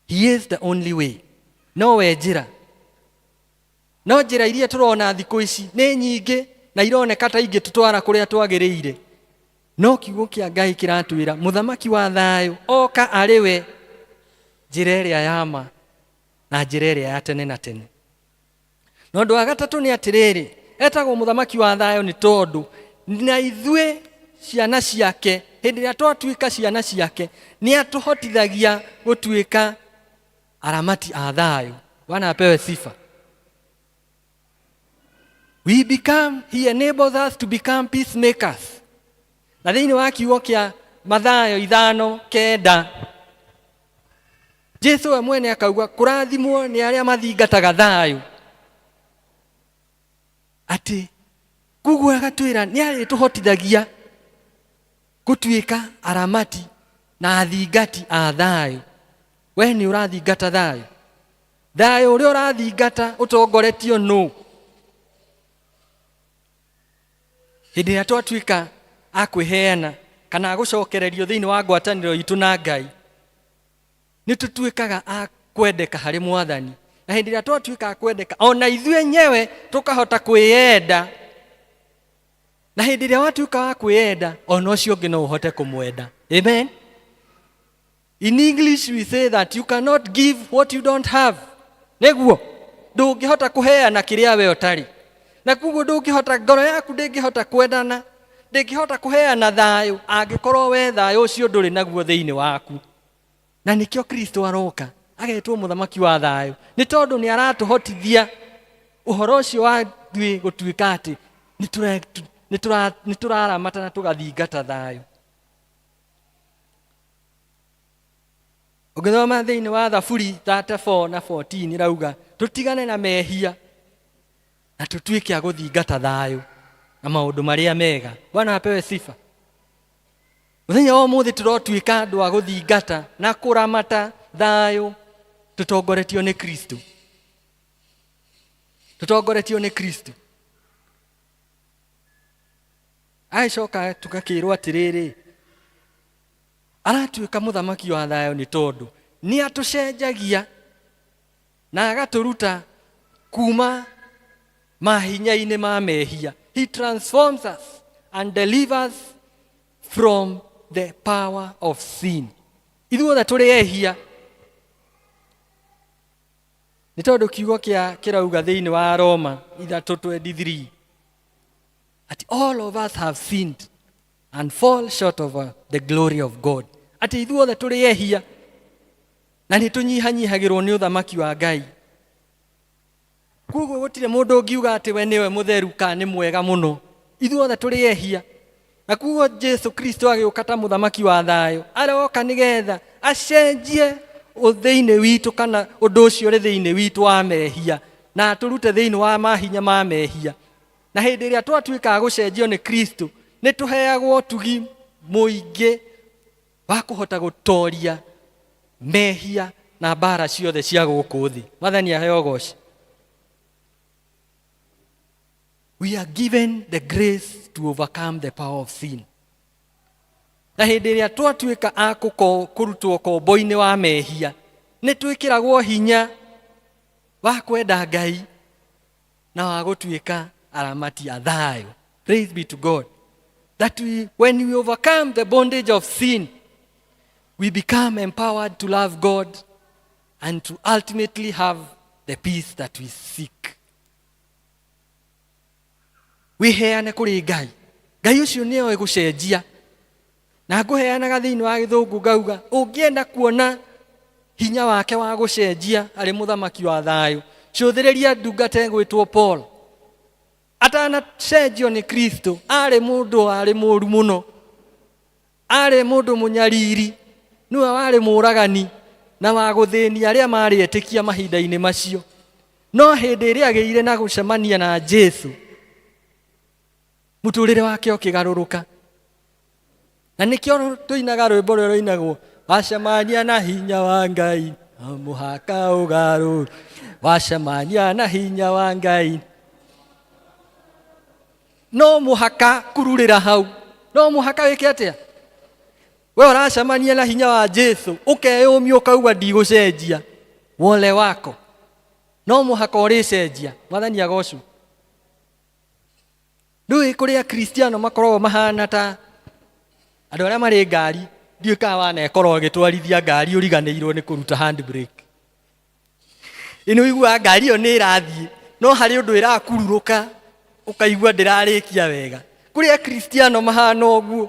He is the only way. Nowe njĩra. No njĩra iria tũrona thikũ ici nĩ nyingĩ na ironeka ta ingĩtũtwara kũrĩa twagĩrĩire, no kiugo kĩa Ngai kĩratwĩra mũthamaki wa thayũ oka arĩ we njĩra ĩrĩa ya ma na njĩra ĩrĩa ya tene na tene. Na ũndũ wa gatatũ nĩ atĩrĩrĩ, etagwo mũthamaki wa thayũ nĩ tondũ na ithuĩ ciana ciake, hĩndĩ ĩrĩa twatuĩka ciana ciake, nĩ atũhotithagia gũtuĩka aramati a thayũ. Bwana apewe sifa. We become, he enables us to become peacemakers. Na thĩinĩ wa kiugo kĩa Mathayo 5:9, Jesu we mwene akauga kũrathimwo nĩ arĩa mathingataga thayũ. Atĩ koguo agatwĩra nĩ arĩtũhotithagia gũtuĩka aramati na athingati a thayũ. We nĩ ũrathingata thayũ? Thayũ ũrĩa ũrathingata ũtongoretio nũ? Hĩndĩ ĩrĩa twatuĩka a kwĩheana kana a gũcokererio thĩinĩ wa ngwatanĩro itũ na Ngai, nĩ tũtuĩkaga a kwendeka harĩ Mwathani. Na hĩndĩ ĩrĩa twatuĩka a kwendeka, ona ithuĩ enyewe tũkahota kwĩyenda. Na hĩndĩ ĩrĩa watuĩka wa kwĩyenda, ona ũcio ũngĩ no ũhote kũmwenda. Amen. In English we say that you cannot give what you don't have. Nĩguo ndũngĩhota kũheana kĩrĩa we ũtarĩ. Na koguo ndũngĩhota, ngoro yaku ndĩngĩhota kwendana, ndĩngĩhota kũheana thayũ angĩkorwo we thayũ ũcio ndũrĩ naguo thĩinĩ waku. Na nĩkĩo Kristo aroka agetwo mũthamaki wa thayũ, nĩ tondũ nĩ aratũhotithia ũhoro ũcio wa ithuĩ gũtuĩka atĩ nĩ tũraramata na tũgathingata thayũ. Ũngĩthoma thĩinĩ wa Thaburi 34 na 14 ĩrauga tũtigane na mehia na tũtuĩke a gũthingata thayũ na maũndũ marĩa mega. Bwana apewe sifa. Mũthenya wa ũmũthĩ tũrotuĩka andũ a gũthingata na kũramata thayũ tũtongoretio nĩ Kristo. Tũtongoretio nĩ Kristo. Agĩcoka tũgakĩrwo atĩrĩrĩ, aratuĩka mũthamaki wa thayũ nĩ tondũ nĩ atũcenjagia na agatũruta kuma mahinya-inĩ ma mehia. He transforms us and delivers from the power of sin. Ithuothe tũrĩ ehia nĩ tondũ kiugo kĩa kĩrauga thĩinĩ wa Roma 3:23 atĩ all of us have sinned and fall short of the glory of God. Atĩ ithuothe tũrĩ ehia na nĩ tũnyihanyihagĩrwo nĩ ũthamaki wa Ngai. Koguo gũtirĩ mũndũ ũngiuga atĩ we nĩwe mũtheru kana nĩ mwega mũno. Ithuothe tũrĩ ehia. Na koguo Jesu Kristo agĩũka ta mũthamaki wa thayũ, aroka nĩgetha acenjie thĩinĩ witũ kana ũndũ ũcio ũrĩ thĩinĩ witũ wa mehia, na atũrute thĩinĩ wa mahinya ma mehia. Na hĩndĩ ĩrĩa twatuĩka a gũcenjio nĩ Kristo, nĩ tũheagwo ũtugi mũingĩ wa kũhota gũtoria mehia na mbara ciothe cia gũkũ thĩ. Mwathani aheo ũgoci. We are given the grace to overcome the power of sin. Na hĩndĩ ĩrĩa twatuĩka a kũrutwo kombo-inĩ wa mehia, nĩ twĩkĩragwo hinya wa kwenda Ngai na wa gũtuĩka aramati a thayũ. Praise be to God. That when we overcome the bondage of sin, we become empowered to love God and to ultimately have the peace that we seek. Wĩheane kũrĩ Ngai. Ngai ũcio nĩoĩ gũcenjia. Na ngũheanaga thĩinĩ wa gĩthũngũ ngauga, ũngĩenda kuona hinya wake wa gũcenjia arĩ mũthamaki wa thayũ, cũthĩrĩria ndungata ĩgwĩtwo Paul. Atanacenjio nĩ Kristo, arĩ mũndũ warĩ mũru mũno. Arĩ mũndũ mũnyariri, nĩwe warĩ mũragani na wa gũthĩnia arĩa marĩ etĩkia mahinda-inĩ macio. No hĩndĩ ĩrĩa agĩire na gũcemania na Jesu, mũtũrĩre wake ũkĩgarũrũka. Na nĩkĩo tũinaga rwĩmbo rũrĩa rũinagwo, wacemania na hinya wa Ngai, no mũhaka ũgarũrũke. Wacemania na hinya wa Ngai, no mũhaka kururĩra hau. No mũhaka wĩke atĩa? We ũracemania na hinya wa Jesu, ũkeyũmia ũkauga ndigũcenjia. Wole wako. No mũhaka ũrĩcenjia. Mwathani agocwo. Ndũĩ kũrĩa Akristiano makoragwo mahana ta andũ arĩa marĩ ngari, ndiũĩ kana wanekora ũgĩtwarithia ngari ũriganĩirwo nĩ kũruta handbrake. Ĩ nĩ ũiguaga ngari ĩyo nĩ ĩrathiĩ, no harĩ ũndũ ĩrakururũka ũkaigua ndĩrarĩkia wega. Kũrĩ Akristiano mahana ũguo,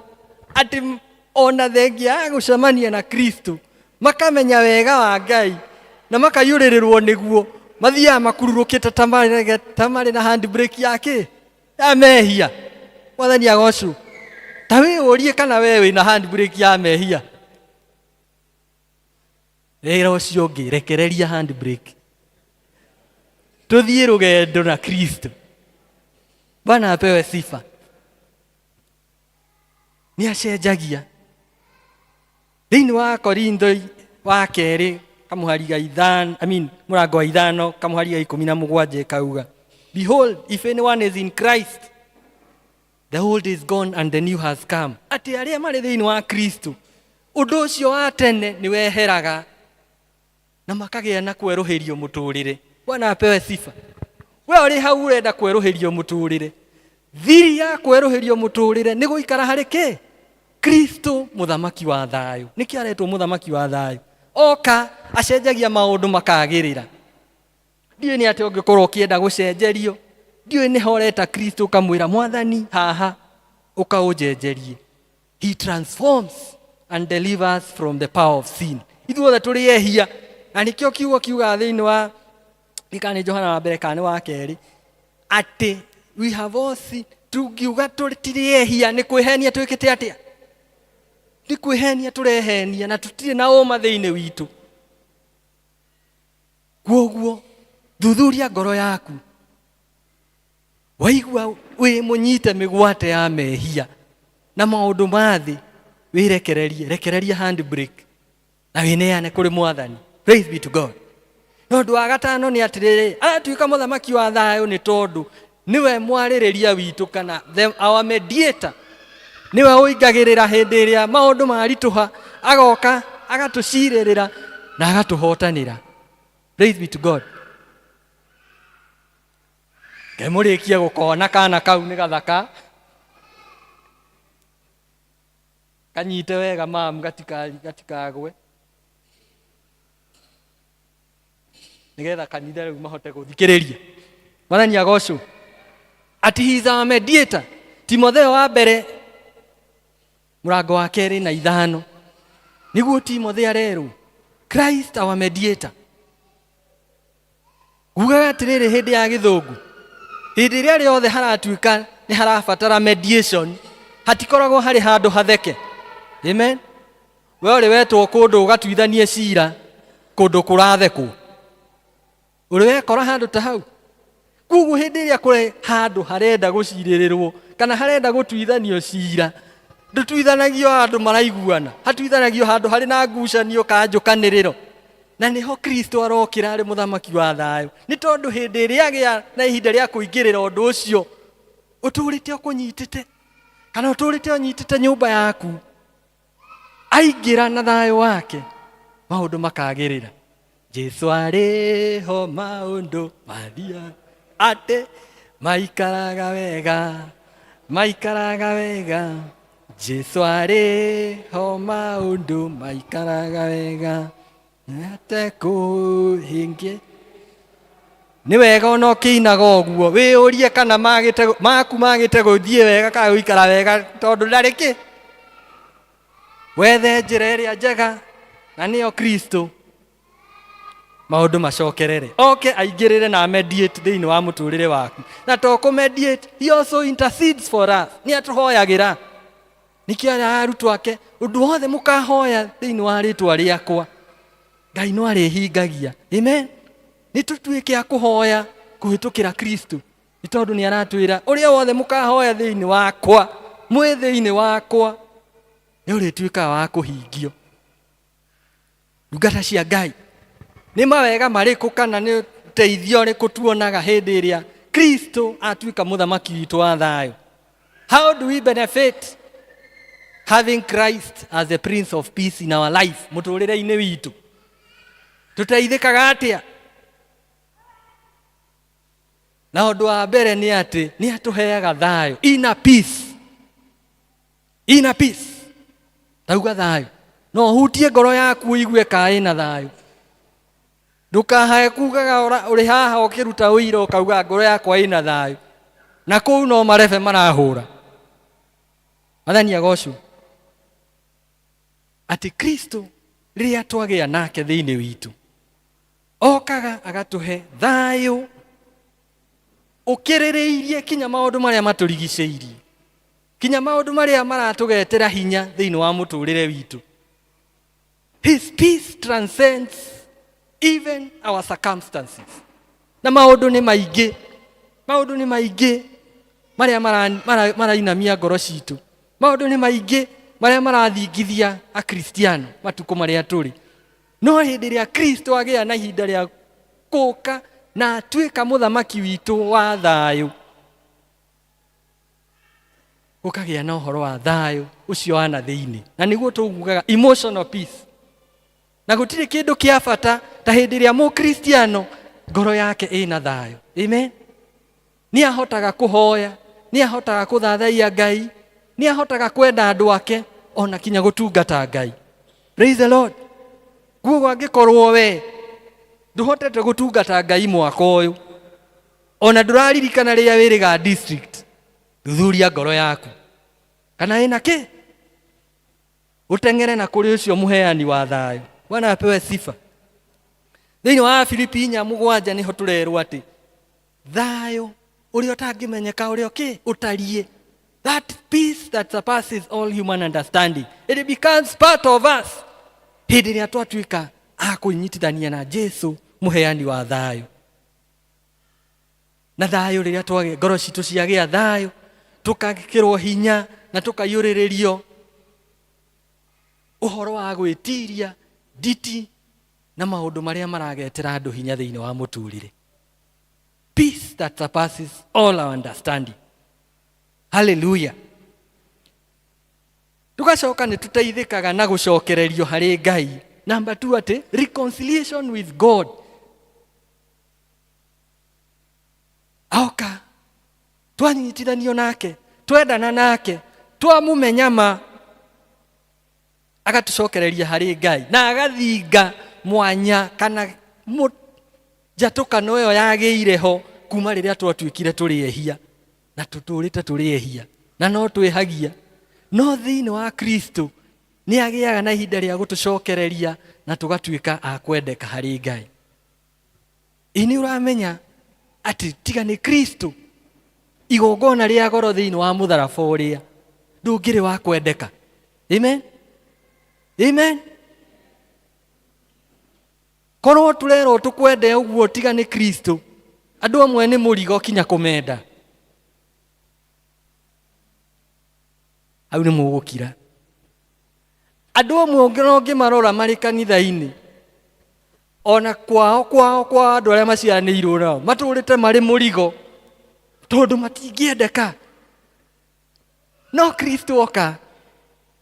atĩ ona thengia ya gũcemania na Kristo, makamenya wega wa Ngai na makaiyũrĩrĩrwo nĩguo, mathiaga makururũkĩte ta marĩ na handbrake ya kĩ? Ya mehia. Mwathani agocwo. Ta wĩyũrie kana we wĩna handbrake ya mehia. Wĩra ũcio ũngĩ, rekereria handbrake. Tũthiĩ rũgendo na Kristo. Bwana apewe sifa. Nĩ acenjagia. Thĩinĩ wa Korintho wa kerĩ kamũhari ga ithano, I mean, mũrango wa ithano kamũhari ga ikũmi na mũgwanja ĩkauga, Behold, if anyone is in Christ, the old is gone and the new has come. Atĩ arĩa marĩ thĩinĩ wa Kristo, ũndũ ũcio wa tene nĩ weheraga na makagĩa na kwerũhĩrio mũtũrĩre. Bwana apewe sifa. We ũrĩ hau ũrenda kwerũhĩrio mũtũrĩre. Thiri ya kwerũhĩrio mũtũrĩre nĩ gũikara harĩ kĩ? Kristo mũthamaki wa thayũ. Nĩkĩo aretwo mũthamaki wa thayũ. Oka acenjagia maũndũ makagĩrĩra. Ndiũĩ nĩ atĩa ũngĩkorwo ũkĩenda gũcenjerio. Ndiũĩ nĩho ũreta Kristo ũkamwĩra mwathani haha ũkaũnjenjerie. He transforms and delivers from the power of sin. Ithuothe tũrĩ ehia. Na nĩkĩo kiugo kiugaga thĩinĩ wa kana nĩ Johana wa mbere kana nĩ wa kerĩ atĩ we have all sinned. Tungiuga tũtirĩ ehia nĩ kwĩhenia twĩkĩte atĩa? Nĩ kwĩhenia tũrehenia na tũtirĩ na ũma thĩinĩ witũ. Kwoguo thuthuria ngoro yaku. Waigua wĩ mũnyite mĩgwate ya mehia na maũndũ ma thĩ, wĩrekererie, rekereria handbrake na wĩneane kũrĩ mwathani. Praise be to God. No ũndũ wa gatano nĩ atĩrĩrĩ, aratuĩka mũthamaki wa thayũ nĩ tondũ nĩwe mwarĩrĩria witũ kana our mediator. Nĩwe ũingagĩrĩra hĩndĩ ĩrĩa maũndũ maritũha, agoka agatũcirĩrĩra na agatũhotanĩra. Praise be to God. Ngai mũrĩkie gũkona kana kau nĩ gathaka. Kanyite wega mamu gatikagwe. Nĩgetha kanitha rĩu mahote gũthikĩrĩria. Mwathani agocwo. Ati he is our mediator. Timotheo wa mbere mũrango wa kerĩ na ithano. Nĩguo Timotheo arerwo Christ our mediator. Ngugaga atĩrĩrĩ hĩndĩ ya gĩthũngũ, hĩndĩ ĩrĩa rĩothe haratuĩka nĩ harabatara mediation, hatikoragwo harĩ handũ hatheke. Amen. We ũrĩ wetwo kũndũ ũgatuithanie cira kũndũ kũrathekwo. Ũrĩ wekora handũ ta hau? Koguo hĩndĩ ĩrĩa kũrĩ handũ harenda gũcirĩrĩrwo kana harenda gũtuithanio cira, ndũtuithanagio handũ maraiguana, hatuithanagio handũ harĩ na ngucanio kana njũkanĩrĩro. Na nĩho Kristo arokĩra arĩ mũthamaki wa thayũ. Nĩ tondũ hĩndĩ ĩrĩa agĩa na ihinda rĩa kũingĩrĩra ũndũ ũcio, ũtũrĩte ũkũnyitĩte, kana ũtũrĩte ũnyitĩte nyũmba yaku, aingĩra na thayũ wake, maũndũ makagĩrĩra. Jesu arĩ ho maũndũ mathia atĩ maikaraga wega, maikaraga wega. Jesu arĩ ho maũndũ maikaraga wega. Atekũhĩngĩ. Nĩ wega ona ũkĩinaga ũguo wĩyũrie kana magĩte maku magĩte gũthiĩ wega kana gũikara wega tondũ ndarĩ kĩ. Wethe njĩra ĩrĩa njega na nĩyo Kristo, maũndũ macokerere oke aingĩrĩre na mediate thĩinĩ wa mũtũrĩre waku. Na to kũ mediate, he also intercedes for us, nĩ atũhoyagĩra. Nĩkĩo arĩa arutwo ake, ũndũ wothe mũkahoya thĩinĩ wa rĩtwa rĩakwa, Ngai no arĩhingagia. Amen. Nĩ tũtuĩke a kũhoya kũhĩtũkĩra Kristo, nĩ tondũ nĩ aratwĩra ũrĩa wothe mũkahoya thĩinĩ wakwa, mwĩ thĩinĩ wakwa, nĩ ũrĩtuĩkaga wa kũhingio. Ndungata cia Ngai, nĩ mawega marĩkũ kana nĩ ũteithio ũrĩkũ tuonaga hĩndĩ ĩrĩa Kristo atuĩka mũthamaki witũ wa thayũ? How do we benefit having Christ as the Prince of Peace in our life? Mũtũrĩre-inĩ witũ tũteithĩkaga atĩa? Na ũndũ wa mbere nĩ atĩ nĩ atũheaga thayũ, inner peace. Inner peace, tauga thayũ. No ũhutie ngoro yaku ũigue ka ĩna thayũ. Ndũkahae kugaga ũrĩ haha ũkĩruta ũira ũkauga ngoro yakwa ĩna thayũ, na kũu no marebe marahũra. Mwathani agocwo atĩ Kristo rĩrĩa twagĩa nake thĩinĩ witũ okaga agatũhe thayũ ũkĩrĩrĩirie kinya maũndũ marĩa matũrigicĩirie, kinya maũndũ marĩa maratũgetera hinya thĩinĩ wa mũtũrĩre witũ. His peace transcends even our circumstances. Na maũndũ nĩ maingĩ, maũndũ nĩ maingĩ marĩa marainamia ngoro citũ, maũndũ nĩ maingĩ marĩa marathingithia Akristiano matukũ marĩa tũrĩ. No hĩndĩ ĩrĩa Kristo agĩa na ihinda rĩa gũka na atuĩka mũthamaki witũ wa thayũ, gũkagĩa na ũhoro wa thayũ ũcio wa na thĩinĩ, na nĩguo tũgugaga emotional peace. Na gũtirĩ kĩndũ kĩa bata ta hĩndĩ ĩrĩa mũkristiano ngoro yake ĩna thayũ. Amen. Nĩ ahotaga kũhoya, nĩ ahotaga kũthathaiya Ngai, nĩ ahotaga kwenda andũ ake, ona kinya gũtungata Ngai. Praise the Lord. Guo angĩkorwo we ndũhotete gũtungata Ngai mwaka ũyũ, ona ndũraririkana rĩrĩa wĩrĩga district, thuthuria ngoro yaku kana ĩna kĩ, ũteng'ere na kũrĩ ũcio mũheani wa thayũ. Bwana apewe sifa. Thĩinĩ wa Filipi 4:7 nĩho tũrerwo atĩ thayũ ũrĩa ũtangĩmenyeka ũrĩa ũkĩ ũtariĩ, that peace that surpasses all human understanding, it becomes part of us hĩndĩ ĩrĩa twatuĩka a kwĩnyitithania na Jesu mũheani wa thayũ. Na thayũ rĩrĩa twagĩa, ngoro citũ ciagĩa thayũ, tũkagĩkĩrwo hinya na tũkaiyũrĩrĩrio ũhoro wa gwĩtiria nditi na maũndũ marĩa maragetera andũ hinya thĩinĩ wa mũtũrĩre. Peace that surpasses all our understanding. Hallelujah. Tugacoka nĩ tũteithĩkaga na gũcokererio harĩ Ngai. Number 2, atĩ reconciliation with God. Aoka twanyitithanio nake, twendana nake, twamũmenya ma, agatucokereria harĩ Ngai na agathinga mwanya kana njatũkano ĩyo yagĩire ho kuma rĩrĩa twatuĩkire tũrĩ ehia, na tũtũrĩte tũrĩ ehia na no twĩhagia. No thĩinĩ wa Kristo nĩ agĩaga na ihinda rĩa gũtũcokereria na tũgatuĩka a kwendeka harĩ Ngai. Ĩ nĩ ũramenya atĩ tiga nĩ Kristo igongona rĩa goro thĩinĩ wa mũtharaba ũrĩa, ndũngĩrĩ wa kwendeka. Amen. Amen. Korwo tũrerwo tũkwende ũguo tiga nĩ Kristo, andũ amwe nĩ mũrigo kinya kũmenda. Hau nĩ mũgũkira. Andũ amwe ũngĩmarora marĩ kanitha-inĩ, ona kwao, kwao, kwao andũ arĩa maciaranĩirwo nao matũrĩte marĩ mũrigo tondũ matingĩendeka. No Kristo oka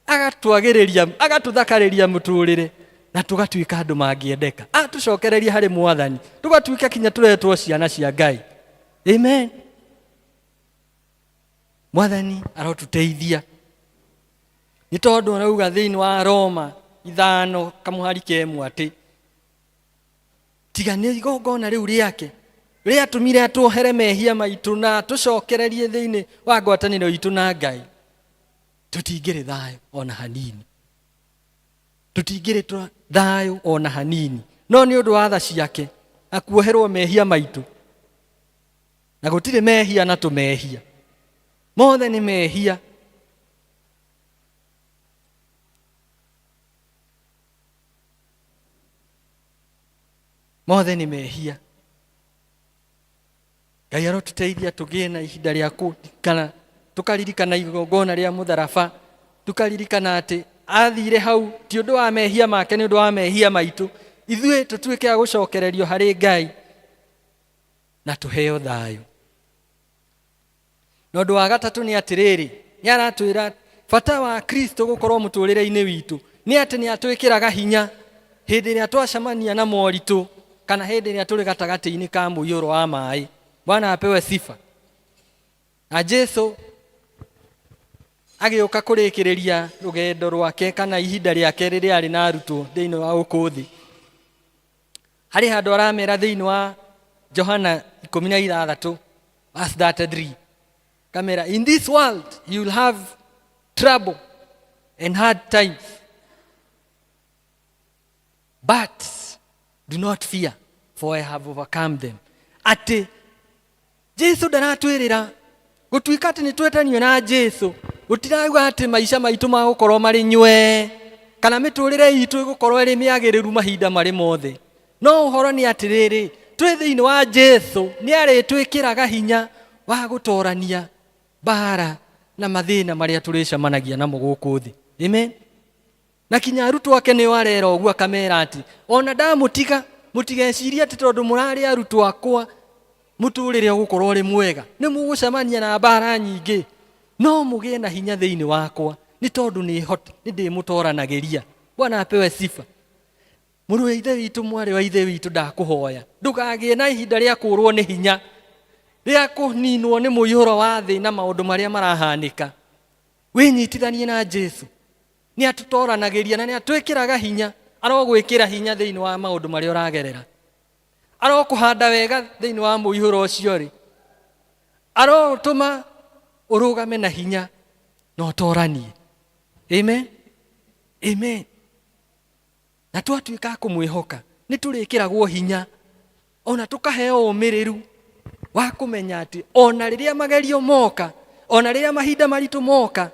agatwagĩrĩria, agatũthakarĩria mũtũrĩre na tũgatuĩka andũ mangĩendeka. Atũcokereria harĩ Mwathani, tũgatuĩka kinya tũretwo ciana cia Ngai. Amen. Mwathani arotũteithia. Nĩ tondũ arauga thĩinĩ wa Roma 5 kamũhari ka ĩmwe atĩ tiga nĩ igongona rĩu rĩake Rĩatũmire atuohere mehia maitũ na atũcokererie thĩinĩ wa ngwatanĩro itũ na Ngai, tũtingĩrĩ thayũ ona hanini, tũtingĩrĩ thayũ ona hanini. No nĩ ũndũ wa tha ciake akuoherwo mehia maitũ, na gũtirĩ mehia na tũmehia mothe nĩ mehia. Mothe nĩ mehia. Ngai arotũteithia tũgĩe na ihinda rĩa kũririkana, tũkaririkana igongona rĩa mũtharaba, tũkaririkana atĩ athire hau ti ũndũ wa mehia make, nĩ ũndũ wa mehia maitũ, ithuĩ tũtuĩke a gũcokererio harĩ Ngai na tũheo thayũ. Na ũndũ wa gatatũ nĩ atĩrĩrĩ, nĩ aratwĩra bata wa Kristo gũkorwo mũtũrĩre-inĩ witũ nĩ atĩ nĩ atwĩkĩraga hinya hĩndĩ ĩrĩa twacemania na moritũ kana hĩndĩ ĩrĩa tũrĩ gatagatĩ-inĩ ka mũiyũro wa maĩ. Bwana apewe sifa. Na Jesu agĩũka kũrĩkĩrĩria rũgendo rwake kana ihinda rĩake rĩrĩa arĩ na arutwo thĩinĩ wa gũkũ thĩ, harĩ handũ aramera thĩinĩ wa Johana 16 verse 33, kamera, in this world you will have trouble and hard times, but do not fear, for I have overcome them. Atĩ Jesu ndaratwĩrĩra gũtuĩka atĩ nĩ twetanio na Jesu, gũtirauga atĩ maica maitũ magũkorwo marĩ nywee kana mĩtũrĩre itũ ĩgũkorwo ĩrĩ mĩagĩrĩru mahinda marĩ mothe. No ũhoro nĩ atĩrĩrĩ, twĩ thĩinĩ wa Jesu nĩ arĩtwĩkĩraga hinya wa gũtorania mbara na mathĩna marĩa tũrĩcemanagia namo gũkũ thĩ. Amen. Na kinya arutwo ake nĩo arera ũguo, akamera atĩ ona ndamũtiga mũtigecirie atĩ tondũ mũrarĩ arutwo akwa mũtũrĩre ũgũkorwo ũrĩ mwega, nĩ mũgũcemania na mbara nyingĩ, no mũgĩe na hinya thĩinĩ wakwa nĩ tondũ nĩ ndĩmũtoranagĩria. Bwana apewe sifa. Mũrũ wa ithe witũ, mwarĩ wa ithe witũ, ndakũhoya ndũkagĩe na ihinda rĩa kũrwo nĩ hinya, rĩa kũninwo nĩ mũiyũro wa thĩ na maũndũ marĩa marahanĩka. Wĩnyitithanie na Jesu, nĩ atũtoranagĩria na nĩ atwĩkĩraga hinya. Arogwĩkĩra hinya thĩinĩ wa maũndũ marĩa ũragerera, arokũhanda wega thĩinĩ wa mũihũro ũcio rĩ, arotũma ũrũgame na hinya na ũtoranie. Amen. Amen. Na twatuĩka a kũmwĩhoka nĩ tũrĩkĩragwo hinya ona tũkaheo ũmĩrĩru wa kũmenya atĩ ona rĩrĩa magerio moka, ona rĩrĩa mahinda maritũ moka,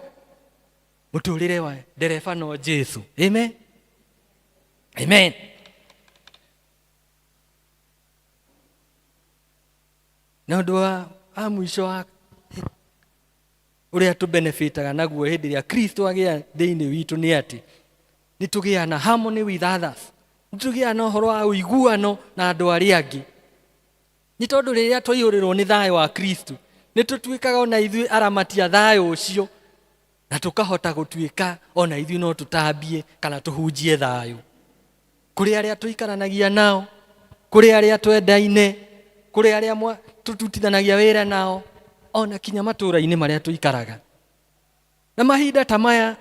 mũtũrĩre wa ndereba no Jesu. Amen. Amen. Na ũndũ wa mũico wa ũrĩa tũbenefitaga naguo hĩndĩ ĩrĩa Kristo agĩa thĩinĩ witũ nĩ atĩ nĩ tũgĩaga na harmony with others, nĩ tũgĩaga na ũhoro wa ũiguano na andũ arĩa angĩ. Nĩ tondũ rĩrĩa twaihũrĩrwo nĩ thayũ wa Kristo, nĩ tũtuĩkaga ona ithuĩ aramati a thayũ ũcio, na tũkahota gũtuĩka ona ithuĩ no tũtambie kana tũhunjie thayũ kũrĩ arĩa tũikaranagia nao, kũrĩ arĩa twendaine, kũrĩ arĩa tũtutithanagia wĩra nao, ona kinya matũũra-inĩ marĩa tũikaraga. Na mahinda ta maya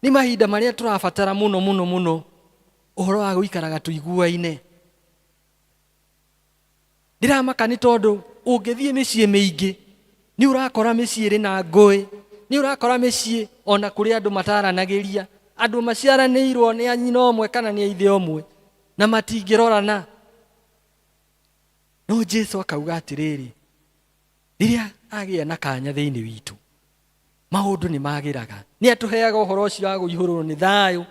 nĩ mahinda marĩa tũrabatara mũno mũno mũno ũhoro wa gũikaraga tũiguaine. Ndĩramaka nĩ tondũ ũngĩthiĩ mĩciĩ mĩingĩ nĩ ũrakora mĩciĩ ĩrĩ na ngũĩ, nĩ ũrakora mĩciĩ ona kũrĩ andũ mataranagĩria, andũ maciaranĩirwo nĩ a nyina ũmwe kana nĩ a ithe ũmwe na matingĩrorana. No Jesu akauga atĩrĩrĩ, rĩrĩa agĩa na kanya thĩinĩ witũ maũndũ nĩ magĩraga. Nĩ atũheaga ũhoro ũcio wa kũihũrwo nĩ thayũ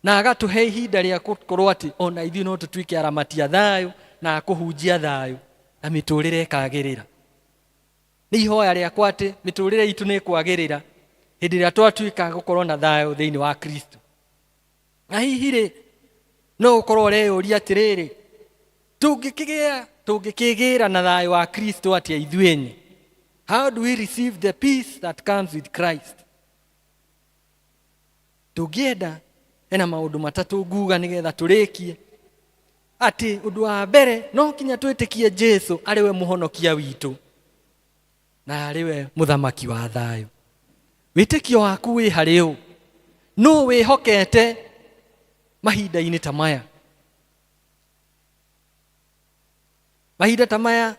na agatũhe ihinda rĩa gũkorwo atĩ ona ithuĩ no tũtuĩke aramati a thayũ na akũhunjia thayũ na mĩtũrĩre ĩkagĩrĩra. Nĩ ihoya rĩakwa atĩ mĩtũrĩre itũ nĩ ĩkwagĩrĩra hĩndĩ ĩrĩa twatuĩka gũkorwo na thayũ thĩinĩ wa Kristo. Na hihi rĩ, no ũkorwo ũreyũria atĩrĩrĩ, tũngĩkĩgĩra na thayũ wa Kristo atĩa ithuĩ ene? How do we receive the peace that comes with Christ? Tũngĩenda hena maũndũ matatũ nguga nĩgetha tũrĩkie. Atĩ ũndũ wa mbere no kinya twĩtĩkie Jesu arĩ we mũhonokia witũ na arĩ we mũthamaki wa thayũ. Wĩtĩkio waku wĩ harĩ ũ? Nũ wĩhokete mahinda-inĩ ta maya? Mahinda ta maya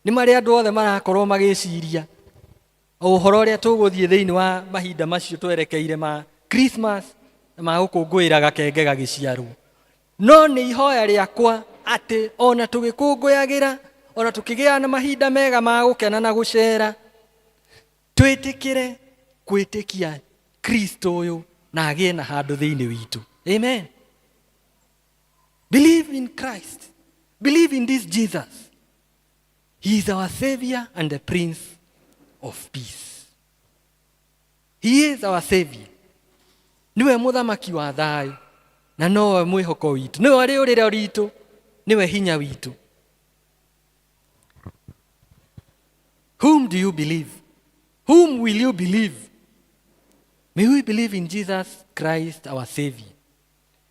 nĩ marĩa andũ othe marakorwo magĩciria o ũhoro ũrĩa tũgũthiĩ thĩinĩ wa mahinda macio twerekeire ma Christmas na ma gũkũngũĩra gakenge gagĩciarwo. No nĩ ihoya rĩakwa atĩ ona tũgĩkũngũyagĩra, ona tũkĩgĩaga na mahinda mega ma gũkena na gũcera, twĩtĩkĩre gwĩtĩkia Kristo ũyũ na agĩe na handũ thĩinĩ witũ. Amen. Believe in Christ. Believe in this Jesus. He is our Savior and the Prince of Peace. He is our Savior. Niwe mũthamaki wa thayũ na nowe mwĩhoko witũ, nĩwe rĩũrĩro ritũ, nĩwe hinya witũ. Whom do you believe? Whom will you believe? May we believe in Jesus Christ our Savior.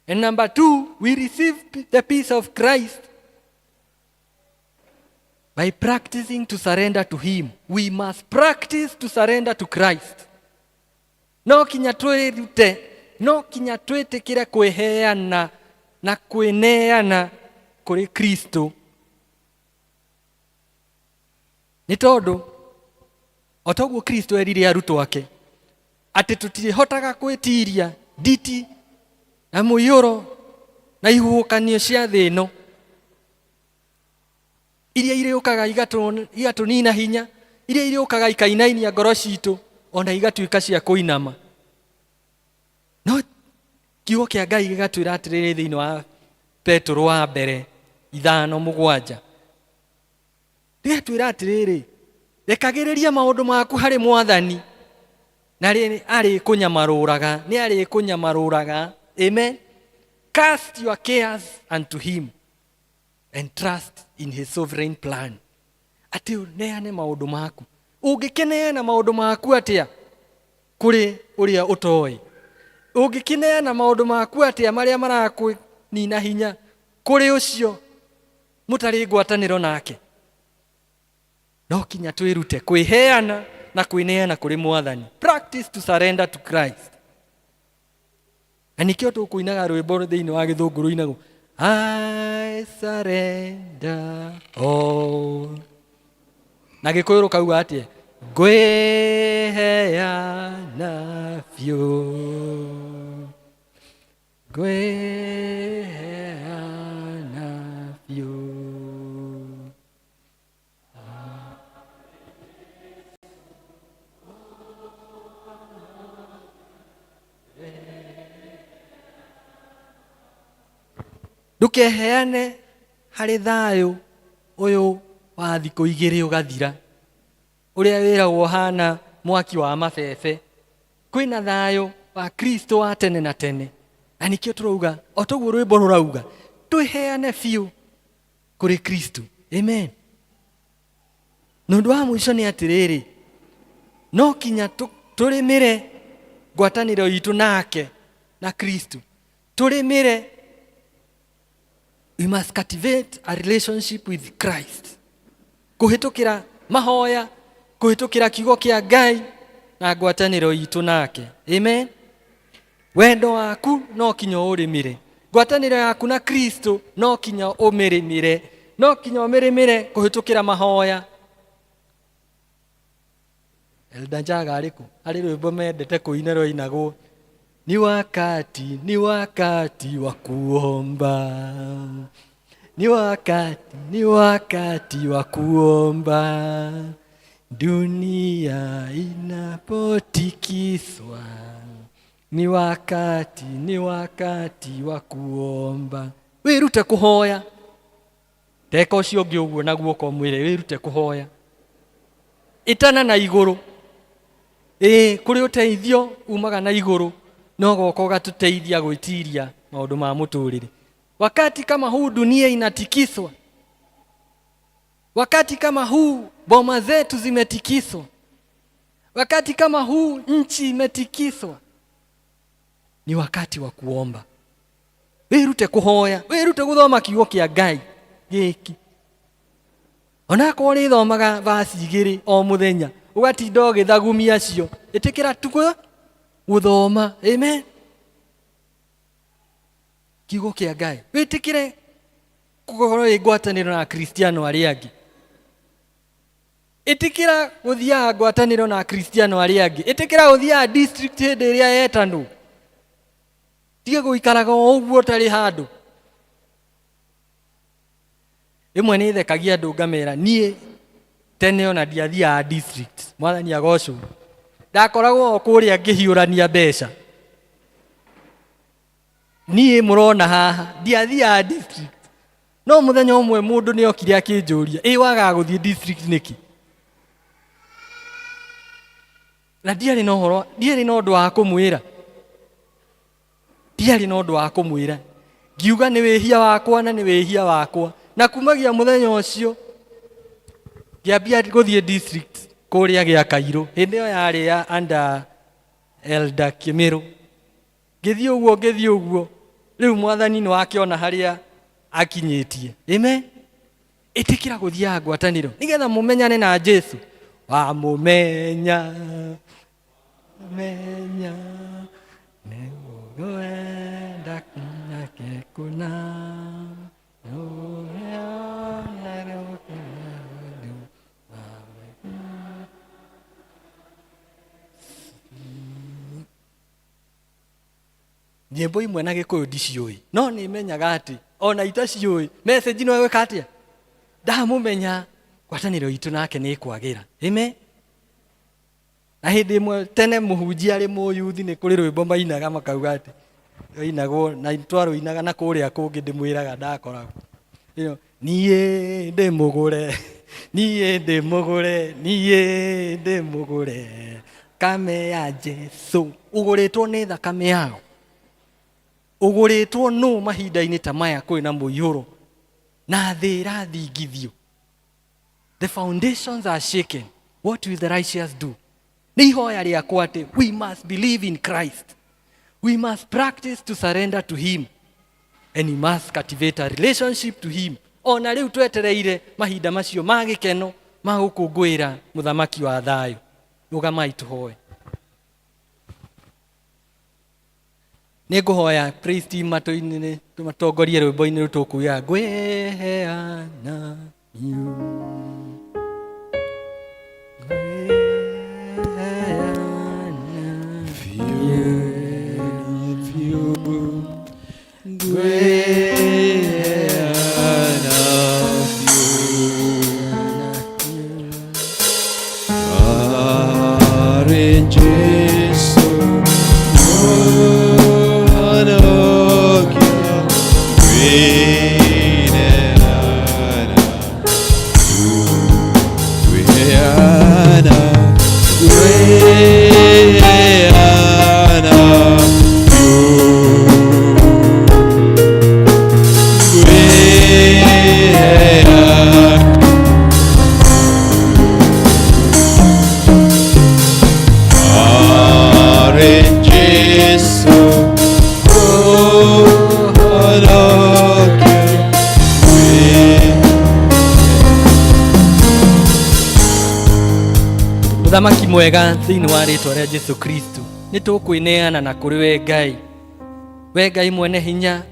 And number two, we receive the peace of Christ by practicing to surrender to Him. We must practice to surrender to Christ. No kinya twĩrute, no kinya twĩtĩkĩre kwĩheana na kwĩneana kũrĩ Kristo. Nĩ tondũ o toguo Kristo erire arutwo ake atĩ tũtirĩhotaga gwĩtiria nditi na mũiyũro na ihuhũkanio cia thĩ ĩno iria irĩũkaga igatũnina hinya, iria irĩũkaga ikainainia ngoro citũ ona igatuĩka cia kũinama. No kiugo kĩa Ngai gĩgatwĩra atĩrĩrĩ thĩinĩ wa Petũrũ wa mbere 5:7, gĩgatwĩra atĩrĩrĩ, rekagĩrĩria maũndũ maku harĩ Mwathani na arĩkũnyamarũraga, nĩ arĩkũnyamarũraga. Amen. Cast your cares unto him and trust in his sovereign plan. Atĩ ũneane maũndũ maku. Ũngĩkĩneana maũndũ maku atĩa kũrĩ ũrĩa ũtoĩ? Ũngĩkĩneana maũndũ maku atĩa marĩa marakũnina hinya kũrĩ ũcio mũtarĩ ngwatanĩro nake? No kinya twĩrute kwĩheana na kwĩneana kũrĩ Mwathani. Practice to surrender to Christ. Na nĩkĩo tũkũinaga rwĩmbo thĩinĩ wa gĩthũngũ rũinagwo I surrender all. Na gĩkũyũ rũkauga atĩa? Ngwĩheana biũ, ngwĩheana biũ. Ndũkeheane harĩ thayũ ũyũ wa thikũ igĩrĩ ũgathira, ũrĩa wĩragwo ũhana mwaki wa mabebe. Kwĩna thayũ wa Kristo wa tene na tene, na nĩkĩo tũrauga o toguo rwĩmbo rũrauga, twĩheane biũ kũrĩ Kristo. Amen. Na ũndũ wa mũico nĩ atĩrĩrĩ, no kinya tũrĩmĩre ngwatanĩro itũ nake na Kristo. Tũrĩmĩre. We must cultivate a relationship with Christ. Kũhĩtũkĩra mahoya, kũhĩtũkĩra kiugo kĩa Ngai na ngwatanĩro itũ nake. Amen. Wendo waku no kinya ũrĩmĩre. Ngwatanĩro yaku na Kristo no kinya ũmĩrĩmĩre. No kinya ũmĩrĩmĩre kũhĩtũkĩra mahoya. Elda Njaga arĩ kũ? Harĩ rwĩmbo mendete kũina rwainagwo, ni wakati, ni wakati wa kuomba, ni wakati, ni wakati wa kuomba, dunia inapotikiswa, ni wakati, ni wakati wa kuomba. Wĩrute kũhoya. Teka ũcio ũngĩ ũguo na guoko mwĩre wĩrute kũhoya. Ĩtana na igũrũ. Ĩĩ, kũrĩ ũteithio umaga na igũrũ, no goka ũgatũteithia gwĩtiria maũndũ ma mũtũrĩre. Wakati kama huu dunia inatikiswa, wakati kama huu boma zetu zimetikiswa, wakati kama huu nchi imetikiswa, ni wakati wa kuomba. Wĩrute kũhoya, wĩrute gũthoma kiugo kĩa Ngai gĩki. Onakorwo ũrĩthomaga verse igĩrĩ o mũthenya, ũgatinda ũgĩthagumia cio, ĩtĩkĩra tu gũthoma. Amen. Kiugo kĩa Ngai. Wĩtĩkĩre Gũkorwo wĩ ngwatanĩro na Akristiano arĩa angĩ. Ĩtĩkĩra gũthiaga ngwatanĩro na Akristiano arĩa angĩ. Ĩtĩkĩra gũthiaga district hĩndĩ ĩrĩa yetanwo. Tiga gũikaraga o ũguo ũtarĩ handũ. Rĩmwe nĩ thekagia andũ ngamera niĩ tene ona ndiathiaga district. Mwathani agocwo. Ndakoragwo o kũrĩa ngĩhiũrania mbeca. Niĩ mũrona haha ndiathiaga district. No mũthenya ũmwe mũndũ nĩ okire akĩnjũria, ĩ wagaga gũthiĩ district nĩkĩ? Na ndiarĩ na ũhoro, ndiarĩ na ũndũ wa kũmwĩra. Ndiarĩ na ũndũ wa kũmwĩra. Ngiuga nĩ wĩhia wakwa na nĩ wĩhia wakwa. Na kumagia mũthenya ũcio ngĩambia gũthiĩ district kũrĩa gĩa Kairũ. Hĩndĩ ĩyo yarĩ ya under Elder Kĩmĩrũ. Ngĩthiĩ ũguo ngĩthiĩ ũguo, rĩu mwathani nĩ wakĩona harĩa akinyĩtie. Amen. Ĩtĩkĩra gũthiaga ngwatanĩro nĩgetha mũmenyane na Jesu. Wamũmenya, menya, nĩũgwenda nake kũna. Nyĩmbo imwe na Gĩkũyũ ndiciũĩ, no nĩ menyaga atĩ ona itaciũĩ message no ĩgwĩka atĩa, ndamũmenya ngwatanĩro itũ nake nĩ ĩkwagĩra. Amen. Na hĩndĩ ĩmwe tene mũhunjia arĩ mũyuthi nĩ kũrĩ rwĩmbo mainaga makauga atĩ rwainagwo na twarũinaga na kũrĩa kũngĩ ndĩmwĩraga ndakoragwo. Ĩyo, niĩ ndĩ mũgũre, niĩ ndĩ mũgũre, niĩ ndĩ mũgũre, thakame ya Jesu. Ũgũrĩtwo nĩ thakame yao. Ũgũrĩtwo nũ mahinda-inĩ ta maya kwĩna mũiyũro na thĩ ĩrathingithio. The foundations are shaken. What will the righteous do? Nĩ ihoya rĩakwa atĩ we must believe in Christ. We must practice to surrender to him. And we must cultivate a relationship to him. Ona rĩu twetereire mahinda macio ma gĩkeno ma gũkũngũĩra mũthamaki wa thayũ. Rũgamai tũhoe. Nĩ ngũhoya praise team matũinĩre, matongorie rwĩmbo-inĩ rũu tũkuga ngwĩheana biũ. Mũthamaki mwega thĩinĩ wa rĩtwa rĩa Jesu Kristo, nĩ tũkwĩneana na kũrĩ we Ngai, we Ngai mwene hinya,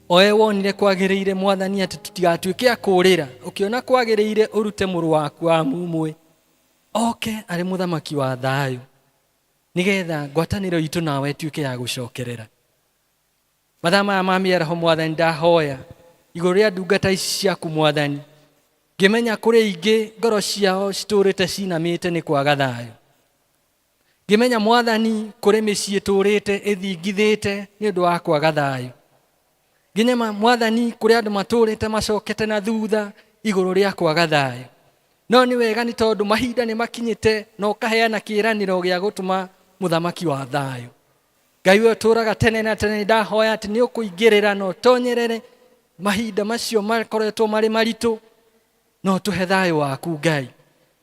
oe wonire kwagĩrĩire mwathani atĩ tũtigatuĩke a kũũrĩra, ũkĩona kwagĩrĩire ũrute mũrũ waku wa mumwe oke arĩ mũthamaki wa thayũ, nĩgetha ngwatanĩro itũ nawe ĩtuĩke ya gũcokerera. Mathaa maya ma mĩaraho mwathani, ndahoya igũrũ rĩa ndungata ici ciaku mwathani, ngĩmenya kũrĩ ingĩ ngoro ciao citũrĩte cinamĩte nĩ kwaga thayũ, ngĩmenya mwathani kũrĩ mĩciĩ ĩtũrĩte ĩthingithĩte nĩ ũndũ wa kwaga thayũ, nginya mwathani kũrĩ andũ matũrĩte macokete na thutha igũrũ rĩa kwaga thayũ. No nĩ wega nĩ tondũ mahinda nĩ makinyĩte na ũkaheana kĩĩranĩro gĩa gũtũma mũthamaki wa thayũ. Ngai we ũtũũraga tene na tene, ndahoya atĩ nĩ ũkũingĩrĩra na ũtonyerere mahinda macio makoretwo marĩ maritũ, na ũtũhe thayũ waku Ngai.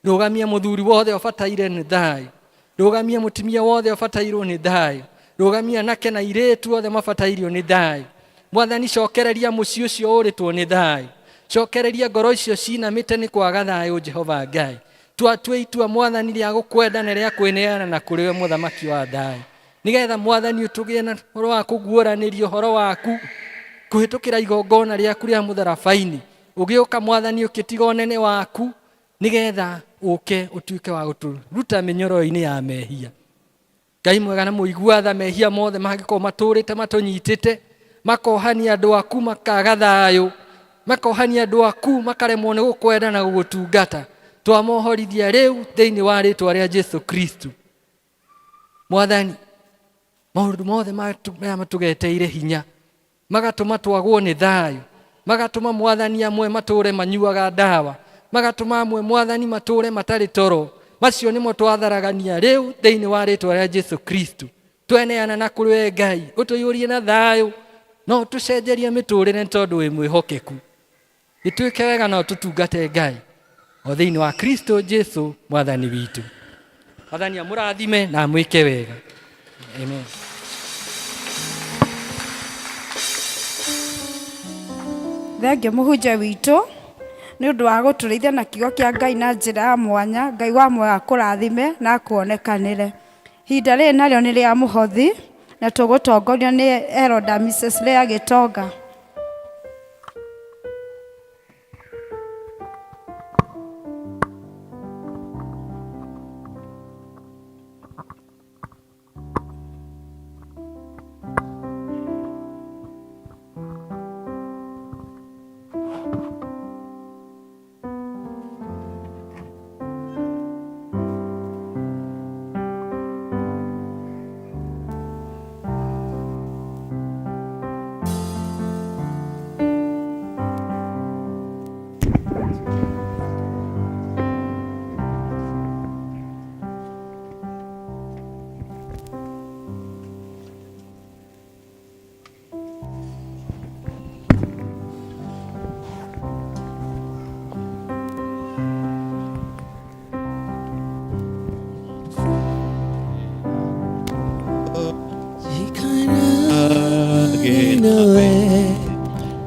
Rũgamia mũthuri wothe ũbataire nĩ thayũ, rũgamia mũtumia wothe ũbatairwo nĩ thayũ, rũgamia anake na airĩtu othe mabatairio nĩ thayũ. Mwathani, cokereria mũciĩ ũcio ũrĩtwo nĩ thayũ, cokereria ngoro icio cinamĩte nĩ kwaga thayũ. Jehova Ngai, twatue itua mwathani rĩa gũkwenda na rĩa kwĩneana na kũrĩ we mũthamaki wa thayũ, nĩgetha mwathani ũtũgĩe na ũhoro wa kũguũranĩria ũhoro waku Kũhĩtũkĩra igongona rĩaku rĩa mũtharaba-inĩ, ũgĩũka Mwathani ũkĩtiga ũnene waku nĩgetha ũke ũtuĩke wa gũtũruta mĩnyororo-inĩ ya mehia. Ngai mwega na mũigua tha, mehia mothe mangĩkorwo matũrĩte matũnyitĩte, makohania andũ aku makaga thayũ, makohania andũ aku makaremwo nĩ gũkwenda na gũgũtungata, twamohorithia rĩu thĩinĩ wa rĩtwa rĩa Jesu Kristo. Mwathani, maũndũ mothe maya matũgeteire hinya, magatũma twagwo nĩ thayũ, magatũma Mwathani amwe matũre manyuaga ndawa, magatũma amwe Mwathani matũre matarĩ toro, macio nĩmo twatharagania rĩu thĩinĩ wa rĩtwa rĩa Jesu Kristo. Tweneana na kũrĩ we Ngai, ũtũiyũrie na thayũ, no tũcenjerie mĩtũrĩre nĩ tondũ wĩ mwĩhokeku. Gĩtuĩke wega no tũtungate Ngai o thĩinĩ wa Kristo Jesu Mwathani witũ. Mwathani amũrathime na amwĩke wega. Amen. Thengio mũhunjia witũ nĩ ũndũ wa gũtũrĩithia na kiugo kĩa Ngai na njĩra ya mwanya. Ngai wa muoyo akũrathime na akuonekanĩre. Ihinda rĩrĩ narĩo nĩ rĩa mũhothi na tũgũtongorio nĩ Elder Mrs. Leah Gĩtonga.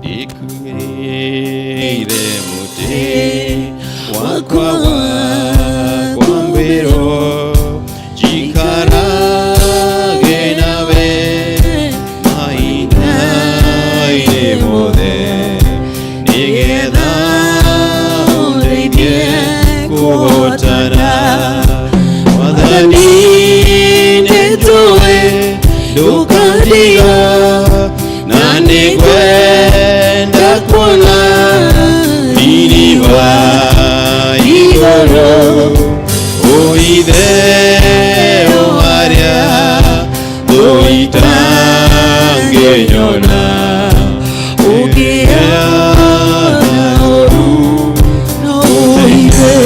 Ikuire muti wakwa wakwambiro jikarage nawe mahinda-inĩ mothe nĩgetha ũndeithie kũhotana. Mwathani nĩtũĩ ndũkandiga na nĩngwenda kuona riri wa igũrũ ũithe harĩa thũ itangĩnyona ũngĩona ũru ũndeithie.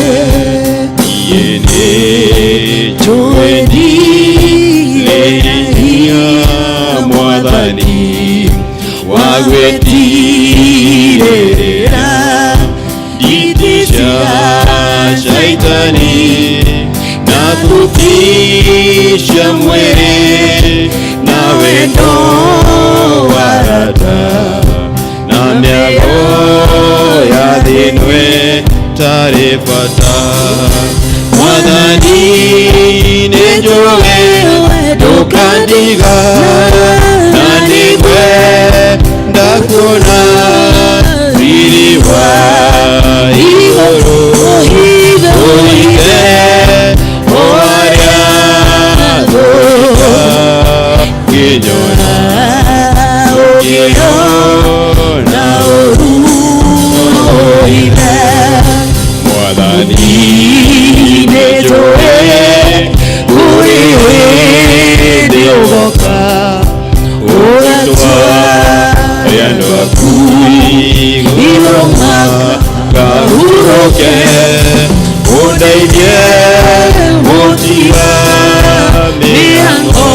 Niĩ nĩnjũĩ ndirĩ Mwathani wa gwĩtirĩrĩra nditi cia shaitani na thuti cia mwĩrĩ na wendo wa rata na mĩago ya thĩ-ĩno ĩtarĩ bata. Mwathani nĩnjũĩ ndũkandiga na nĩngwenda kuona riri wa igũrũ ũithe harĩa thũ itangĩnyona ũngĩona ũru Mwathani nĩnjũĩ kũrĩ hĩndĩ ũgoka ũgatware andũ aku igũrũ makahurũke ũndeithie gũtiga mĩhang'o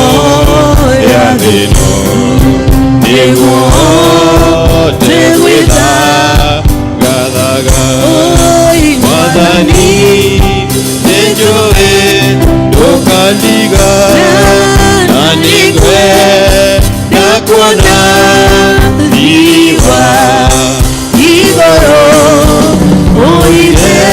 ya thĩ-ĩno nĩguo hote gwĩthagathaga. Mwathani nĩnjũĩ ndũkandiga na nĩngwenda kuona riri wa igũrũ ũithe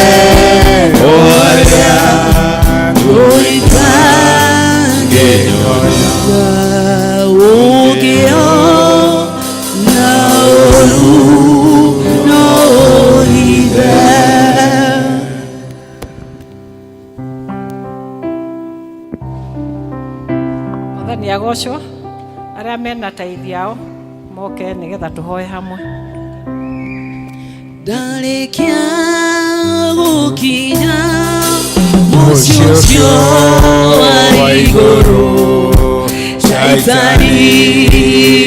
mena taithi yao moke nĩgetha tũhoe hamwe. Ndarĩkia gũkinya mũciĩ ũcio wa igũrũ, Shaitani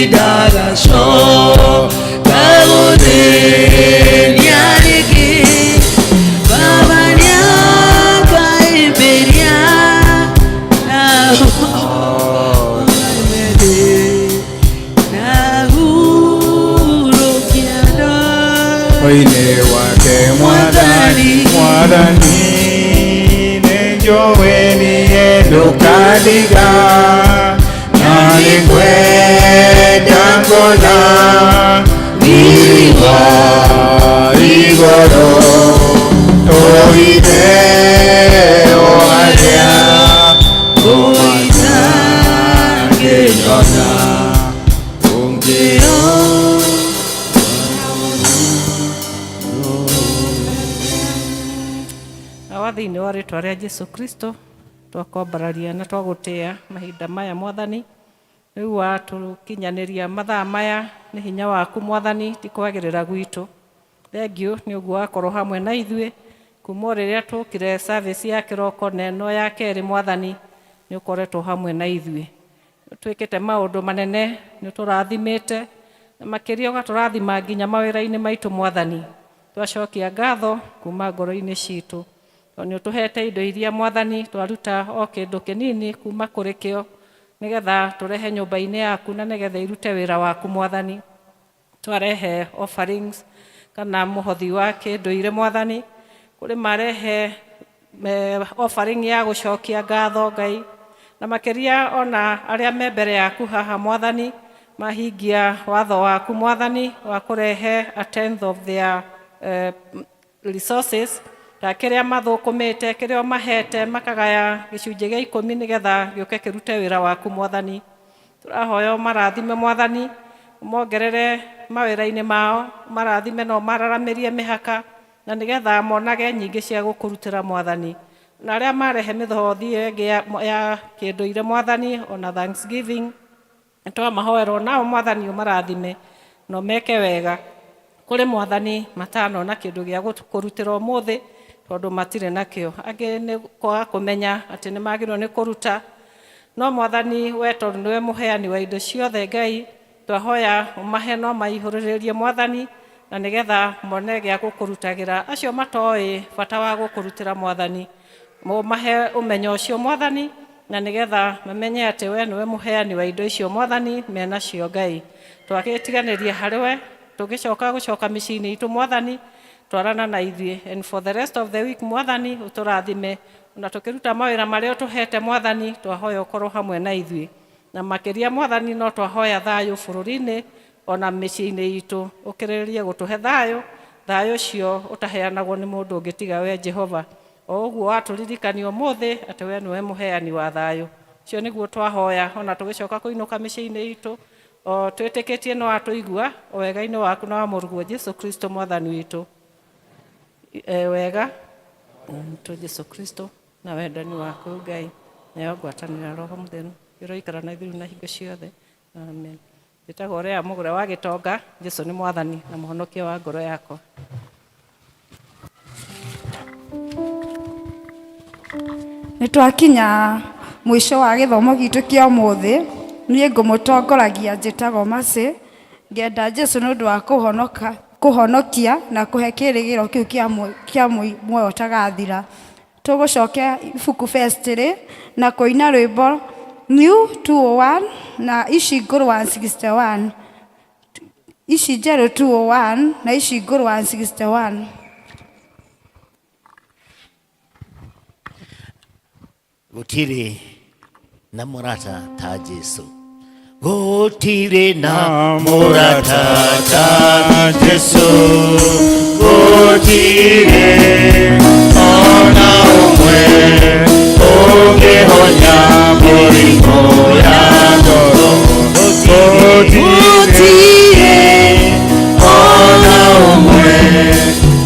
ndagacoka gũthĩnia rĩngĩ. Baba nĩakaĩmbĩria na na hurũkia ndo Oine wake mwathani, mwathani nĩnjũĩ niĩ ndũkandiga, na nĩngwenda ngona riri wa igũrũ, tũithe o arĩa ũmatangĩnyona ũngĩo. Awa thĩinĩ wa rĩtwa rĩa Jesu Kristo twakwambararia na twagũtĩa mahinda maya mwathani, rĩu watũkinyanĩria mathaa maya nĩ hinya waku mwathani, ti kwagĩrĩra gwitũ. Thengiũ nĩ ũguo wakorwo hamwe na ithuĩ kuma o rĩrĩa tũkire service ya kĩroko na ĩno ya kerĩ mwathani, nĩ ũkoretwo hamwe na ithuĩ. Twĩkĩte maũndũ manene, nĩ ũtũrathimĩte na makĩria ũgatũrathima nginya mawĩra-inĩ maitũ mwathani. Twacokia ngatho kuma ngoro-inĩ citũ tondũ nĩ ũtũhete indo iria mwathani twaruta o kĩndũ kĩnini kuma kũrĩ kĩo nĩgetha tũrehe nyũmba-inĩ yaku na nĩgetha irute wĩra waku mwathani. Twarehe offerings kana mũhothi wa kĩndũire mwathani, kũrĩ marehe offering ya gũcokia ngatho Ngai, na makĩria ona arĩa me mbere yaku haha mwathani mahingia watho waku mwathani wa kũrehe a tenth of their resources, ta kĩrĩa mathũkũmĩte, kĩrĩa mahete makagaya gĩcunjĩ gĩa 10 nĩgetha gĩũke kĩrute wĩra waku mwathani. Tũrahoya marathime mwathani, mongerere mawĩra-inĩ mao, marathime no mararamĩrie mĩhaka na nĩgetha monage nyingĩ cia gũkũrutĩra mwathani. Na arĩa marehe mĩhothi ĩyo ĩngĩ ya kĩndũire mwathani, ona thanksgiving twamahoera nao mwathani ũmarathime na meke wega. Kũrĩ mwathani matanona kĩndũ gĩa kũrutĩra ũmũthĩ tondũ matirĩ nakĩo, angĩ nĩ kwaga kũmenya atĩ nĩ magĩrĩirwo nĩ kũruta, no mwathani we tondũ nĩwe mũheani wa indo ciothe Ngai, twahoya ũmahe no maihũrĩrĩrie mwathani na nĩgetha mone gĩa gũkũrutagĩra. Acio matoĩ bata wa gũkũrutĩra mwathani, ũmahe ũmenyo ũcio mwathani na nĩgetha mamenye atĩ we nĩwe mũheani wa indo icio mwathani menacio Ngai. Twagĩtiganĩria harĩ we tũgĩcoka gũcoka mĩciĩ-inĩ itũ mwathani, twarana na ithuĩ and for the rest of the week mwathani ũtũrathime, na tũkĩruta mawĩra marĩa ũtũhete mwathani twahoya ũkorwo hamwe na ithuĩ, na makĩria mwathani no twahoya thayũ bũrũri-inĩ ona mĩciĩ-inĩ itũ, ũkĩrĩrĩrie gũtũhe thayũ, thayũ ũcio ũtaheanagwo nĩ mũndũ ũngĩ tiga we Jehova. O ũguo watũririkania ũmũthĩ atĩ we nĩwe mũheani wa thayũ, ũcio nĩguo twahoya ona tũgĩcoka kũinũka mĩciĩ-inĩ itũ, o twĩtĩkĩtie no atũigua o wega-inĩ waku na wa mũrũguo Jesu Kristo mwathani witũ. Wega witũ Jesu Kristo na wendani waku Ngai nayo ngwatanĩro ya Roho Mũtheru ĩroikara na ithuĩ na hingo ciothe. Amen. Njĩtagwo Rea Mũgũre wa Gĩtonga. Jesu nĩ mwathani na mũhonokia wa ngoro yakwa. Nĩ twakinya mũico wa gĩthomo gitũ kĩa ũmũthĩ. Niĩ ngũmũtongoragia njĩtagwo Mercy, ngenda Jesu nĩ ũndũ wa kũhonokia na kũhe kĩĩrĩgĩrĩro kĩu kĩa muoyo ũtagathira. Tũgũcokia ibuku fest-rĩ na kũina rwĩmbo New 201 na ici ngũrũ 161, ici njerũ 201 na ici ngũrũ 161. Gũtirĩ na mũrata ta Jesu, gũtirĩ na mũrata ta Jesu, gũtirĩ ona ũmwe ũngĩhonia mĩrimũ ya ngoro, gũtirĩ ona ũmwe.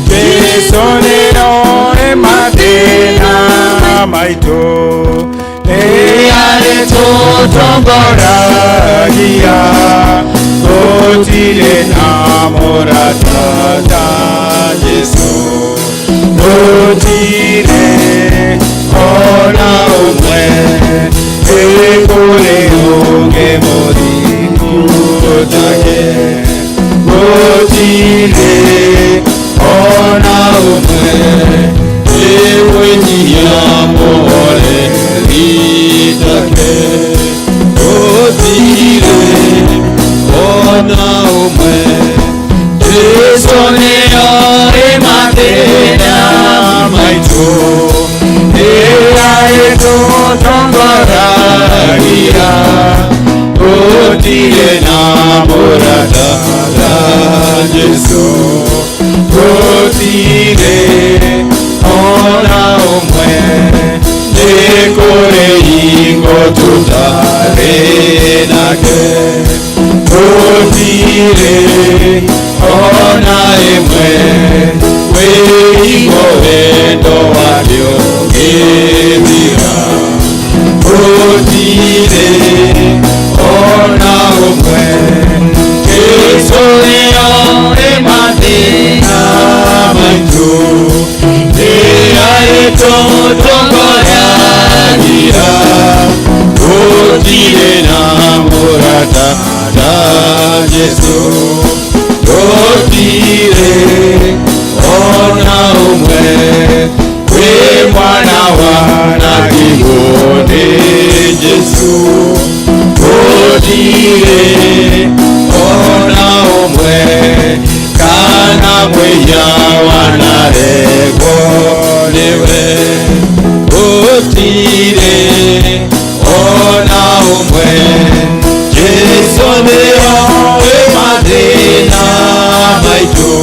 Jesu nĩoĩ mathĩna maitũ, nĩ arĩtũtongoragia Tũtongoragia gũtirĩ na mũrata ta Jesũ gũtirĩ ona ũmwe ĩkũrĩ ũngĩ mũthingu take gũtirĩ ona ũmwe ĩkwĩnyihia mũhoreri take gũtirĩ ona ũmwe Jesu nĩoĩ mathĩna maitũ nĩarĩtũtongoragia gũtirĩ na mũrata ta Jesũ gũtirĩ ona ũmwe nĩ kũrĩ hingo tũtarĩ nake gũtirĩ ona ĩmwe kwĩ hingo wendo wake ũngĩthira gũtirĩ ona ũmwe Jesũ nĩoĩ mathĩna maitũ nĩarĩtũtongoragia gũtirĩ na mũrata ta Jesũ gũtirĩ ona ũmwe kwĩ mwana wa nagigwo nĩ Jesũ gũtirĩ ona ũmwe kana mwĩhia wanaregwo nĩwe gũtirĩ ona ũmwe Jesũ nĩoĩ mathĩna maitũ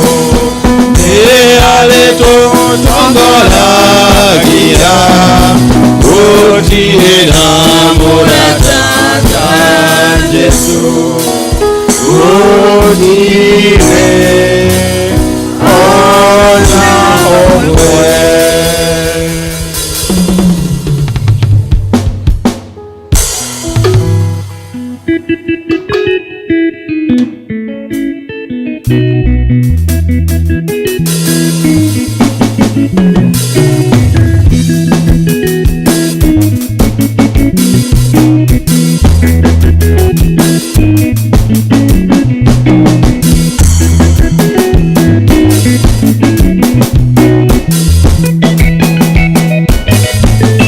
nĩarĩtũtongoragia gũtirĩ na mũrata ta Jesũ gũtirĩ